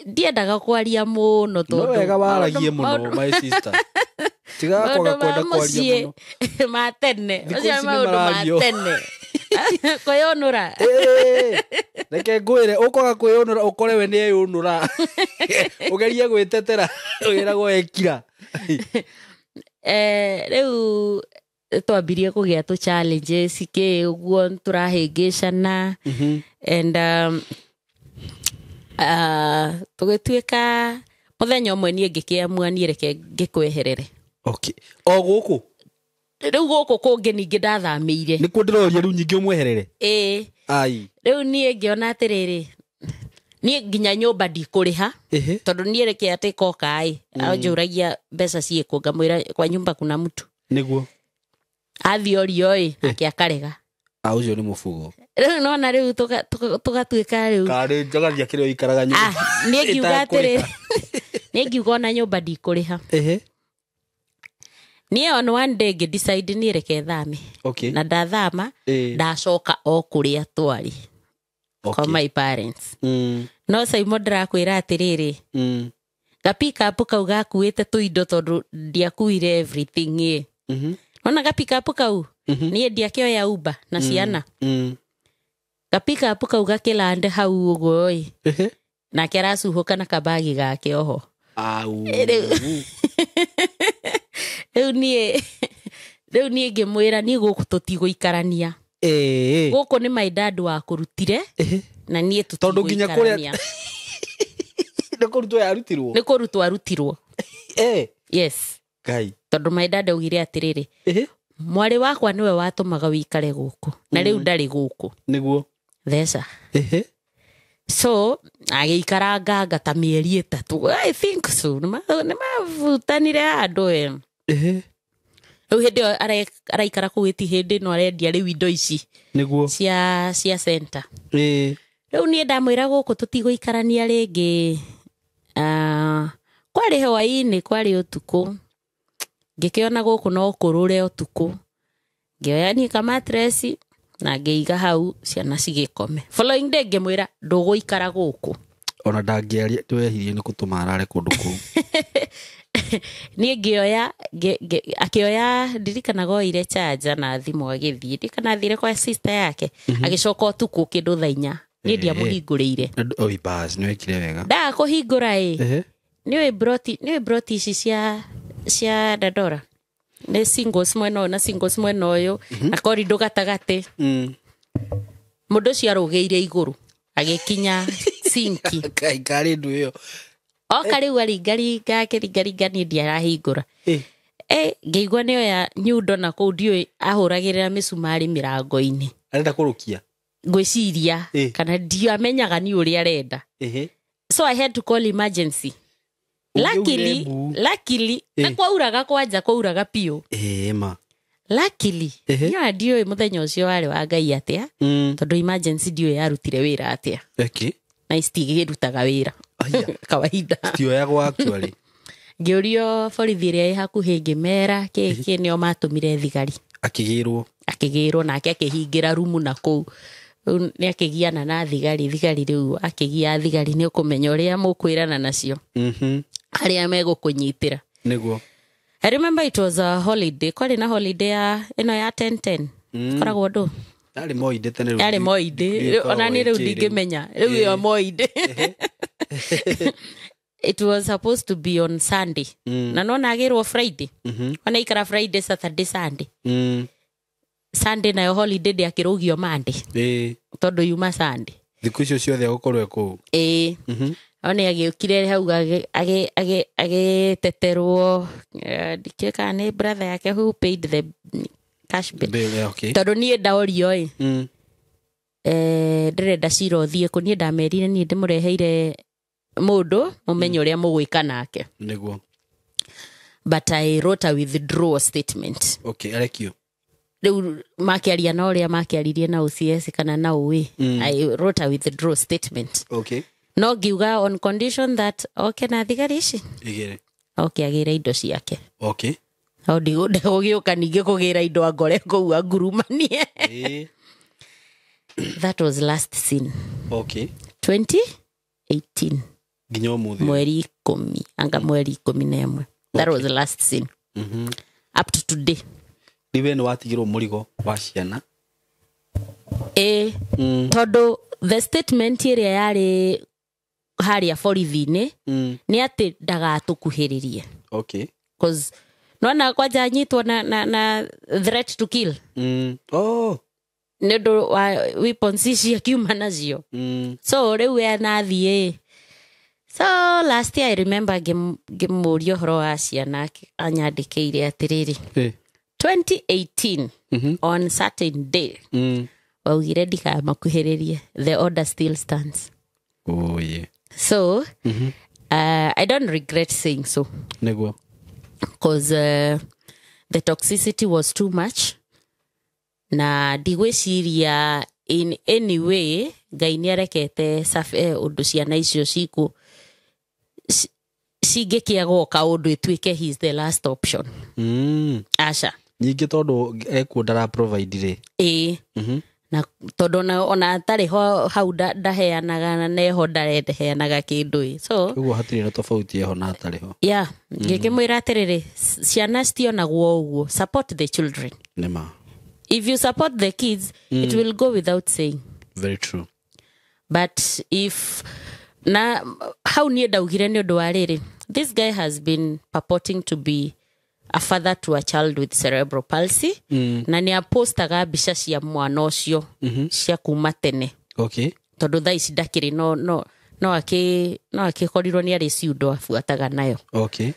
ndiendaga kwaria mũno tondũ no wega waragie mũno my sister. Tigaga kwaga kwenda kwaria mũno. Ma tene. Ũcio maũndũ ma tene. Kwĩyũnũra. Reke ngwĩre ũkwaga kwĩyũnũra ũkore we nĩ eyũnũra. Ũgerie gwĩtetera wĩragwo ekira. Rĩu twambirie kũgĩa tũ challenges kĩ ũguo tũrahĩngĩcana and tũgĩtuĩka mũthenya ũmwe niĩ ngĩkĩamua niĩ reke ngĩkweherere. Okay. O gũkũ? Rĩu gũkũ kũngĩ ningĩ ndathamĩire. Nĩkuo ndĩroria rĩu nyingĩ ũmweherere? Ĩĩ. Ai. Rĩu niĩ ngĩona atĩrĩrĩ, niĩ nginya nyũmba ndikũrĩha tondũ niĩ reke atĩ koka ĩ anjũragia mbeca ciĩkũ ngamwĩra kwa nyumba kuna mtu. Nĩguo. Athiĩ orio ĩ nake akarega. Ũcio nĩ mũbugo. Rĩu nona rĩu tũgatuĩka rĩu. Karĩ njagaria kĩrĩa ũikaraga nyũmba. Niĩ ngiuga atĩrĩrĩ, niĩ ngiuga ona nyũmba ndikũrĩha. Niĩ on one day ngĩ decide niĩ reke thame. Okay. Na ndathama ndacoka o kũrĩa twarĩ. Kwa my parents. No Simon ndĩrakwĩra atĩrĩrĩ. Ga pick up kau gakuĩte tũindo tondũ ndiakuire everything ĩ. Ona ga pick up kau niĩ ndiakĩoya Uber na ciana. Ga pick up kau gakĩlande hau ũguo ĩ. Nake aracuhũka na kabagi gake oho. Au. Rĩu niĩ ngĩmwĩra niĩ gũkũ tũtigũikarania. Gũkũ nĩ my dad wakũrutire na niĩ tondũ nginya kũrĩa nĩ kũrutwo yarutirwo. Nĩ kũrutwo arutirwo. Yes. Ngai. Tondũ my dad augire atĩrĩrĩ, mwarĩ wakwa nĩwe watũmaga wĩikare gũkũ na rĩu ndarĩ gũkũ. Nĩguo. Theca. So agĩikara nganga ta mĩeri 3. I think so. Nĩ mabutanire handũ ĩ. Rĩu hĩndĩ ĩyo araikara kũu ĩti hĩndĩ ĩno arendia rĩu indo ici. Nĩguo. Cia center. Rĩu niĩ ndamwĩra gũkũ tũtigũikarania rĩngĩ. Kwarĩ hwaĩ-inĩ, kwarĩ ũtukũ. Ngĩkĩona gũkũ no kũrũre ũtukũ. Ngĩoya niĩ kamatresi na ngĩiga hau ciana cigĩkome. Following day ngĩmwĩra ndũgũikara gũkũ. Ona ndangĩaria ndwehirie nĩ gũtũma arare kũndũ kũu. Niĩ ngĩoya akĩoya ndirikanaga oire charger na thimũ agĩthiĩ. Ndirikana athire kwa sister yake. Agĩcoka ũtukũ kĩndũ thaa 4. Niĩ ndiamũhingũrĩire. Oi bas, nĩ wekire wega. Ndaga kũhingũra ĩ. Nĩũĩ broti ici cia Dandora. Nĩ singles mwena ũyũ na singles mwena ũyũ na corridor gatagatĩ. Mũndũ ũcio arũgĩire igũrũ agĩkinya sinki. Ngai karĩ ndũ ĩyo. Oka rĩu aringaringa akĩringaringa niĩ ndiarahingũra. Ngĩigua nĩoya nyundo na kũu ndiũĩ ahũragĩrĩra mĩcumarĩ mĩrango-inĩ. Arenda kũrũkia? Ngwĩciria kana ndiamenyaga nĩ ũrĩa arenda. So I had to call emergency. Luckily, na kwauraga kwanja kwauraga piũ. Ma. Luckily, niĩ ndiũĩ mũthenya ũcio warĩ wa Ngai atĩa, tondũ emergency ndiũĩ yarutire wĩra atĩa. Na citigĩrutaga wĩra. Kawaida. Citioyagwo actually. Ngĩũrio borithi ĩrĩa ĩ hakuhĩ ngĩmera kĩ nĩo matũmire thigari. Akĩgĩrwo. Akĩgĩrwo nake akĩhingĩra rumu na kũu. Rĩu nĩ akĩgiana na thigari, thigari rĩu akĩgia thigari nĩ ũkũmenya ũrĩa mũkwĩrana nacio. Arĩa megũkũnyitĩra. Nĩguo. I remember it was a holiday. Kwarĩ na holiday ya ĩno ya 10-10. Koragwo ndũ? Yarĩ Moi-Day tene rĩu. Yarĩ Moi-Day. Ona niĩ rĩu ndingĩmenya. Rĩu ĩyo Moi-Day. It was supposed to be on Sunday. Na nona agĩrwo Friday. Ona ikara Friday, Saturday, Sunday. Sunday nayo holiday ndĩakĩrũgio Monday. Tondũ yuma Sunday. Thikũ icio ciothe agũkorwo e kũu. Ĩĩ. One agĩũkire hau agĩteterwo, ndikĩũĩ kana nĩ brother yake who paid the cash bill. Bill, yeah, okay. Tondũ niĩ ndaorio ĩ, ndĩrenda cira ũthiĩ kũ, niĩ ndamerire niĩ ndĩmũreheire mũndũ mũmenye ũrĩa mũgwĩka nake. Nĩguo. But I wrote a withdrawal statement. Okay, arekio. Rĩu makĩaria na ũrĩa makĩaririe na OCS kana na ũĩ. I wrote a withdrawal statement. Okay. No ngiuga on condition that oke na thigari ici. Igĩrĩ. Oke agĩre indo ciake. Okay. No ndigũgĩũka ningĩ kũgĩra indo angore kũu angurumanie. That was last seen. Okay. 2018. Nginya ũmũthĩ. Mweri 10, anga mweri 11. That was the last seen. Up to today. Rĩu we nĩ watigĩrwo mũrigo wa ciana. Tondũ the statement ĩrĩa yarĩ harĩa borithi-inĩ nĩ atĩ ndagatũkuhĩrĩrie. Okay. Cause nona kwanja anyitwo na threat to kill. Oh. Nĩ ũndũ wa weapons ici akiuma nacio. So rĩu we anathiĩ. So last year I remember ngĩmũria ũhoro wa ciana anyandĩkĩire atĩrĩrĩ. 2018 on certain day waugire ndikamakuhĩrĩrie, the order still stands. Oh yeah. So I don't regret saying so. Nĩguo. Because the toxicity was too much. Na ndigwĩciria in any way Ngai nĩarekete ũndũ ciana icio ciku cingĩkĩaga o kaũndũ ĩtuĩke he is the last option. Aca. Nyingĩ tondũ ekuo ndara provide rĩ. Ĩĩ. Na tondũ ona atarĩ ho hau ndaheanaga na neho ndaheanaga kĩndũ ĩ. So ũguo hatirĩ na tofauti eho na atarĩ ho. Yeah, ngĩkĩmwĩra atĩrĩrĩ, ciana citionagwo ũguo, support the children. Nĩma. If you support the kids, it will go without saying. Very true. But if na hau niĩ ndaugire nĩ ũndũ wa rĩrĩ, this guy has been purporting to be a father to a child with cerebral palsy. Na nĩ apostaga mbica cia mwana ũcio cia kuma tene. Okay. Tondũ thaa ici ndakĩrĩ no akĩkorirwo nĩ arĩ ciundo abuataga nayo. Okay.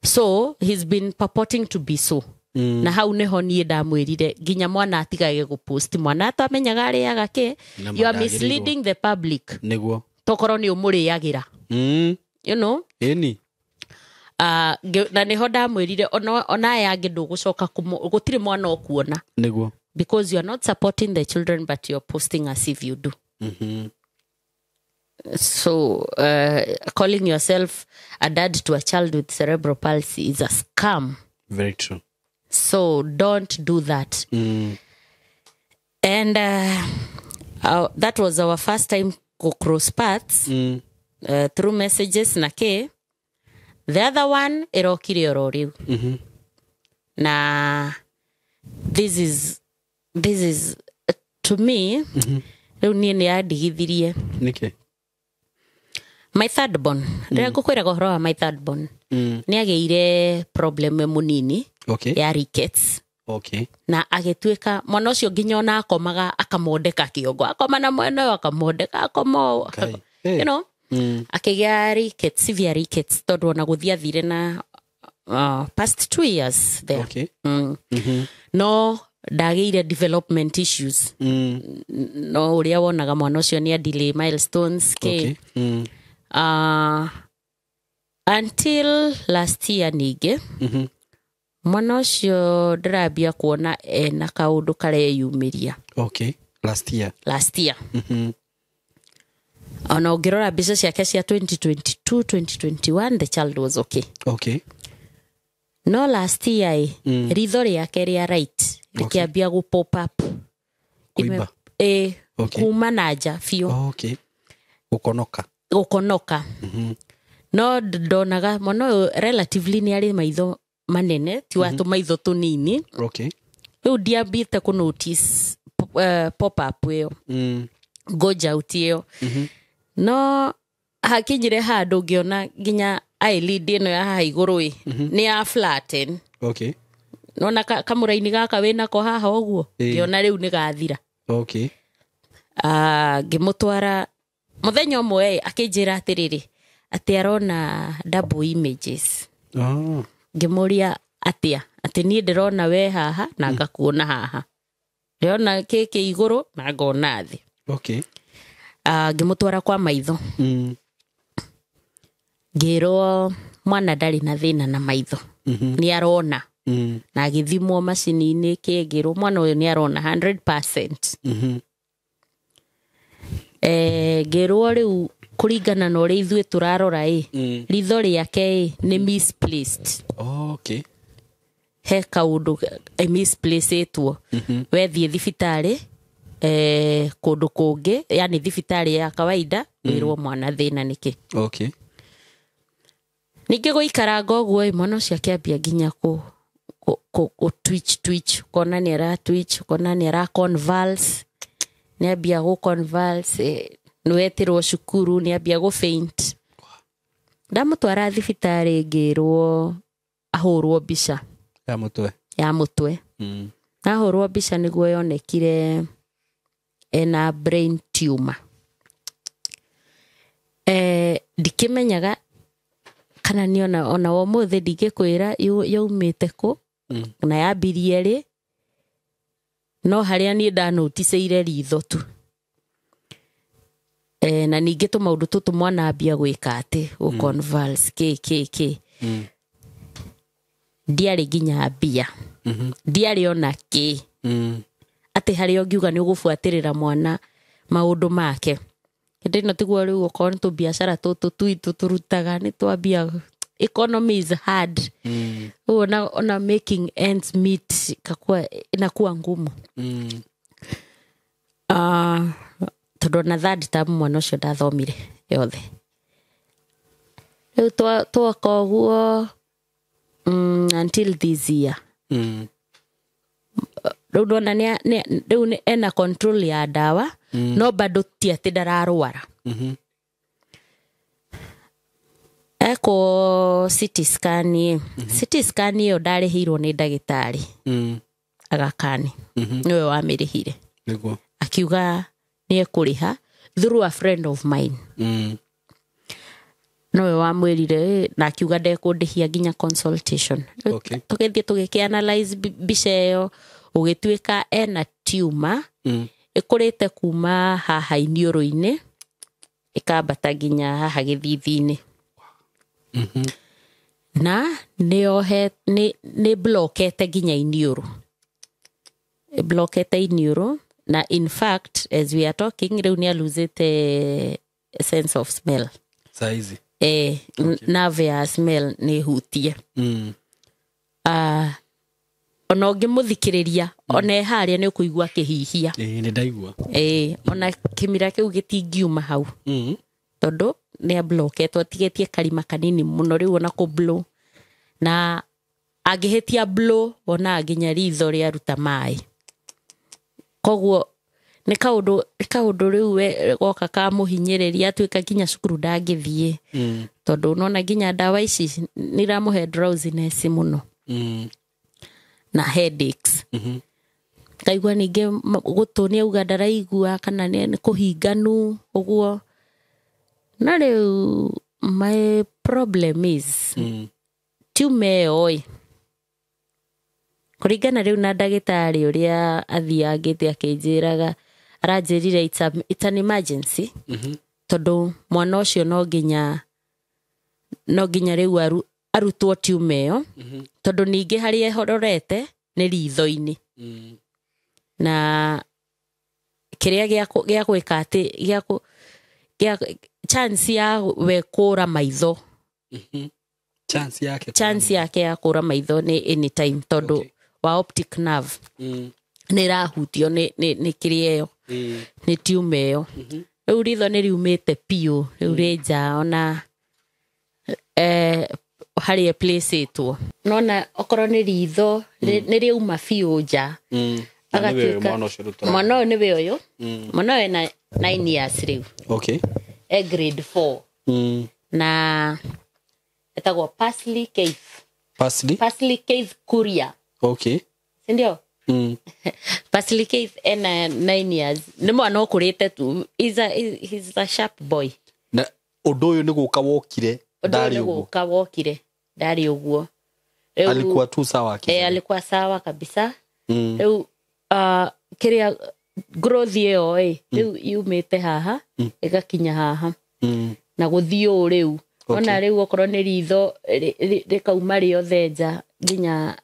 So he's been purporting to be so. Na hau nĩho niĩ ndamwĩrire nginya mwana atigage gũpost, mwana atamenyaga arĩaga kĩ. You are misleading the public. Nĩguo. Tokorwo nĩ ũmũrĩagĩra. You know? Ĩni. Na nĩho ndamwĩrire ona aya angĩ ndũgũcoka gũtirĩ mwana ũkuona. Nĩguo. Because you are not supporting the children but you are posting as if you do. So calling yourself a dad to a child with cerebral palsy is a scam. Very true. So don't do that. And that was our first time go cross paths through messages na ke. The other one ĩrokire oro rĩu. Na this is to me rĩu niĩ nĩ yandigithirie. Nĩkĩ? My third born. Rĩrĩa ngũkwĩraga ũhoro wa my third born, nĩ agĩire problem mũnini. Okay. Ya rickets. Okay. Na agĩtuĩka mwana ũcio nginya ona akomaga akamondeka kĩongo, akoma na mwena ũyũ akamondeka, akoma ũũ. You know? Akĩgĩa rickets, severe rickets, tondũ ona gũthiĩ athire na past 2 years there. Okay. No ndagĩire development issues. No ũrĩa wonaga mwana ũcio nĩ delay milestones ke. Okay. Until last year ningĩ mwana ũcio ndĩrambia kuona ena kaũndũ kareyumĩria. Okay. Last year. Last year. Ona ũngĩrora mbica ciake cia 2022, 2021, the child was okay. Okay. No last year ritho rĩake rĩa right rĩkĩambia gũ pop up. Kuimba. Okay. Kuma na nja biũ. Okay. Gũkonoka. Gũkonoka. No ndonaga mwana ũyũ relatively nĩ arĩ maitho manene, ti wa tũmaitho tũnini. Okay. Rĩu ndiambĩte kũ notice pop up ĩyo. Goja out ĩyo. No Hakinyire handũ ngĩona nginya eyelid ĩno ya haha igũrũ ĩ nĩ ya flatten. Okay. Nona kamũraini gaka wĩnako haha ũguo, ngĩona rĩu nĩ gathira. Okay. Ngĩmũtwara mũthenya ũmwe akĩnjĩra atĩrĩrĩ atĩ arona double images. Oh. Ngĩmũria atĩa, atĩ niĩ ndĩrona we haha na ngakuona haha, ndĩrona kĩkĩ igũrũ na ngona thĩ. Okay. Ngĩmũtwara kwa maitho. Ngĩrwo mwana ndarĩ na thĩna na maitho, nĩ arona. Na agĩthimwo macini-inĩ kĩngĩrwo mwana ũyũ nĩ arona 100%. Ngĩrwo rĩu kũringana na ũrĩa ithuĩ tũrarora ĩ, ritho rĩake ĩ nĩ misplaced. Okay. He kaũndũ misplaced-ĩtwo. Wethiĩ thibitarĩ kũndũ kũngĩ, yani thibitarĩ ya kawaida, wĩrwo mwana thĩna nĩkĩ. Okay. Ningĩ gũikaranga ũguo ĩ, mwana ũcio akĩambia nginya kũ twitch twitch, kona nĩ ara twitch, kona nĩ ara convulse, nĩ ambia gũ convulse, nĩ wetĩrwo cukuru, nĩ ambia gũ faint. Ndamũtwara thibitarĩ ngĩrwo ahũrwo mbica ya mũtwe. Ya mũtwe. Ahũrwo mbica nĩguo yonekire ena brain tumor. Ndikĩmenyaga kana nĩ ona ũmũthĩ ndingĩkwĩra yaumĩte kũ na yambirie rĩ, no harĩa niĩ ndanoticeire ritho tu. Na ningĩ tũmaũndũ tũtũ mwana ambia gwĩka atĩ gũ convulse kĩ kĩ kĩ. Ndiarĩ nginya mbia, ndiarĩ ona kĩ, atĩ harĩa ũngiuga nĩ ũgũbuatĩrĩra mwana maũndũ make. Hĩndĩ ĩno tiguo rĩu okorwo nĩ tũbiacara tũtũ twitũ tũrutaga nĩ twambia, economy is hard. Ona making ends meet kakua inakuwa ngumu. Tondũ ona third term mwana ũcio ndathomire yothe. Rĩu twaka ũguo until this year. Rĩu ndona rĩu ena control ya ndawa, no bado ti atĩ ndararwara. Eko CT scan, CT scan ĩyo ndarĩhĩirwo nĩ ndagĩtarĩ. Aga Khan. Nĩwe wamĩrĩhire. Nĩguo. Akiuga nĩ ekũrĩha through a friend of mine. Nowe wamwĩrire na akiuga ndekũndĩhia nginya consultation. Okay. Tũgĩthiĩ tũgĩkĩ-analyze mbica ĩyo, ũgĩtuĩka ena tumor ĩkũrĩte kuma haha iniũrũ-inĩ ĩkambata nginya haha gĩthithi-inĩ. Na nĩ blokete nginya iniũrũ. Blokete iniũrũ na in fact as we are talking rĩu nĩ aluzĩte sense of smell. Saizi. Okay. Nerve ya smell nĩ hutie. Ona ũngĩmũthikĩrĩria ona e harĩa nĩ ũkũigua akĩhihia. Nĩ ndaigua. Ona kĩmira kĩu gĩtingiuma hau. Tondũ nĩ abloketwo atigĩtie karima kanini mũno rĩu ona kũ blow. Na angĩhĩtia blow wonaga nginya ritho rĩaruta maĩ. Koguo nĩ kaũndũ rĩu goka kamũhinyĩrĩria atuĩka nginya cukuru ndangĩthiĩ. Tondũ nona nginya ndawa ici nĩ iramũhe drowsiness mũno. Na headaches. Kaigua ningĩ gũtũ nĩ auga ndaraigua kana nĩ kũhinganu ũguo. Na rĩu my problem is tumor ĩyo ĩ kũringana rĩu na ndagĩtarĩ ũrĩa athiangĩte akĩnjĩraga, aranjĩrire it's an emergency. Tondũ mwana ũcio no nginya rĩu arutwo tumor ĩyo. Tondũ ningĩ harĩa ĩhororete nĩ ritho-inĩ. Na kĩrĩa gĩa gwĩka atĩ gĩa chance ya we kũra maitho. Chance yake ya kũra maitho nĩ anytime tondũ wa optic nerve. Nĩ ĩrahutio nĩ kĩrĩa ĩyo. Nĩ tumor ĩyo. Rĩu ritho nĩ riumĩte biũ, rĩu rĩ nja ona harĩa ĩplacĩtwo. Nona okorwo nĩ ritho nĩ rĩauma biũ nja. Agatuĩka mwana ũyũ nĩwe ũyũ. Mwana ũyũ ena 9 years rĩu. Okay. E grade 4. Na etagwo Parsley Keith. Parsley? Parsley Keith Kuria. Okay. Sindio? Parsley Keith ena 9 years. Nĩ mwana ũkũrĩte tu. He's a sharp boy. Na ũndũ ũyũ nĩ gũka wokire ndarĩ ũguo. Ũndũ ũyũ wokire ndarĩ ũguo. Alikuwa tu sawa kabisa. Alikuwa sawa kabisa. Rĩu kĩrĩa growth ĩyo ĩ rĩu yumĩte haha ĩgakinya haha. Na gũthiĩ ũũ rĩu. Ona rĩu okorwo nĩ ritho rĩkauma rĩothe nja nginya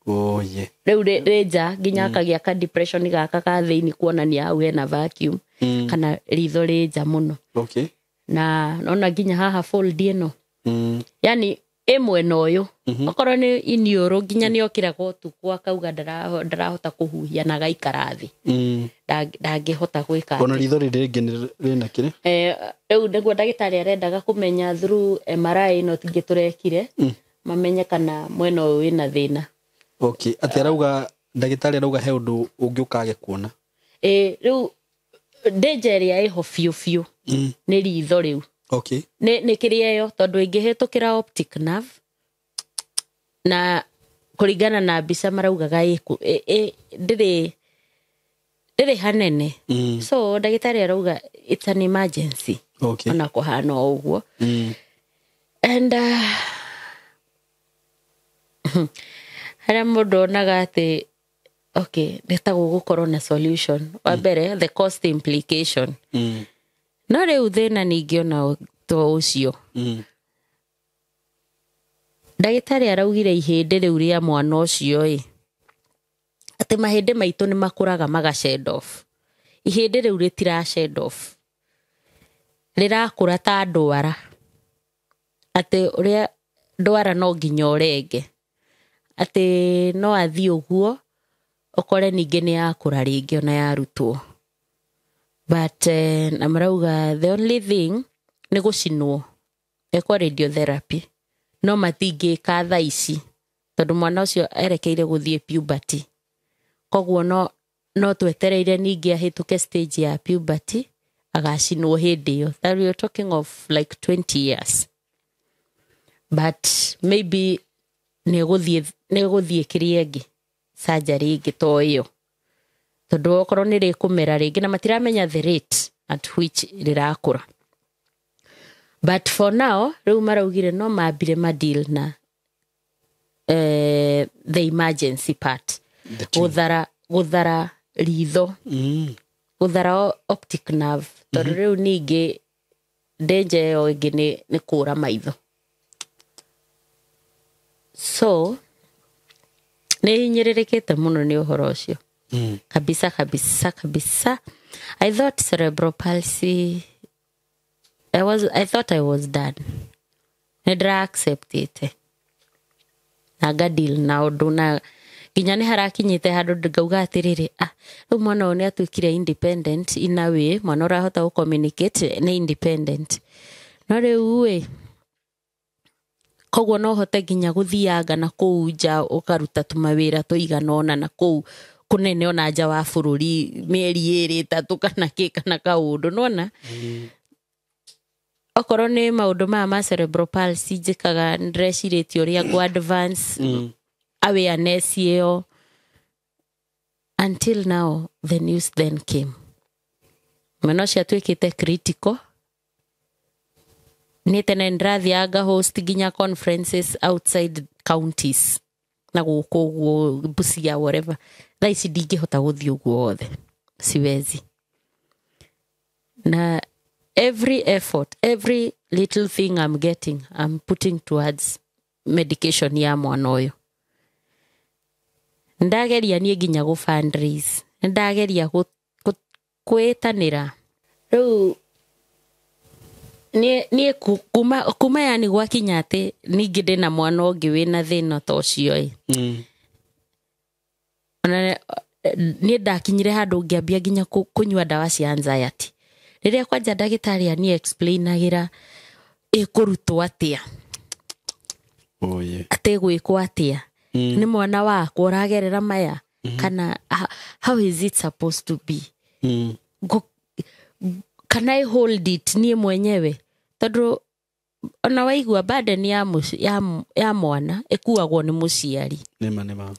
rĩu rĩ nja nginya akagĩa ka depression gaka ka thĩinĩ kuonania hau hena vacuum kana ritho rĩ nja mũno. Okay. Na nona nginya haha fold ĩno. Yani ĩ mwena ũyũ okorwo nĩ iniũrũ nginya nĩ okĩraga ũtukũ akauga ndarahota kũhuhia na agaikara thĩ. Ndangĩhota gwĩka. Ona ritho rĩrĩ rĩngĩ rĩna kĩrĩ? Rĩu nĩguo ndagĩtarĩ arendaga kũmenya through MRI no tingĩ tũrekire mamenye kana mwena ũyũ wĩna thĩna. Okay, atĩ arauga ndagĩtarĩ arauga he ũndũ ũngĩ ũkage kuona. Rĩu danger ĩrĩa ĩho biũ biũ nĩ ritho rĩu. Okay. Nĩ kĩrĩa ĩyo tondũ ĩngĩhĩtũkĩra optic nerve na kũringana na mbica maraugaga ndĩrĩ hanene. So ndagĩtarĩ arauga it's an emergency. Okay. Ona kũhana o ũguo. And harĩa mũndũ onaga atĩ okay, nĩ ta gũgũkorwo na solution. Wa mbere the cost implication. No rĩu thĩna ningĩ ona to ũcio. Ndagĩtarĩ araugire ihĩndĩ rĩu rĩa mwana ũcio ĩ atĩ mahĩndĩ maitũ nĩ makũraga maga shed off. Ihĩndĩ rĩu rĩtira shed off. Rĩrakũra ta ndwara. Atĩ ũrĩa ndwara no nginya ũrenge. Atĩ no athiĩ ũguo ũkore ningĩ nĩ yakũra rĩngĩ ona yarutwo. But na marauga the only thing nĩ gũcinwo ekwo radiotherapy no matingĩka thaa ici tondũ mwana ũcio erekeire gũthiĩ puberty. Koguo no twetereire ningĩ ahĩtũke stage ya puberty agacinwo hĩndĩ ĩyo. That we are talking of like 20 years. But maybe nĩ gũthiĩ kĩrĩa ĩngĩ surgery ĩngĩ to ĩyo tondũ okorwo nĩ rĩkũmera rĩngĩ na matiramenya the rate at which rĩrakũra. But for now rĩu maraugire no mambire ma deal na the emergency part. Gũthara ritho. Gũthara optic nerve tondũ rĩu ningĩ danger ĩyo ĩngĩ nĩ kũra maitho. So nĩ hinyĩrĩrĩkĩte mũno nĩ ũhoro ũcio. Kabisa kabisa kabisa. I thought cerebral palsy I thought I was done. Nĩ accept it. Na nga deal na ũndũ na nginya nĩ harakinyĩte handũ ngauga atĩrĩrĩ rĩu mwana ũyũ nĩ atuĩkire independent in a way, mwana ũrahota gũ communicate nĩ independent. No rĩu ĩ koguo no hote nginya gũthianga na kũu nja ũkaruta tũmawĩra tũigana ũna na kũu kũnene ona nja wa bũrũri mĩeri ĩrĩ ĩtatũ kana kĩ kana kaũndũ nĩwona. Okorwo nĩ maũndũ maya ma cerebral palsy njĩkaga ndĩrecirĩtie ũrĩa ngũ advance awareness ĩyo until now the news then came. Mwana ũcio atuĩkĩte critical. Nĩ tene ndĩrathianga host nginya conferences outside counties na gũkũ ũguo Busia whatever. Thaa ici ndingĩhota gũthiĩ ũguo wothe, siwezi. Na every effort, every little thing I'm getting, I'm putting towards medication ya mwana ũyũ. Ndageria niĩ nginya gũ fundraise, ndageria kwĩtanĩra. Rĩu niĩ kuma yani gwakinya atĩ ningĩ ndĩna mwana ũngĩ wĩna thĩna ta ũcio ĩ. Ona niĩ ndakinyire handũ ngĩambia nginya kũnyua ndawa cia anxiety. Rĩrĩa kwanja ndagĩtarĩ ani explainagĩra ĩkũrutwo atĩa. Atĩ gwĩkwo atĩa. Nĩ mwana wakwa ũragerera maya kana how is it supposed to be? Can I hold it niĩ mwenyewe? Tondũ Ona waigua burden ya mwana ĩkuagwo nĩ mũciari. Nĩma nĩma.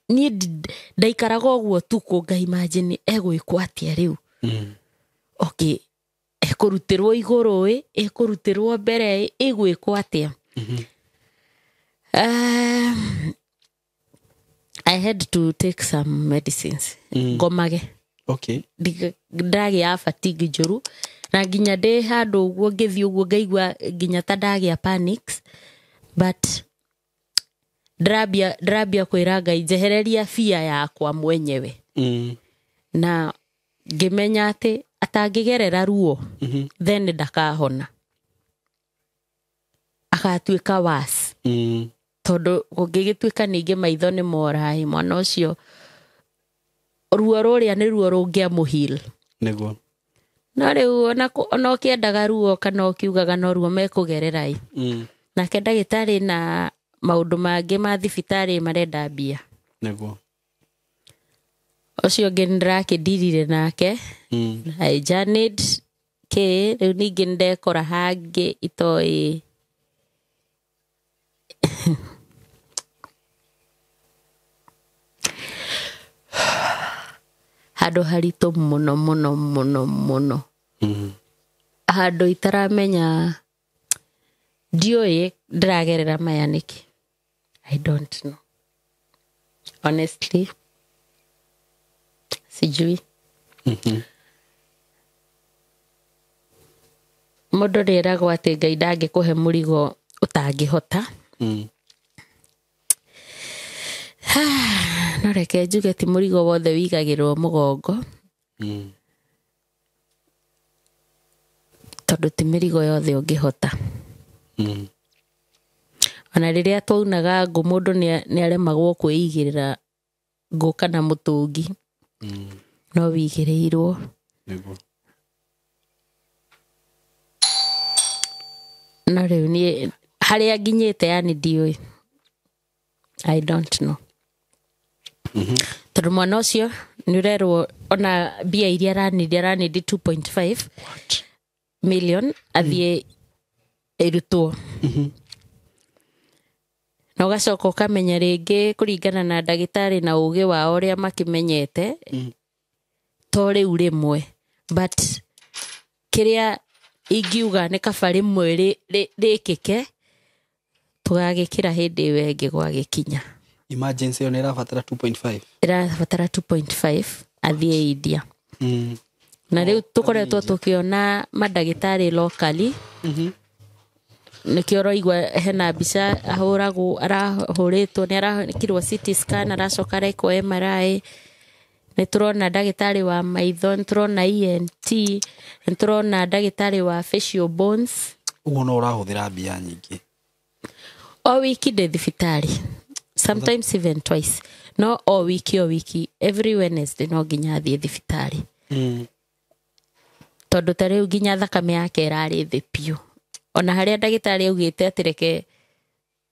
Niĩ ndaikaraga ũguo tukũ nga imagine egwĩkwo atĩa rĩu. Okay, ekũrutĩrwo igũrũ ĩ, ĩkũrutĩrwo mbere ĩ, ĩgwĩkwo atĩa. I had to take some medicines. Ngomage. Okay. Ndagĩa fatigue njũru na nginya ndĩ handũ ũguo ngĩthiĩ ũguo ngaigua nginya ta ndagĩa panics, but ndĩrambia kwĩra Ngai njehereria fear yakwa mwenyewe. Na ngĩmenya atĩ atangĩgerera ruo, then ndakahona, agatuĩka worse. Tondũ kũngĩgĩtuĩka ningĩ maitho nĩ moraĩ, mwana ũcio ruo rũrĩa nĩ ruo rũngĩamũheal. Nĩguo. No rĩu ona ũkĩendaga ruo kana ũkiugaga no ruo mekũgerera ĩ. Nake ndagĩtarĩ na maũndũ mangĩ ma thibitarĩ marenda mbia. Nĩguo. Ũcio ũngĩ nĩndĩrakĩndirire nake. I journeyed kĩ rĩu ningĩ nĩndekora hangĩ itoĩ. Handũ haritũ mũno mũno mũno mũno. Handũ itaramenya ndiũĩ ndĩragerera maya nĩkĩ. I don't know. Honestly, sijui. Mũndũ nĩeragwo atĩ Ngai ndangĩkũhe mũrigo ũtangĩhota. No reke njuge ti mũrigo wothe wĩigagĩrwo mũgongo. Tondũ ti mĩrigo yothe ũngĩhota. Ona rĩrĩa twaunaga ngũ mũndũ nĩaremagwo kwĩigĩrĩra ngũ kana mũtũngi. No wĩigĩrĩirwo. Nĩguo. No rĩu niĩ harĩa nginyĩte yani ndiũĩ. I don't know. Tondũ mwana ũcio nĩ ũrerwo ona mbia iria aranindi aranindi 2.5 million athiĩ ĩrutwo. Na ũgacoka ũkamenya rĩngĩ kũringana na ndagĩtarĩ na ũgĩ wao ũrĩa makĩmenyete, to rĩu rĩmwe, but kĩrĩa ingiuga nĩ kaba rĩmwe rĩkĩke tũgagĩkĩra hĩndĩ ĩyo ĩngĩ gwagĩkinya. Emergency ĩyo nĩ ĩrabatara 2.5. Ĩrabatara 2.5 athiĩ India. Na rĩu tũkoretwo tũkĩona mandagĩtarĩ locally. Nĩkĩo ũraigua hena mbica ahũragwo, arahũrĩtwo, nĩ arekirwo CT scan, aracoka arekwo MRI. Nĩ tũrona ndagĩtarĩ wa maitho, nĩ tũrona ENT, nĩ tũrona ndagĩtarĩ wa facial bones. Ũguo no ũrahũthĩra mbia nyingĩ. O wiki ndĩ thibitarĩ. Sometimes even twice. No o wiki, every Wednesday no nginya athiĩ thibitarĩ. Tondũ ta rĩu nginya thakame yake ĩrarĩ thĩ biũ. Ona harĩa ndagĩtarĩ augĩte atĩ reke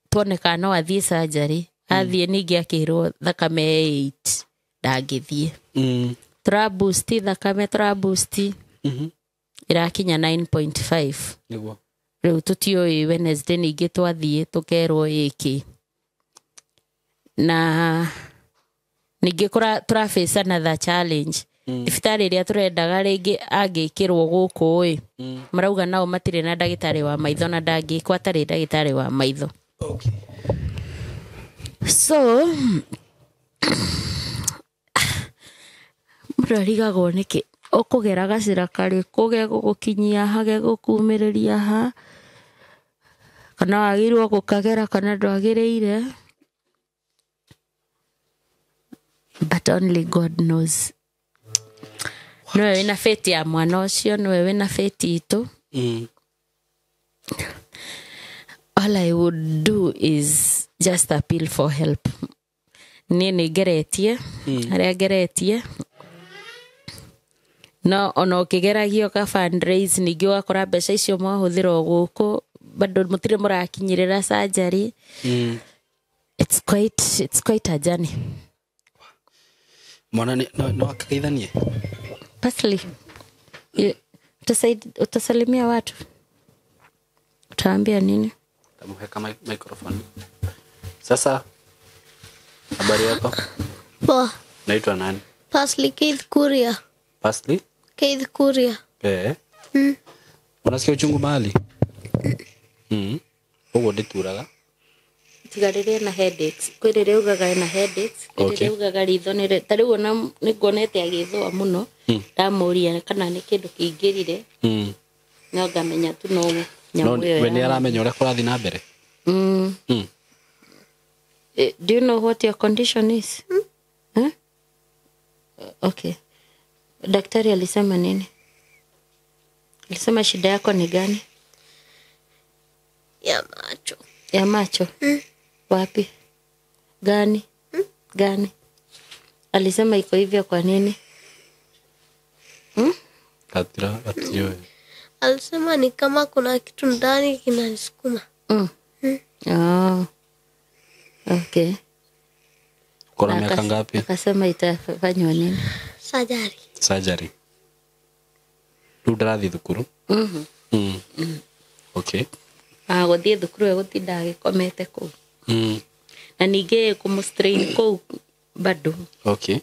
tuone kana no athiĩ surgery, athiĩ ningĩ akĩrwo thakame 8 ndangĩthiĩ. Tũra boost thakame, tũra boost. Ĩrakinya 9.5. Nĩguo. Rĩu tũtiũĩ Wednesday ningĩ twathiĩ tũkerwo ĩkĩ. Na ningĩ tũra face another challenge. Thibitarĩ ĩrĩa tũrendaga rĩngĩ angĩkĩrwo gũkũ ĩ, marauga nao matirĩ na ndagĩtarĩ wa maitho na ndangĩkwo atarĩ ndagĩtarĩ wa maitho. Okay. So mũndũ arigagwo nĩkĩ ũkũgera gacĩra karĩkũ gegũgũkinyia ha, gegũkumĩrĩria ha, kana wagĩrĩirwo gũkagera kana ndwagĩrĩire. But only God knows. Nĩwe wĩna fate ya mwana ũcio, nĩwe wĩna fate itũ. All I would do is just appeal for help. Niĩ nĩ ngeretie, harĩa ngeretie. No ona ũkĩgeragio ka fundraise ningĩ ũgakora mbeca icio mwahũthĩra o gũkũ, bado mũtirĩ mũrakinyĩrĩra surgery. It's quite a journey. Mwana no akageithanie? Personally, utasalimia watu. Utaambia nini? Tamuheka microphone. Sasa habari yako? Poa. Naitwa nani? Pasli Keith Kuria. Pasli? Keith Kuria. Eh. Unasikia uchungu mahali? Uguo ndituraga. Tiga rĩrĩa ena headaches. Kwĩ rĩrĩa ugaga ena headaches, kwĩ Okay. rĩrĩa ugaga ritho nĩ ta rĩu ona nĩnguonete agĩthũa mũno, ndamũria kana nĩ kĩndũ kĩingĩrire, no ngamenya tu no No nyamũ ĩyo we nĩ ya- aramenya ũrĩa kũrathiĩ na mbere. Do you know what your condition is? Huh? Okay. Daktari alisema nini? Alisema shida yako ni gani? Ya macho. Ya macho? Wapi? Gani? Gani? Alisema iko hivyo kwa nini? Katira atiyo. Alisema ni kama kuna kitu ndani kinanisukuma. Oh. Okay. Uko na miaka ngapi? Akasema itafanywa nini? Sajari. Surgery. Rĩu ndarathiĩ thukuru? Okay. Ah, gũthiĩ thukuru egũtinda agĩkomete kũu. Na ningĩ kũmũ-strain kũu bado. Okay.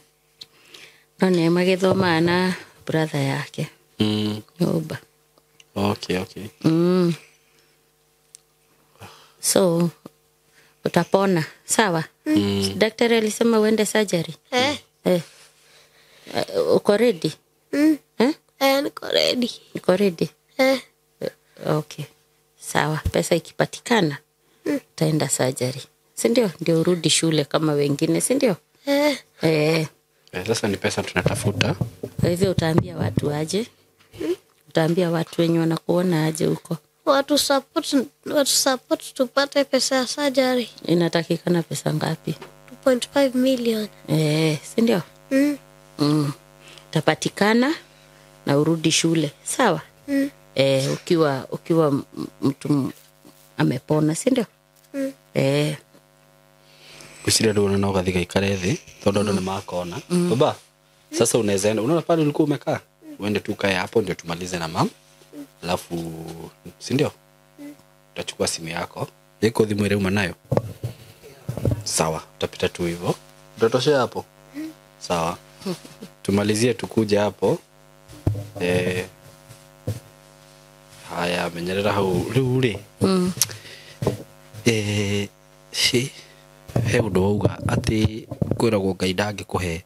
No nĩ magĩthomaga na brother yake nyũmba. Okay, okay. So utapona sawa? Daktari alisema uende surgery. Eh. Eh. Uko ready? Eh? Eh, niko ready. Uko ready? Eh. Okay. Sawa, pesa ikipatikana utaenda surgery. Si ndio? Ndio urudi shule kama wengine, si ndio? Eh. Eh. Sasa ni pesa tunatafuta. Kwa hivyo utaambia watu aje? Utaambia watu wenye wanakuona aje huko? Watu support tupate pesa ya surgery. Inatakikana pesa ngapi? 2.5 million. Eh, si ndio? Utapatikana na urudi shule. Sawa? Eh, ukiwa mtu amepona, si ndio? Eh. Gwĩciria rĩu ona no ũgathiĩ gaikare thĩ tondũ andũ nĩ makona. Baba, sasa unaweza enda. Unaona pale ulikuwa umekaa? Uende tu ukae hapo ndio tumalize na mam. Alafu si ndio? Utachukua simu yako. Iko thimu ile uma nayo? Sawa, utapita tu hivyo. Utatoshea hapo? Sawa. Tumalizie tukuje hapo. Haya, menyerera hau rĩu rĩ. He ũndũ wauga atĩ kwĩragwo Ngai ndangĩkũhe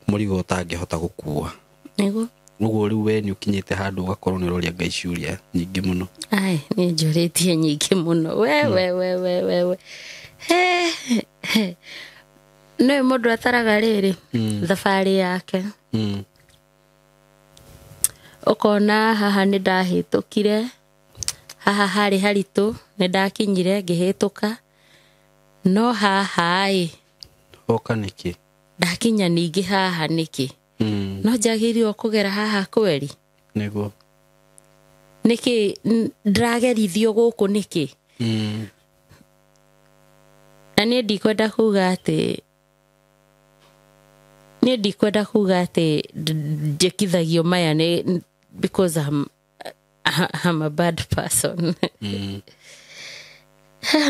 mũrigo ũtangĩhota gũkua. Nĩguo? Ũguo rĩu we nĩ ũkinyĩte handũ ũgakorwo nĩ ũroria Ngai ciũria nyingĩ mũno. Ai, nĩ njũrĩtie nyingĩ mũno. We. He. Nĩ mũndũ ataraga rĩrĩ thabarĩ yake. Ũkona haha nĩ ndahĩtũkire, haha harĩ haritũ, nĩ ndakinyire ngĩhĩtũka. No haha ĩ Oka nĩkĩ? Ndakinya ningĩ haha nĩkĩ? No njagĩrĩirwo kũgera haha kweri? Nĩguo. Nĩkĩ ndĩragerithio gũkũ nĩkĩ? Na niĩ ndikwenda kuga atĩ njĩkithagio maya nĩ because I'm a bad person.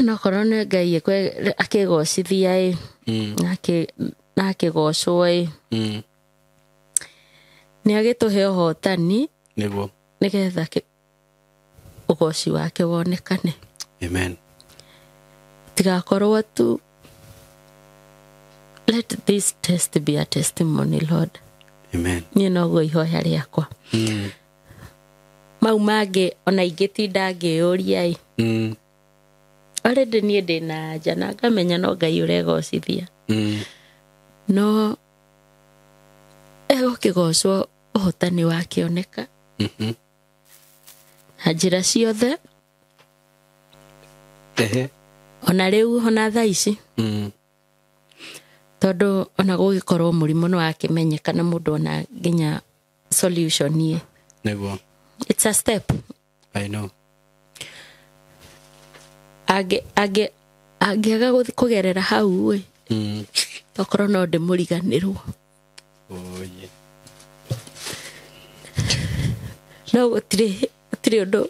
No korwo nĩ Ngai akĩgocithia ĩ, na akĩgocwo ĩ, nĩ agĩtũhe ũhotani Nĩguo. nĩgetha ũgoci wake wonekane. Amen. Tigakorwo tu, let this test be a testimony, Lord. Amen. Niĩ noguo ihoya rĩakwa. Mau mangĩ ona ingĩtinda ngĩyũria ĩ. Already niĩ ndĩna anja na ngamenya no Ngai ũregocithia. No egũkĩgocwo ũhotani wake oneka. Na njĩra ciothe. Ona rĩu ona thaa ici. Tondũ ona gũgĩkorwo mũrimũ nĩ wakĩmenyeka na mũndũ ona nginya solution ĩ. Nĩguo. It's a step. I know. Angĩaga kũgerera hau ĩ, tokorwo no ndĩmũriganĩrwo. Oye. No gũtirĩ ũndũ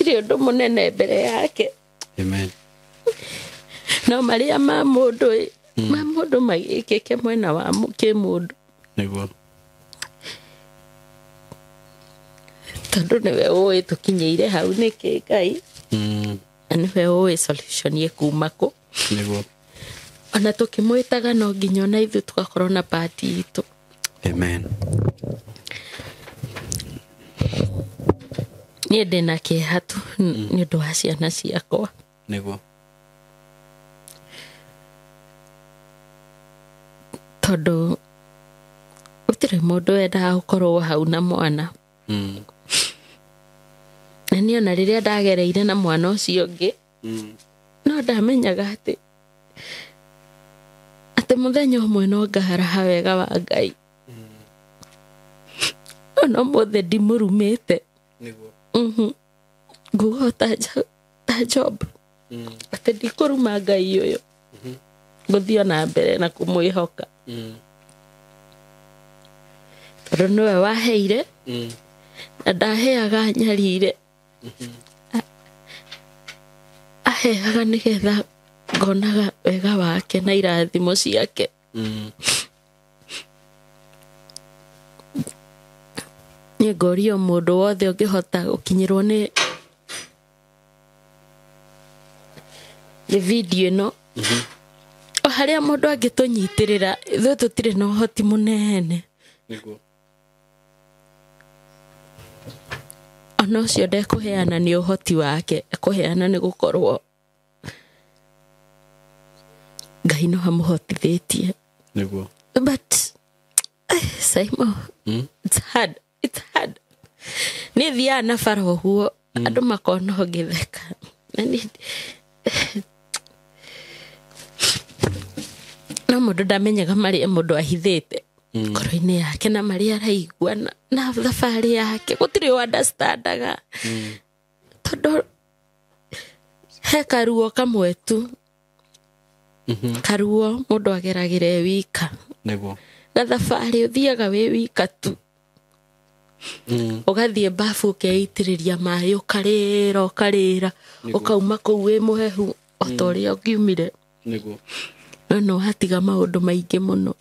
Gũtirĩ ũndũ mũnene mbere yake. Amen. No marĩa ma mũndũ ma mũndũ magĩkĩke mwena wa kĩmũndũ. Nĩguo. Tondũ nĩwe ũĩ tũkinyĩire hau nĩkĩ Ngai. Na nĩwe ũĩ solution ĩkuma kũ. Nĩguo. Ona tũkĩmwĩtaga no nginya ona ithuĩ tũgakorwo na part itũ. Amen. Niĩ ndĩna kĩeha tu nĩ ũndũ wa ciana ciakwa. Nĩguo. Tondũ gũtirĩ mũndũ wendaga gũkorwo hau na mwana. Na niĩ ona rĩrĩa ndagereire na mwana ũcio ũngĩ, no ndamenyaga atĩ mũthenya ũmwe no ngaharaha wega wa Ngai. Ona ũmũthĩ ndimũrumĩte. Nĩguo. Nguga ta Job. Atĩ ndikũruma Ngai ũyũ. Ngũthiĩ ona mbere na kũmwĩhoka. Tondũ nĩwe waheire, na ndaheaga nyarire. Aheaga nĩgetha ngonaga wega wake na irathimo ciake. Niĩ ngoria mũndũ wothe ũngĩhota gũkinyĩrwo nĩ video ĩno, o harĩa mũndũ angĩtũnyitĩrĩra, ithuĩ tũtirĩ na ũhoti mũnene. Nĩguo. Ona ũcio ndekũheana nĩ ũhoti wake, ekũheana nĩ gũkorwo Ngai no amũhotithĩtie. Nĩguo. But Simon, it's hard. It's hard. Niĩ thiaga na bara ũguo, andũ makona ũngĩtheka. No mũndũ ndamenyaga marĩa mũndũ ahithĩte ngoro-inĩ yake na marĩa araigua na thabarĩ yake. Gũtirĩ ũ-understandaga. Tondũ he karuo kamwe tu. Karuo mũndũ ageragĩra e wika. Nĩguo. Gathabarĩ ũthiaga wĩ wika tu. Ũgathiĩ bafu ũkeitĩrĩria maĩ, ũkarĩra ũkarĩra, ũkauma kũu wĩ mũhehu o ta ũrĩa ũngiumire. Nĩguo. No no watiga maũndũ maingĩ mũno.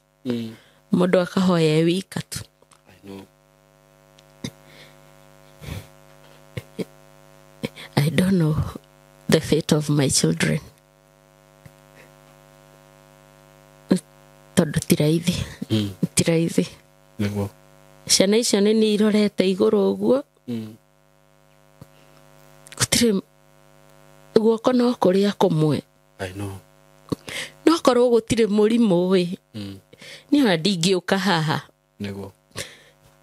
Mũndũ akahoya e wika tu. I know. I don't know the fate of my children. Tondũ ti raithi. Ti raithi. Nĩguo. Ciana icio nĩ niĩ irorete igũrũ ũguo. Gũtirĩ guoko no kũrĩa kũmwe. I know. No korwo gũtirĩ mũrimũ ĩ. Niĩ ona ndingĩũka haha. Nĩguo.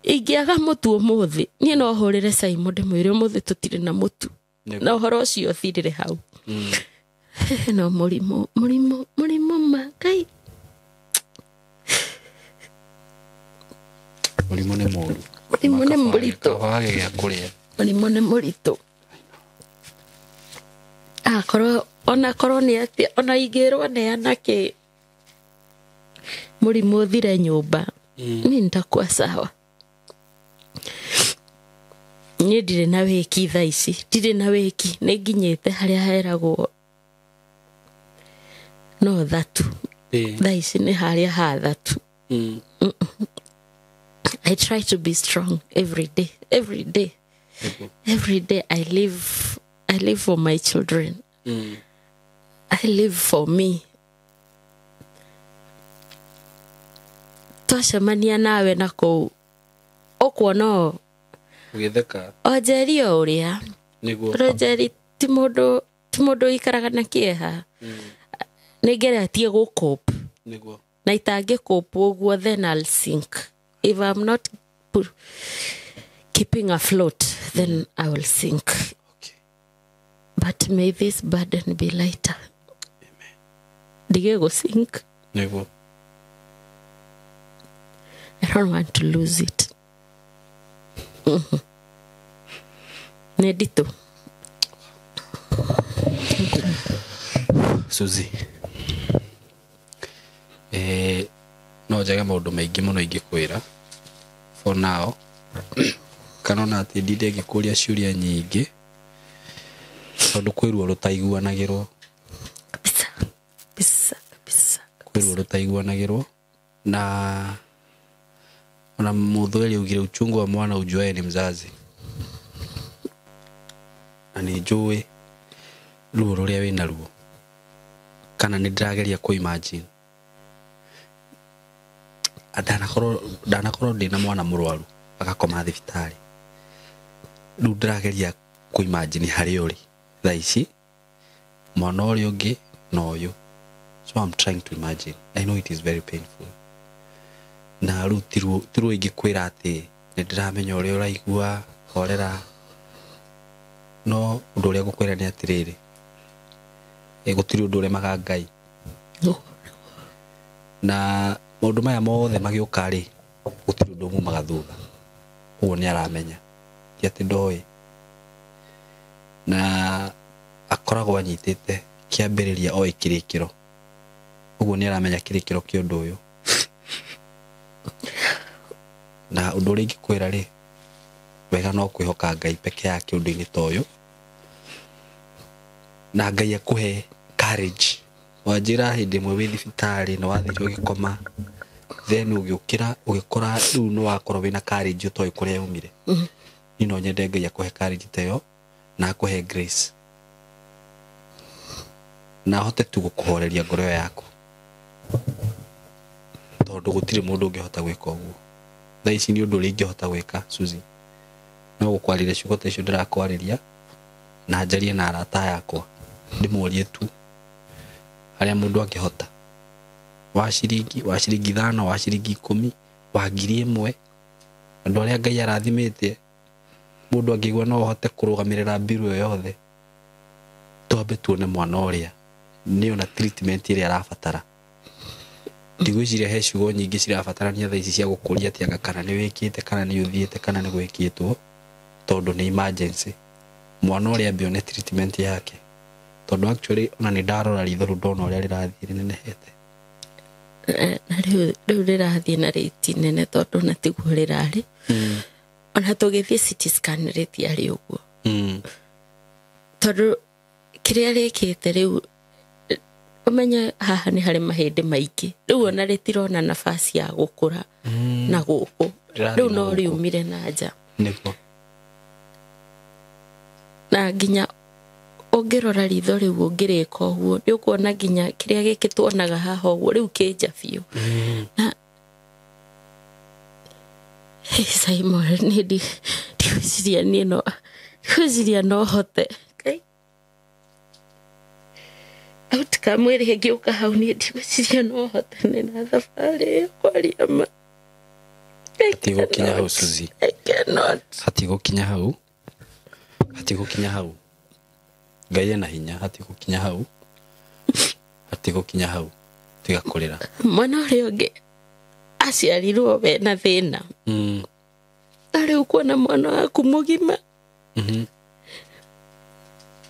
Ingĩaga mũtu ũmũthĩ, niĩ no hũrĩre Simon ndĩmwĩre ũmũthĩ tũtirĩ na mũtu. Na ũhoro ũcio ũthirĩre hau. No mũrimũ, mũrimũ, mũrimũ ma Ngai. Mũrimũ nĩ mũũru. Mũrimũ nĩ mũritũ. Wage gĩa kũrĩa. Mũrimũ nĩ mũritũ. Akorwo ona korwo nĩ atĩa, ona ingĩrwo neana kĩ mũrimũ ũthire nyũmba, niĩ nitakuwa sawa. Niĩ ndirĩ na wĩki thaa ici, ndirĩ na wĩki, nĩ nginyĩte harĩa heragwo no thatu. Thaa ici nĩ harĩa ha thatu. I try to be strong every day, every day. Every day I live for my children. I live for me. Twacemania nawe na kũu ũkuona ũgĩtheka. O Njeri o ũrĩa. Nĩguo. Tondũ Njeri ti mũndũ ũikaraga na kĩeha. Nĩ ngeretie gũ-cope. Nĩguo. Na itangĩ-cope ũguo, then I'll sink. If I'm not keeping afloat, then I will sink. Okay. But may this burden be lighter. Amen. Ndige go sink. Nĩguo. I don't want to lose it. Nĩ nditũ. Suzy. No njage maũndũ maingĩ mũno ingĩkwĩra for now. Kana ona atĩ ndinde ngĩkũria ciũria nyingĩ, Tondũ kwĩ ruo rũtaiguanagĩrwo. Kabisa kabisa kabisa. Kwĩ ruo rũtaiguanagĩrwo. Na ona mũthweri augire uchungu wa mwana ujuaye ni mzazi. Na nĩ njũĩ ruo rũrĩa wĩna ruo, kana nĩ ndĩrageria kũ imagine. Ndanakorwo ndĩna mwana mũrwaru agakoma thibitarĩ, rĩu ndĩrageria kũ imagine harĩa ũrĩ thaa ici, mwana ũrĩa ũngĩ na ũyũ. So I'm trying to imagine. I know it is very painful. Na rĩu ti ruo ingĩkwĩra atĩ nĩ ndĩramenya ũrĩa ũraigua, horera. No ũndũ ũrĩa ngũkwĩra nĩ atĩrĩrĩ, gũtirĩ ũndũ ũremaga Ngai. Na maũndũ maya mothe magĩũka rĩ, gũtirĩ ũndũ mumaga thutha. Ũguo nĩ aramenya, ti atĩ ndoĩ. Na akoragwo anyitĩte kĩambĩrĩria oĩ kĩrĩkĩro. Ũguo nĩ aramenya kĩrĩkĩro kĩa ũndũ ũyũ. Na ũndũ ũrĩa ingĩkwĩra rĩ, wega no kwĩhoka Ngai peke yake ũndũ-inĩ ta ũyũ. Na Ngai akũhe courage. Wanjĩra hĩndĩ ĩmwe wĩ thibitarĩ nĩ wathire ũgĩkoma, then ũgĩũkĩra ũgĩkora rĩu nĩ wakorwo wĩna courage ũtoĩ kũrĩa yaumire. Niĩ no nyende Ngai akũhe courage ta ĩyo na akũhe grace, na ahote tu gũkũhoreria ngoro ĩyo yaku, tondũ gũtirĩ mũndũ ũngĩhota gwĩka ũguo. Thaa ici nĩ ũndũ ũrĩa ingĩhota gwĩka, Suzy, no gũkwarĩria ciugo ta icio ndĩrakwarĩria, na njarie na arata yakwa ndĩmorie tu harĩa mũndũ angĩhota, wa ciringi, wa ciringi 5, wa ciringi 10, wa 1000. Andũ arĩa Ngai arathimĩte, mũndũ angĩigua no ahote kũrũgamĩrĩra mbiru ĩyo yothe, twambe tuone mwana ũrĩa nĩ ona treatment ĩrĩa arabatara. Ndigwĩciria he ciugo nyingĩ cirabatarania thaa ici cia gũkũria atĩ anga kana nĩ wĩkĩte, kana nĩ ũthiĩte, kana nĩ gwĩkĩtwo, tondũ nĩ emergency. Mwana ũrĩa ambe one treatment yake, tondũ actually ona nĩ ndarora ritho rĩu ndona ũrĩa rĩrathiĩ rĩnenehete. Na rĩu rĩrathiĩ na rĩti nene, tondũ ona tiguo rĩrarĩ. Ona tũgĩthiĩ CT scan rĩtiarĩ ũguo. Tondũ kĩrĩa rĩkĩte rĩu, ũmenye haha nĩ harĩ mahĩndĩ maingĩ. Rĩu ona rĩtirona nafasi ya gũkũra na gũkũ. Rĩu no rĩumire na nja. Nĩguo. Na nginya ũngĩrora ritho rĩu ũngĩrĩka ũguo, nĩ ũkuona nginya kĩrĩa gĩkĩ tuonaga haha ũguo rĩu kĩnja biũ. Na Simon, niĩ ndigwĩciria niĩ no ndigwĩciria no hote. Outcome ĩrĩa ĩngĩũka hau niĩ ndigwĩciria no hote, nĩ na thabarĩ ĩyo kwaria ma. Hatigũkinya hau, Suzy. I cannot. Hatigũkinya hau. Hatigũkinya hau. Ngai ena hinya, hatigũkinya hau. Hatigũkinya hau. Tiga kũrĩra. Mwana ũrĩa ũngĩ aciarirwo wena thĩna. Na rĩu kuona mwana waku mũgima.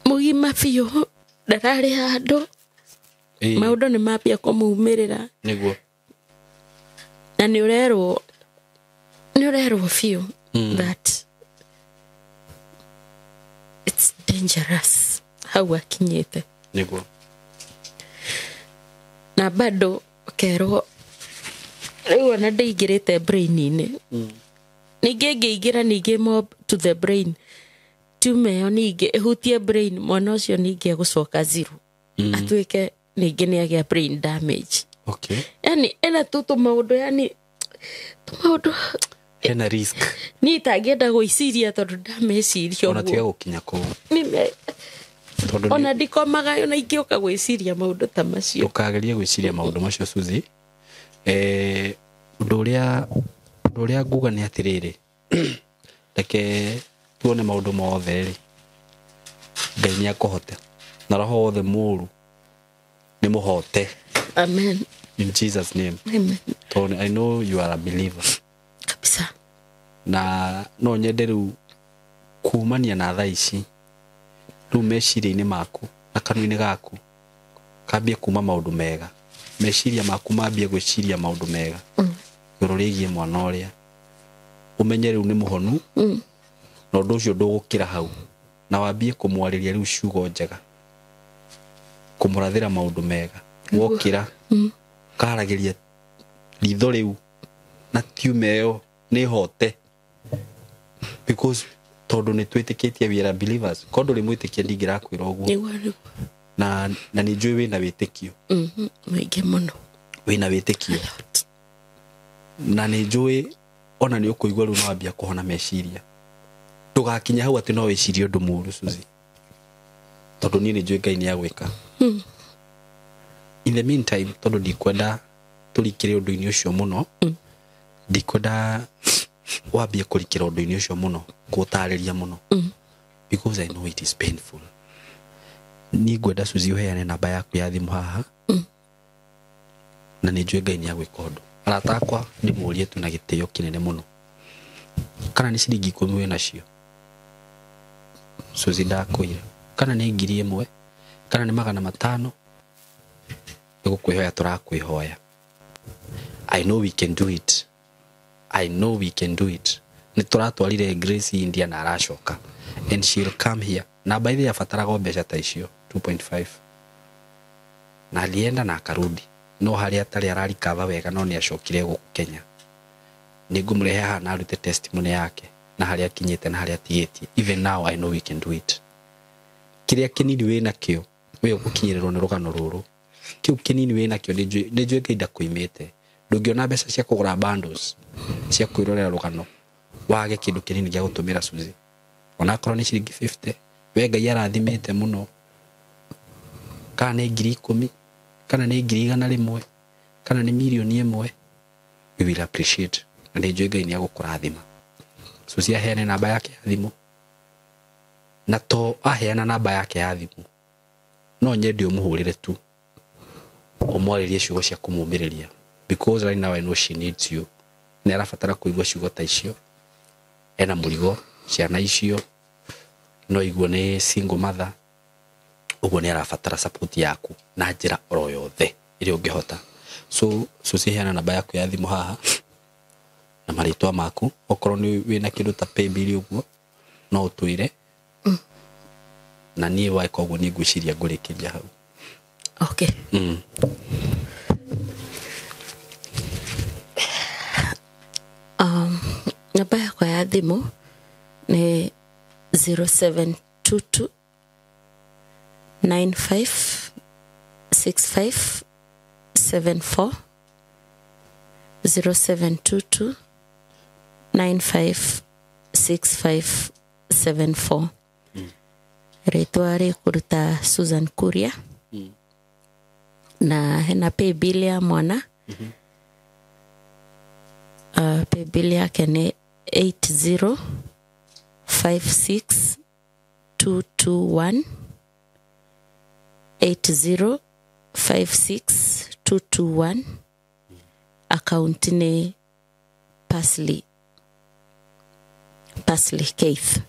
Mũgima biũ, ndararĩ handũ. Maũndũ nĩ mambia kũmumĩrĩra. Nĩguo. Na nĩ ũrerwo biũ that it's dangerous hau akinyĩte. Nĩguo. Na bado ũkerwo rĩu ona ndĩingĩrĩte brain-inĩ. Ningĩ ĩngĩingĩra ningĩ more to the brain, tumor ĩyo ningĩ ĩhutie brain, mwana ũcio ningĩ egũcoka zero. Atuĩke ningĩ nĩ agĩa brain damage. Okay. Yani ena tu tũmaũndũ, yani tũmaũndũ hena risk. Niĩ itangĩenda gwĩciria tondũ ndameciria Ona tiga ũguo. gũkinya kũu. Tondũ Ona ndikomaga ona ingĩũka gwĩciria maũndũ ta macio. Ndũkagerie gwĩciria maũndũ macio, Suzy. Ũndũ ũrĩa nguga nĩ atĩrĩrĩ, reke tuone maũndũ mothe rĩ, Ngai nĩ akũhote, na roho wothe mũũru nĩ mũhote. Amen. In Jesus name. Amen. Tondũ I know you are a believer. Kabisa. Na no nyende rĩu kumania na thaa ici, rĩu meciria-inĩ maku na kanua-inĩ gaku kambie kuma maũndũ mega, meciria maku mambie gwĩciria maũndũ mega igũrũ rĩgiĩ mwana ũrĩa, ũmenye rĩu nĩ mũhonu, na ũndũ ũcio ndũgũkĩra hau. Na wambie kũmwarĩria rĩu ciugo njega, kũmũrathĩra maũndũ mega. Wokĩra ũkaragĩria ritho rĩu na tiuma ĩyo nĩ hote, because tondũ nĩ twĩtĩkĩtie, we are believers. Ko ndũrĩ mwĩtĩkia, ndingĩrakwĩra ũguo. Nĩguo, nĩguo. Na nĩ njũĩ wĩna wĩtĩkio. Mũingĩ mũno. Wĩna wĩtĩkio na nĩ njũĩ ona nĩ ũkũigua rĩu nĩwambia kũhona meciria. Ndũgakinye hau atĩ no wĩcirie ũndũ mũũru, Suzy, tondũ niĩ nĩ njũĩ Ngai nĩ agwĩka. In the meantime, tondũ ndikwenda tũrikĩre ũndũ-inĩ ũcio mũno, ndikwenda wambie kũrikĩra ũndũ-inĩ ũcio mũno, kũũtarĩria mũno, because I know it is painful. Niĩ ngwenda, Suzy, ũheane namba yaku ya thimũ haha, na nĩ njũĩ Ngai nĩ agwĩka ũndũ. Arata akwa, ndĩmũrie tu na gĩtĩo kĩnene mũno, kana nĩ ciringi 10 wĩ nacio, Suzy, ndakwĩra, kana nĩ 1000, kana nĩ 500, nĩ gũkwĩhoya tũrakwĩhoya. I know we can do it. I know we can do it. Nĩ tũratwarire Grace India na aracoka, and she'll come here. Na by the way, abataraga o mbeca ta icio 2.5, na alienda na akarudi, no harĩa atarĩ ararikava wega, no nĩ acokire gũkũ Kenya. Nĩ ngũmũrehe haha na arute testimony yake na harĩa akinyĩte na harĩa atigĩtie. Even now I know we can do it. Kĩrĩa kĩnini wĩ nakĩo, we ũgũkinyĩrĩrwo nĩ rũgano rũrũ, kĩu kĩnini wĩ nakĩo, nĩ njũĩ Ngai ndakũimĩte. Ndũngĩona mbeca cia kũgũra bundles cia kwĩrorera rũgano wage kĩndũ kĩnini gĩa gũtũmĩra Suzy, onakorwo nĩ ciringi 50. We Ngai arathimĩte mũno, kana nĩ 10,000, kana nĩ 100,000, kana nĩ 1,000,000, we will appreciate, na nĩ njũĩ Ngai nĩ agũkũrathima. Suzy aheane namba yake ya thimũ, na to aheana namba yake ya thimũ, no nyende ũmũhũrĩre tu, ũmwarĩrie ciugo cia kũmũmĩrĩria, because right now I know she needs you. Nĩ arabatara kũigua ciugo ta icio. Ena mũrigo, ciana icio, no iguo nĩ single mother ũguo, nĩ arabatara support yaku na njĩra oro yothe ĩrĩa ũngĩhota. So Suzy, heana namba yaku ya thimũ haha na marĩtwa maku. Okorwo nĩ wĩna kĩndũ ta paybill ũguo, no ũtwĩre. Na niĩ weka ũguo, nĩ ngwĩciria ngũrĩkĩria hau. Okay. Namba yakwa ya thimũ nĩ 0722 95 65 74, 0722 95 65 74. Rĩtwa rĩkũruta Susan Kuria, na hena paybill ya mwana. Paybill yake nĩ 8056221, 8056221. Account nĩ Pasley Keith.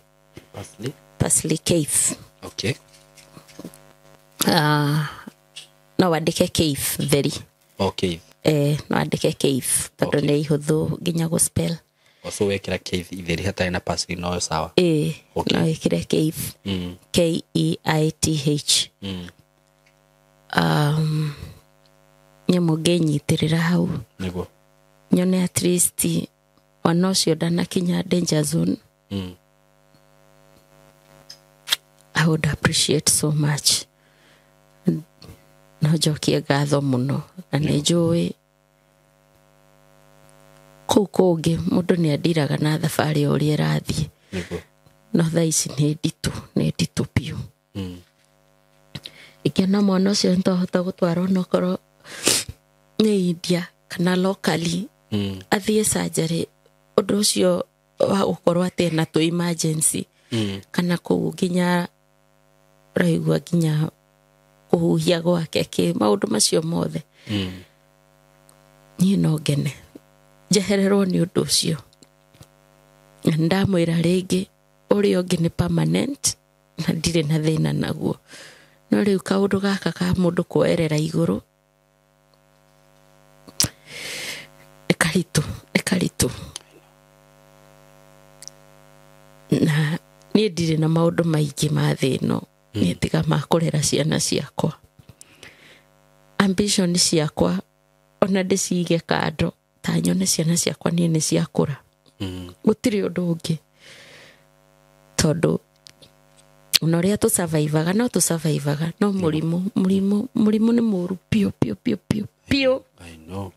Pasley. Pasley Keith. Okay. No wandĩke Keith theri. Okay. No wandĩke Keith tondũ nĩ ihũthũ nginya gũspell. So wekĩra Keith itheri hatarĩ na Pasley no sawa? Ĩĩ. Okay. No wĩkĩre Keith, Keith. Nyamũ ngĩnyitĩrĩra hau, Nĩguo. nyone at least mwana ũcio ndanakinya danger zone. I would appreciate so much. No njokie ngatho mũno, na nĩ njũĩ kũu kũngĩ mũndũ nĩ andiraga na thabarĩ o ũrĩa ĩrathiĩ, Nĩguo. no thaa ici nĩ nditũ, nĩ nditũ biũ. Ingĩona mwana ũcio nĩtwahota gũtwara onokorwo nĩ India kana locally, athiĩ surgery, ũndũ ũcio wa gũkorwo atĩ ena tũ emergency, kana kũu nginya ũraigua nginya kũhuhia gwake kĩ maũndũ macio mothe, niĩ no ngene njehererwo nĩ ũndũ ũcio. Na nĩndamwĩra rĩngĩ, ũrĩa ũngĩ nĩ permanent na ndirĩ na thĩna naguo, no rĩu kaũndũ gaka ka mũndũ kuoerera igũrũ nĩ karitũ, nĩ karitũ, na Niĩ ndirĩ na maũndũ maingĩ ma thĩ ĩno, niĩ tiga ma kũrera ciana ciakwa. Ambition ciakwa ona ndĩcige kando, ta nyone ciana ciakwa niĩ nĩ ciakũra. Gũtirĩ ũndũ ũngĩ, tondũ ona ũrĩa tũsurvivaga no tũsurvivaga, no mũrimũ mũrimũ mũrimũ nĩ mũru biũ biũ biũ biũ biũ. I know.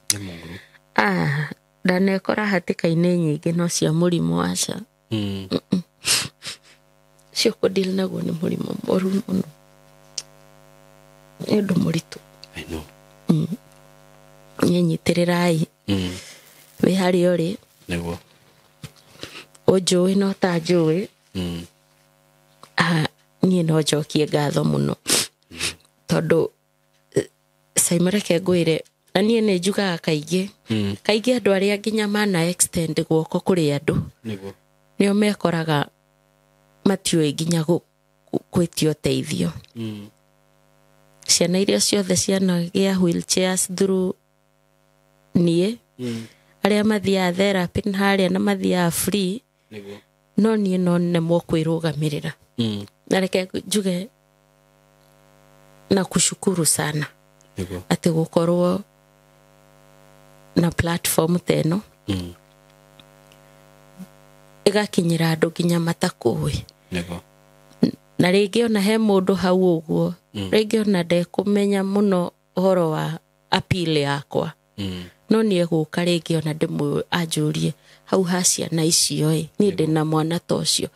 Nĩ mũru. Ah, ndanekora hatĩka-inĩ nyingĩ no cia mũrimũ, aca. Cio kũdeal naguo nĩ mũrimũ mũru mũno, nĩ ũndũ mũritũ. I know. Niĩ nyitĩrĩrai wĩ harĩa ũrĩ. Nĩguo. Ũnjũĩ no ta njũĩ. Ah, niĩ no njokie ngatho mũno tondũ Simon, reke ngwĩre, na niĩ nĩ njugaga kaingĩ kaingĩ andũ arĩa nginya mana extend guoko kũrĩ andũ Nĩguo. nĩo mekoraga matiũĩ nginya gwĩtia ũteithio. Ciana iria ciothe cianagĩa wheelchairs through niĩ, arĩa mathiaga therapy harĩa na mathiaga free. Nĩguo. No niĩ no nemwo kwĩrũgamĩrĩra. Na reke njuge na kushukuru sana Nĩguo. atĩ gũkorwo na platform ta ĩno ĩgakinyĩra andũ nginya matakũĩ. Nĩguo. Na rĩngĩ ona he mũndũ hau ũguo, rĩngĩ ona ndekũmenya mũno ũhoro wa appeal yakwa, no nĩ egũka rĩngĩ ona ndĩmũ anjũrie hau ha ciana icio ĩ, niĩ ndĩ na mwana ta ũcio.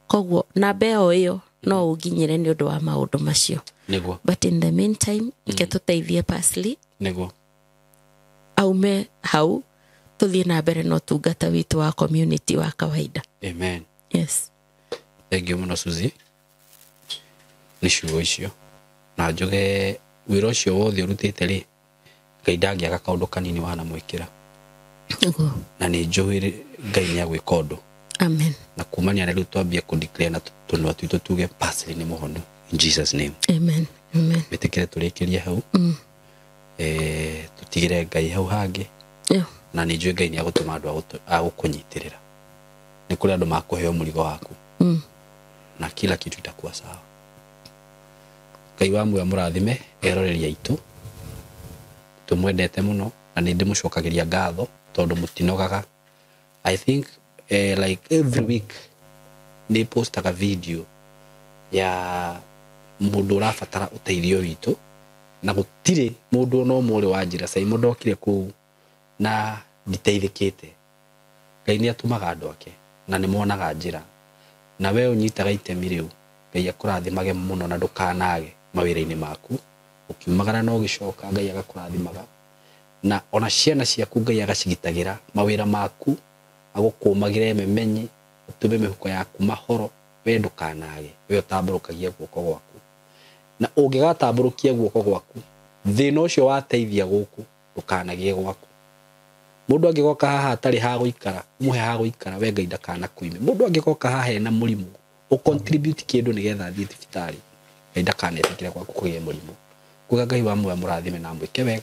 Koguo namba ĩyo ĩyo no ũnginyĩre nĩ ũndũ wa maũndũ macio. Nĩguo. But in the meantime, reke tũteithie Pasli Nĩguo. aume hau, tũthiĩ na mbere na ũtungata witũ wa community wa kawaida. Amen. Yes. Thank you mũno Suzy nĩ ciugo icio, na njuge wĩra ũcio wothe ũrutĩte rĩ, Ngai ndangĩaga kaũndũ kanini wanamwĩkĩra. Nĩguo. Na nĩ njũĩ Ngai nĩ agwĩka ũndũ. Amen. Na kumania na rĩu twambie kũ-declare na tũnua twitũ tuge Pasli nĩ mũhonu in Jesus name. Amen, amen. Wĩtĩkĩre tũrĩkĩrie hau. Tũtigĩre Ngai hau hangĩ. Na nĩ njũĩ Ngai nĩ agũtũma andũ a gũkũnyitĩrĩra. Nĩ kũrĩ andũ makũheo mũrigo waku. Na kila kitu itakuwa sawa. Ngai wa muoyo mũrathime eroreri aitũ, tũmwendete mũno na nĩ ndĩmũcokagĩria ngatho tondũ mũtinogaga. I think like every week nĩ postaga video ya mũndũ ũrabatara ũteithio witũ, na gũtirĩ mũndũ ona ũmwe ũrĩ wa njĩra Simon ndokire kũu na nditeithĩkĩte. Ngai nĩ atũmaga andũ ake na nĩ monaga njĩra, na we ũnyitaga itemi rĩu. Ngai akũrathimage mũno na ndũkanage mawĩra-inĩ maku, ũkiumagara na ũgĩcoka Ngai agakũrathimaga, na ona ciana ciaku Ngai agacigitagĩra mawĩra maku, agũkũmagĩre memenyi, ũtũme mĩhuko yaku mahoro, we ndũkanage, we ũtambũrũkagia guoko gwaku, na ũngĩgatambũrũkia guoko gwaku thĩna ũcio wateithia gũkũ ndũkanagĩe gwaku. Mũndũ angĩgoka haha atarĩ ha gũikara, mũhe ha gũikara, we Ngai ndakanakuime. Mũndũ angĩgoka haha ena mũrimũ, ũ contribute kĩndũ nĩgetha athiĩ thibitarĩ, Ngai ndakanetĩkĩre gwaku kũgĩe mũrimũ. Kuga Ngai wa muoyo mũrathime na mwĩke wega,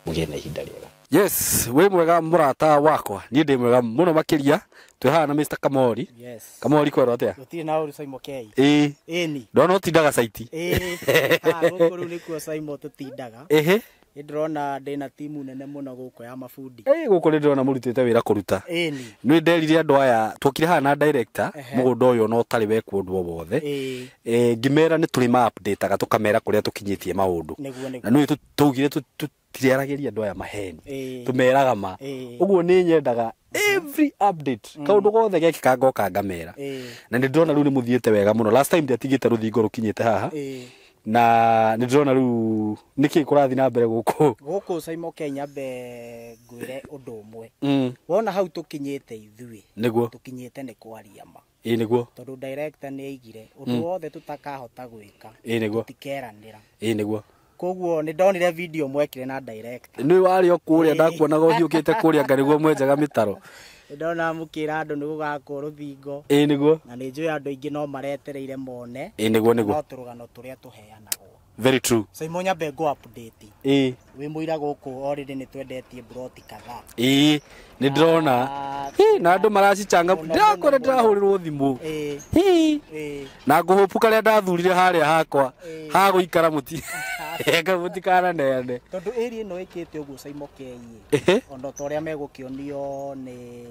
mũgĩe na ihinda rĩega. Yes, wĩ mwega mũrata wakwa, niĩ ndĩ mwega mũno makĩria. Twĩ haha na Mr. Kamori. Yes. Kamori, kwerwo atĩa? Gũtirĩ na ũru, Simon K. Ĩĩ. Ĩni. Ndona ũtindaga saiti. Ĩĩ. Haha gũkũ rĩu nĩkuo Simon tũtindaga. Ĩhĩ. Nĩ ndĩrona ndĩna timu nene mũno gũkũ ya mabundi. Ĩĩ, gũkũ nĩ ndĩrona mũrutĩte wĩra kũruta. Ĩni. Nĩ nderire andũ aya twokire haha na director, Ehe. mũgũnda ũyũ ona ũtarĩ wekwo ũndũ o wothe. Ĩĩ. Ngĩmera nĩ tũrĩ ma updateaga tũkamera kũrĩa tũkinyĩtie maũndũ. Nĩguo nĩguo. Na nĩ tũugire tũtiriaragĩria andũ aya maheni. Ĩĩ. Tũmeraga ma. Ĩĩ. Ũguo nĩ nyendaga every update kaũndũ gothe gekĩka ngoka ngamera. Ĩĩ. Na nĩ ndĩrona rĩu nĩ mũthiĩte wega mũno. Last time ndiatigĩte rũthingo rũkinyĩte haha. Ĩĩ. Na nĩ ndĩrona rĩu nĩkĩ kũrathiĩ na mbere gũkũ. Gũkũ Simon K nyambe ngwĩre ũndũ ũmwe. Wona hau tũkinyĩte ithuĩ. Nĩguo. Tũkinyĩte nĩ kwaria ma. Ĩĩ nĩguo. Tondũ director nĩ aigire ũndũ wothe tũtakahota gwĩka. Ĩĩ nĩguo. Tũtikeranĩra. Ĩĩ nĩguo. Koguo nĩ ndonire video mwekire na director. Nĩ warĩ o kũrĩa ndakuonaga ũhiũkĩte kũrĩa nga nĩguo mwenjaga mĩtaro. Nĩ ndona mũkĩra andũ nĩ gũgakwo rũthingo. Ĩĩ nĩguo. Na nĩ njũĩ andũ aingĩ no maretereire mone. Ĩĩ nĩguo nĩguo. No tũrũgano tũrĩa tũheanagwo. Very true. Saimo nyambe ngũ update. Ĩĩ. Wĩ mũira gũkũ already nĩ twendetie broti kadhaa. Ĩĩ, nĩ ndĩrona. Na andũ maracicanga. Ndĩrakora ndĩrahũrĩrwo thimũ. Ĩĩ. Na ngũhũpu karĩa ndathurire harĩa hakwa ha gũikara mũti. Eka mũtikananeane. Tondũ area ĩno ĩkĩte ũguo Saimo K. Ona ta ũrĩa megũkĩonio nĩ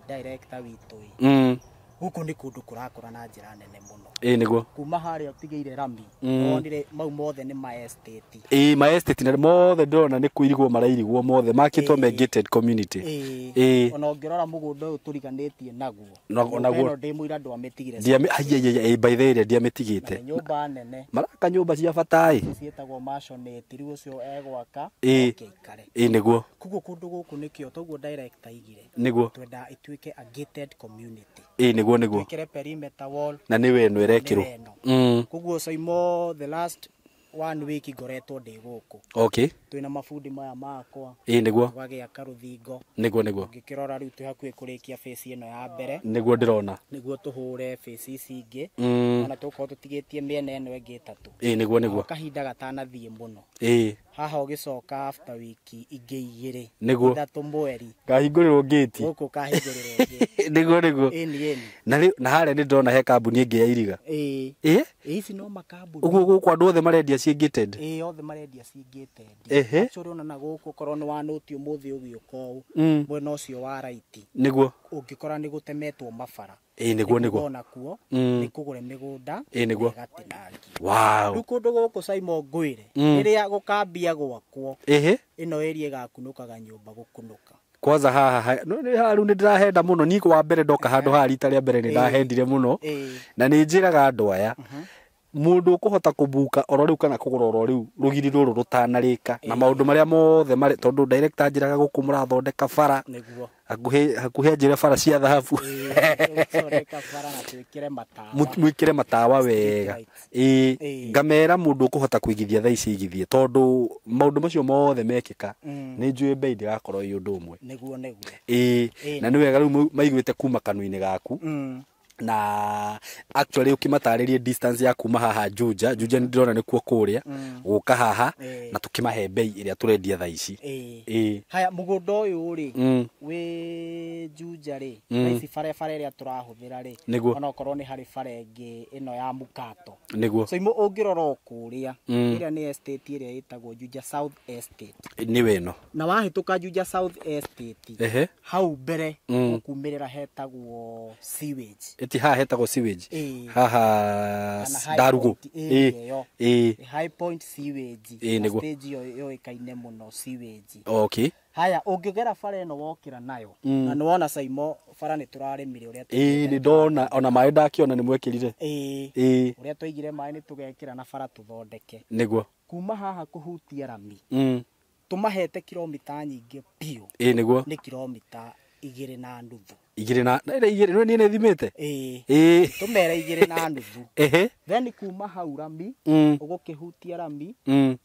director witũ. Gũkũ nĩ kũndũ kũrakũra na njĩra nene mũno. Ĩĩ nĩguo. Kuma harĩa ũtigĩire rami. Wonire mau mothe nĩ ma estate. Ĩĩ, ma estate na mothe ndĩrona nĩ kũirigwo marairigwo mothe makĩtwo me gated community. Ĩĩ. Ona ũngĩrora mũgũnda ũyũ tũriganĩtie naguo. Onaguo ndĩ mũira ndwamĩtigire. Ndiamĩ by the way ndiamĩtigĩte. Nyũmba nene. Maraka nyũmba cia bata ĩ. Ciĩtagwo maisonette rĩu ũcio egwaka. Ĩĩ. Ĩĩ nĩguo. Koguo kũndũ gũkũ nĩkĩo toguo director aigire. Nĩguo. Twenda ĩtuĩke a gated community. Ĩĩ nĩguo nĩguo. Twĩkĩre perimeter wall. Na nĩwe ĩno ĩrekĩrwo. Koguo Saimo the last 1 week ngoretwo ndĩ gũkũ. Okay. Twĩna mabundi maya makwa. Ĩĩ nĩguo. Tũgagĩaka rũthingo. Nĩguo nĩguo. Ũngĩkĩrora rĩu twĩ hakuhĩ kũrĩkia phase ĩno ya mbere. Nĩguo ndĩrona. Nĩguo tũhũre phase ici ingĩ. Ona tũgũkorwo tũtigĩtie mĩena ĩno ĩngĩ ĩtatũ. Ĩĩ nĩguo nĩguo. Kahinda gatanathiĩ mũno. Ĩĩ. Haha ũgĩcoka after wiki ingĩ igĩrĩ. Nĩguo. Ithatũ mweri. Kahingũrĩrwo gate. Gũkũ kahingũrĩrwo gate. Nĩguo nĩguo. Ĩni ĩni. Na rĩu na harĩa nĩ ndĩrona he kambuni ĩngĩ ya iriga. Ĩĩ. Ĩĩ. Ici no makambuni. Ũguo gũkũ andũ othe marendia ciĩ gated. Ĩĩ othe marendia ciĩ gated. Ehe. Actually ona na gũkũ korwo nĩ wanũti ũmũthĩ ũgĩũka ũũ. Mwena ũcio wa right. Nĩguo. Ũngĩkora nĩ gũtemetwo mabara. Ĩĩ nĩguo nĩguo. Ona kuo nĩ kũgũre mĩgũnda. Ĩĩ nĩguo. Ĩgatinangio. Wow. Rĩu kũndũ gũkũ Saimo ngwĩre. Rĩrĩa gũkambia gwakwo. Ehe. Ĩno area ĩgakunũkaga nyũmba gũkunũka. Kwanza haha rĩu nĩ ndĩrahenda mũno niĩ wa mbere ndoka handũ haha rita rĩa mbere nĩ ndahendire mũno. Na nĩ njĩraga andũ aya mũndũ ũkũhota kũbuka oro rĩu kana kũgũra oro rĩu rũgiri rũrũ rũtanarĩka na maũndũ marĩa mothe marĩ tondũ director njĩraga gũkũ mũrathondeka bara. Nĩguo. Hakuhĩ anjĩre bara cia thahabu. Tũthondeka bara na twĩkĩre matawa. Mwĩkĩre matawa wega. Ĩĩ ngamera mũndũ ũkũhota kũigithia thaa ici igithie tondũ maũndũ macio mothe mekĩka nĩ njũĩ bei ndĩgakorwo ĩ ũndũ ũmwe. Nĩguo nĩguo. Ĩĩ na nĩ wega rĩu maiguĩte kuma kanua-inĩ gaku. Na actually ukimatarĩrie distance ya kuma haha Juja Juja nĩ ndĩrona nĩkuo kũrĩa gũka haha na tũkĩmahe bei ĩrĩa tũrendia thaa ici. Ĩĩ. Haya mũgũnda ũyũ rĩ wĩ Juja rĩ thaa ici barabara ĩrĩa tũrahũthĩra rĩ ona okorwo nĩ harĩ bara ĩngĩ ĩno ya Mukato. Nĩguo. Saimo ũngĩrora o kũrĩa ĩrĩa nĩ estate ĩrĩa ĩtagwo Juja South Estate. Nĩwe ĩno. Na wahĩtũka Juja South Estate hau mbere ũkumĩrĩra hetagwo sewage. Haha hetagwo sewage. Haha Ndarugu. Ĩĩ. High Point sewage. Ĩĩ nĩguo. Stage ĩyo yũĩkaine mũno sewage. Okay. Haya ũngĩgera bara ĩno wokĩra nayo na nĩwona Saimo bara nĩ tũrarĩmire ũrĩa. Ĩĩ nĩ ndona ona maĩ ndakĩona nĩ mwekĩrire. Ĩĩ. Ũrĩa twaigire maĩ nĩ tũgekĩra na bara tũthondeke. Nĩguo. Kuma haha kũhutia rami. Tũmahete kilomita nyingĩ biũ. Ĩĩ nĩguo. Nĩ kilomita 2.5. Igĩrĩ na igĩrĩ niĩ nĩ thimĩte. Ĩĩ. Tũmere 2.5. Ehe. Then kuma hau rami ũgũkĩhutia rami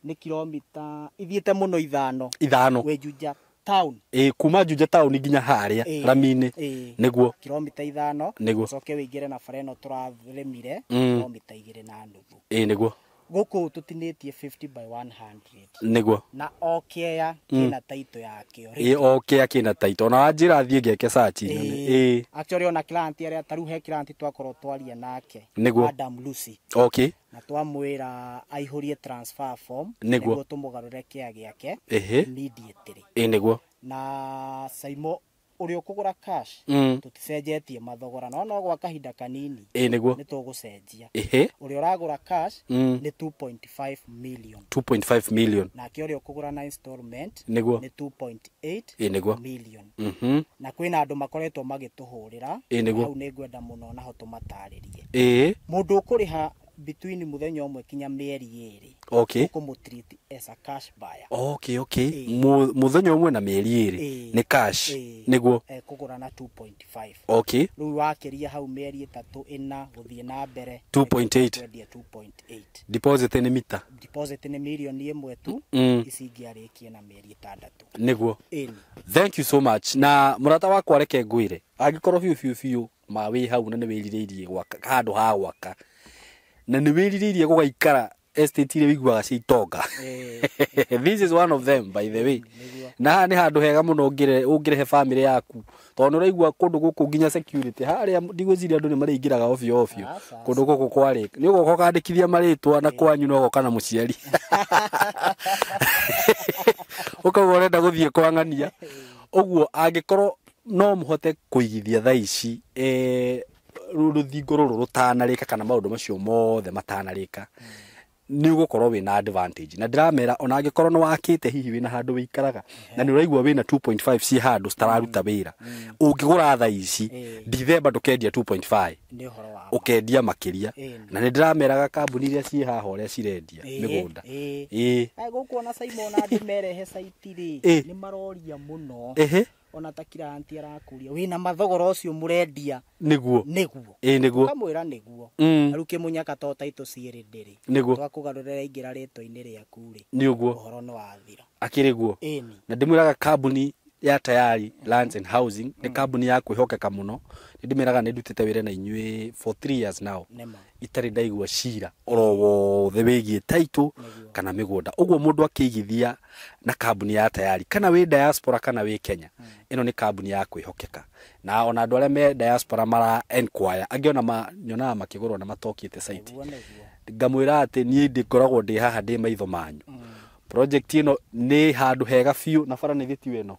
nĩ kilomita ithiĩte mũno ithano. Ithano. Wĩ Juja town. Ĩĩ kuma Juja town nginya harĩa rami-inĩ. Nĩguo. Kilomita 5. Nĩguo. Ũcoke wĩingĩre na bara ĩno tũrarĩmire kilomita 2.5. Ĩĩ nĩguo. Gũkũ tũtinĩtie 50 by 100. Nĩguo. Na o kĩea kĩna taito yakĩo. Ĩĩ o kĩea kĩna taito. Ona wanjĩra thiĩ ngeke search. Ĩĩ. Actually ona client arĩa ta rĩu he client twakorwo twaria nake. Nĩguo. Madam Lucy. Okay. Na twamwĩra aihũrie transfer form. Nĩguo. Tũmũgarũre kĩea gĩake. Immediately. Ĩĩ nĩguo. Na Saimo ũrĩa ũkũgũra cash tũticenjetie mathogora no no gwa kahinda kanini. Ĩĩ nĩguo. Nĩ tũgũcenjia. Ehe. Ũrĩa ũragũra cash nĩ 2.5 million. 2.5 million. Nake ũrĩa ũkũgũra na installment nĩguo nĩ 2.8 Ĩĩ nĩguo. million. Na kwĩna andũ makoretwo magĩtũhũrĩra. Ĩĩ nĩguo. Hau nĩ ngwenda mũno naho tũmatarĩrie. Ĩĩ. Mũndũ ũkũrĩha between mũthenya ũmwe kinya mĩeri 2. Okay. Ũkũmũtreat as a cash buyer. Okay, okay. Mũthenya ũmwe na mĩeri 2 nĩ cash. Nĩguo. Kũgũra na 2.5. Okay. Rĩu wakĩria hau mĩeri 3 4 gũthiĩ na mbere 2.8. 2.8. Deposit nĩ mita. Deposit nĩ mirioni 1 tu. Ici ingĩ arĩkie na mĩeri 6. Nĩguo. Ĩni. Thank you so much. Na mũrata wakwa reke ngwĩre angĩkorwo biũ biũ biũ ma wĩ hau na nĩ wĩrirĩirie gwaka handũ ha gwaka na nĩ wĩrirĩirie gũgaikara estate iria wĩiguaga cia itonga. This is one of them, by the way. Na haha nĩ handũ hega mũno ũngĩrehe family yaku, tondũ nĩ ũraigua kũndũ gũkũ nginya security harĩa ndigwĩciria andũ nĩ marĩingĩraga ovyo ovyo kũndũ gũkũ kwarĩ nĩ ũgoka ũkandĩkithia marĩtwa na kwanyu no ũgoka na mũciari ũkauga ũrenda gũthiĩ kwang'ania. Ũguo angĩkorwo no mũhote kũigithia thaa ici rũthingo rũrũ rũtanarĩka kana maũndũ macio mothe matanarĩka, nĩ ũgũkorwo wĩna advantage. Na ndĩramera ona angĩkorwo nĩ wakĩte hihi wĩna handũ wĩikaraga na nĩ ũraigua wĩna 2.5 ciĩ handũ citararuta wĩra, ũngĩgũra thaa ici Dithemba ndũkendia 2.5, ũkendia makĩria. Na nĩ ndĩrameraga kambuni iria ciĩ haha ũrĩa cirendia mĩgũnda. Gũkũ ona Simon andũ merehe site rĩ nĩ maroria mũno. Ona ta client arakũria wĩna mathogora ũcio mũrendia nĩguo nĩguo nĩguo kamwĩra nĩguo. Rĩu kĩmũnyaka to taitũ cierĩ ndĩrĩ twakũgarũrĩra ingĩra rĩtwa-inĩ rĩaku rĩ nĩguo ũhoro nĩ wathira akĩrĩ guo. Na ndĩmwĩraga kambuni ya Tayari Lands and Housing nĩ kambuni ya kwĩhokeka mũno. Nĩ ndĩmĩraga nĩ ndutĩte wĩra na inyuĩ for 3 years now, itarĩ ndaigua cira oro wothe wĩgiĩ title kana mĩgũnda. Ũguo mũndũ akĩigithia na kambuni ya Tayari, kana wĩ diaspora kana wĩ Kenya, ĩno nĩ kambuni ya kwĩhokeka. Na ona andũ arĩa me diaspora mara enquire, angĩ ona nyonaga makĩgũrwo na matokĩte site, ngamwĩra atĩ niĩ ndĩkoragwo ndĩ haha ndĩ maitho manyu. Project ĩno nĩ handũ hega biũ, na bara nĩ gĩtio ĩno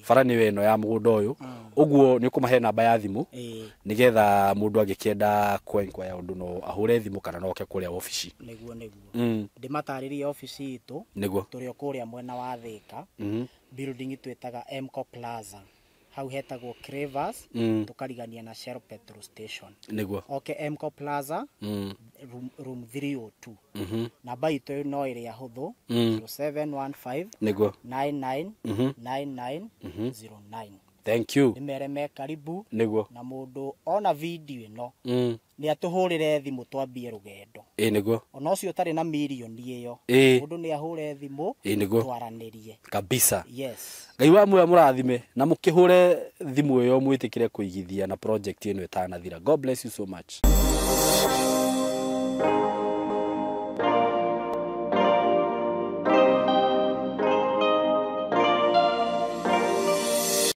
bara nĩ ĩno ya mũgũnda ũyũ. Ũguo nĩ ũkũmahe namba ya thimũ nĩgetha mũndũ angĩkĩenda kwenquire ũndũ no ahũre thimũ kana no oke kũrĩa obici. Nĩguo nĩguo ndĩmatarĩrie obici itũ nĩguo tũrĩ o kũrĩa mwena wa Thika, building twĩtaga Mco Plaza, hau hetagwo Cravers, tũkarigania na Shell petrol station. Nĩguo oke Mco Plaza, room 302. Namba itũ no ĩrĩa hũthũ 0715 nĩguo 99 99 09. Thank you. Nĩmere me karibu. Nĩguo na mũndũ ona video ĩno nĩ atũhũrĩre thimũ twambie rũgendo. Nĩguo ona ũcio ũtarĩ na mirioni ĩyo mũndũ nĩ ahũre thimũ twaranĩrie kabisa. Yes. Ngai wa muoyo mũrathime na mũkĩhũre thimũ ĩyo mwĩtĩkĩre kũigithia na project ĩno ĩtanathira. God bless you so much.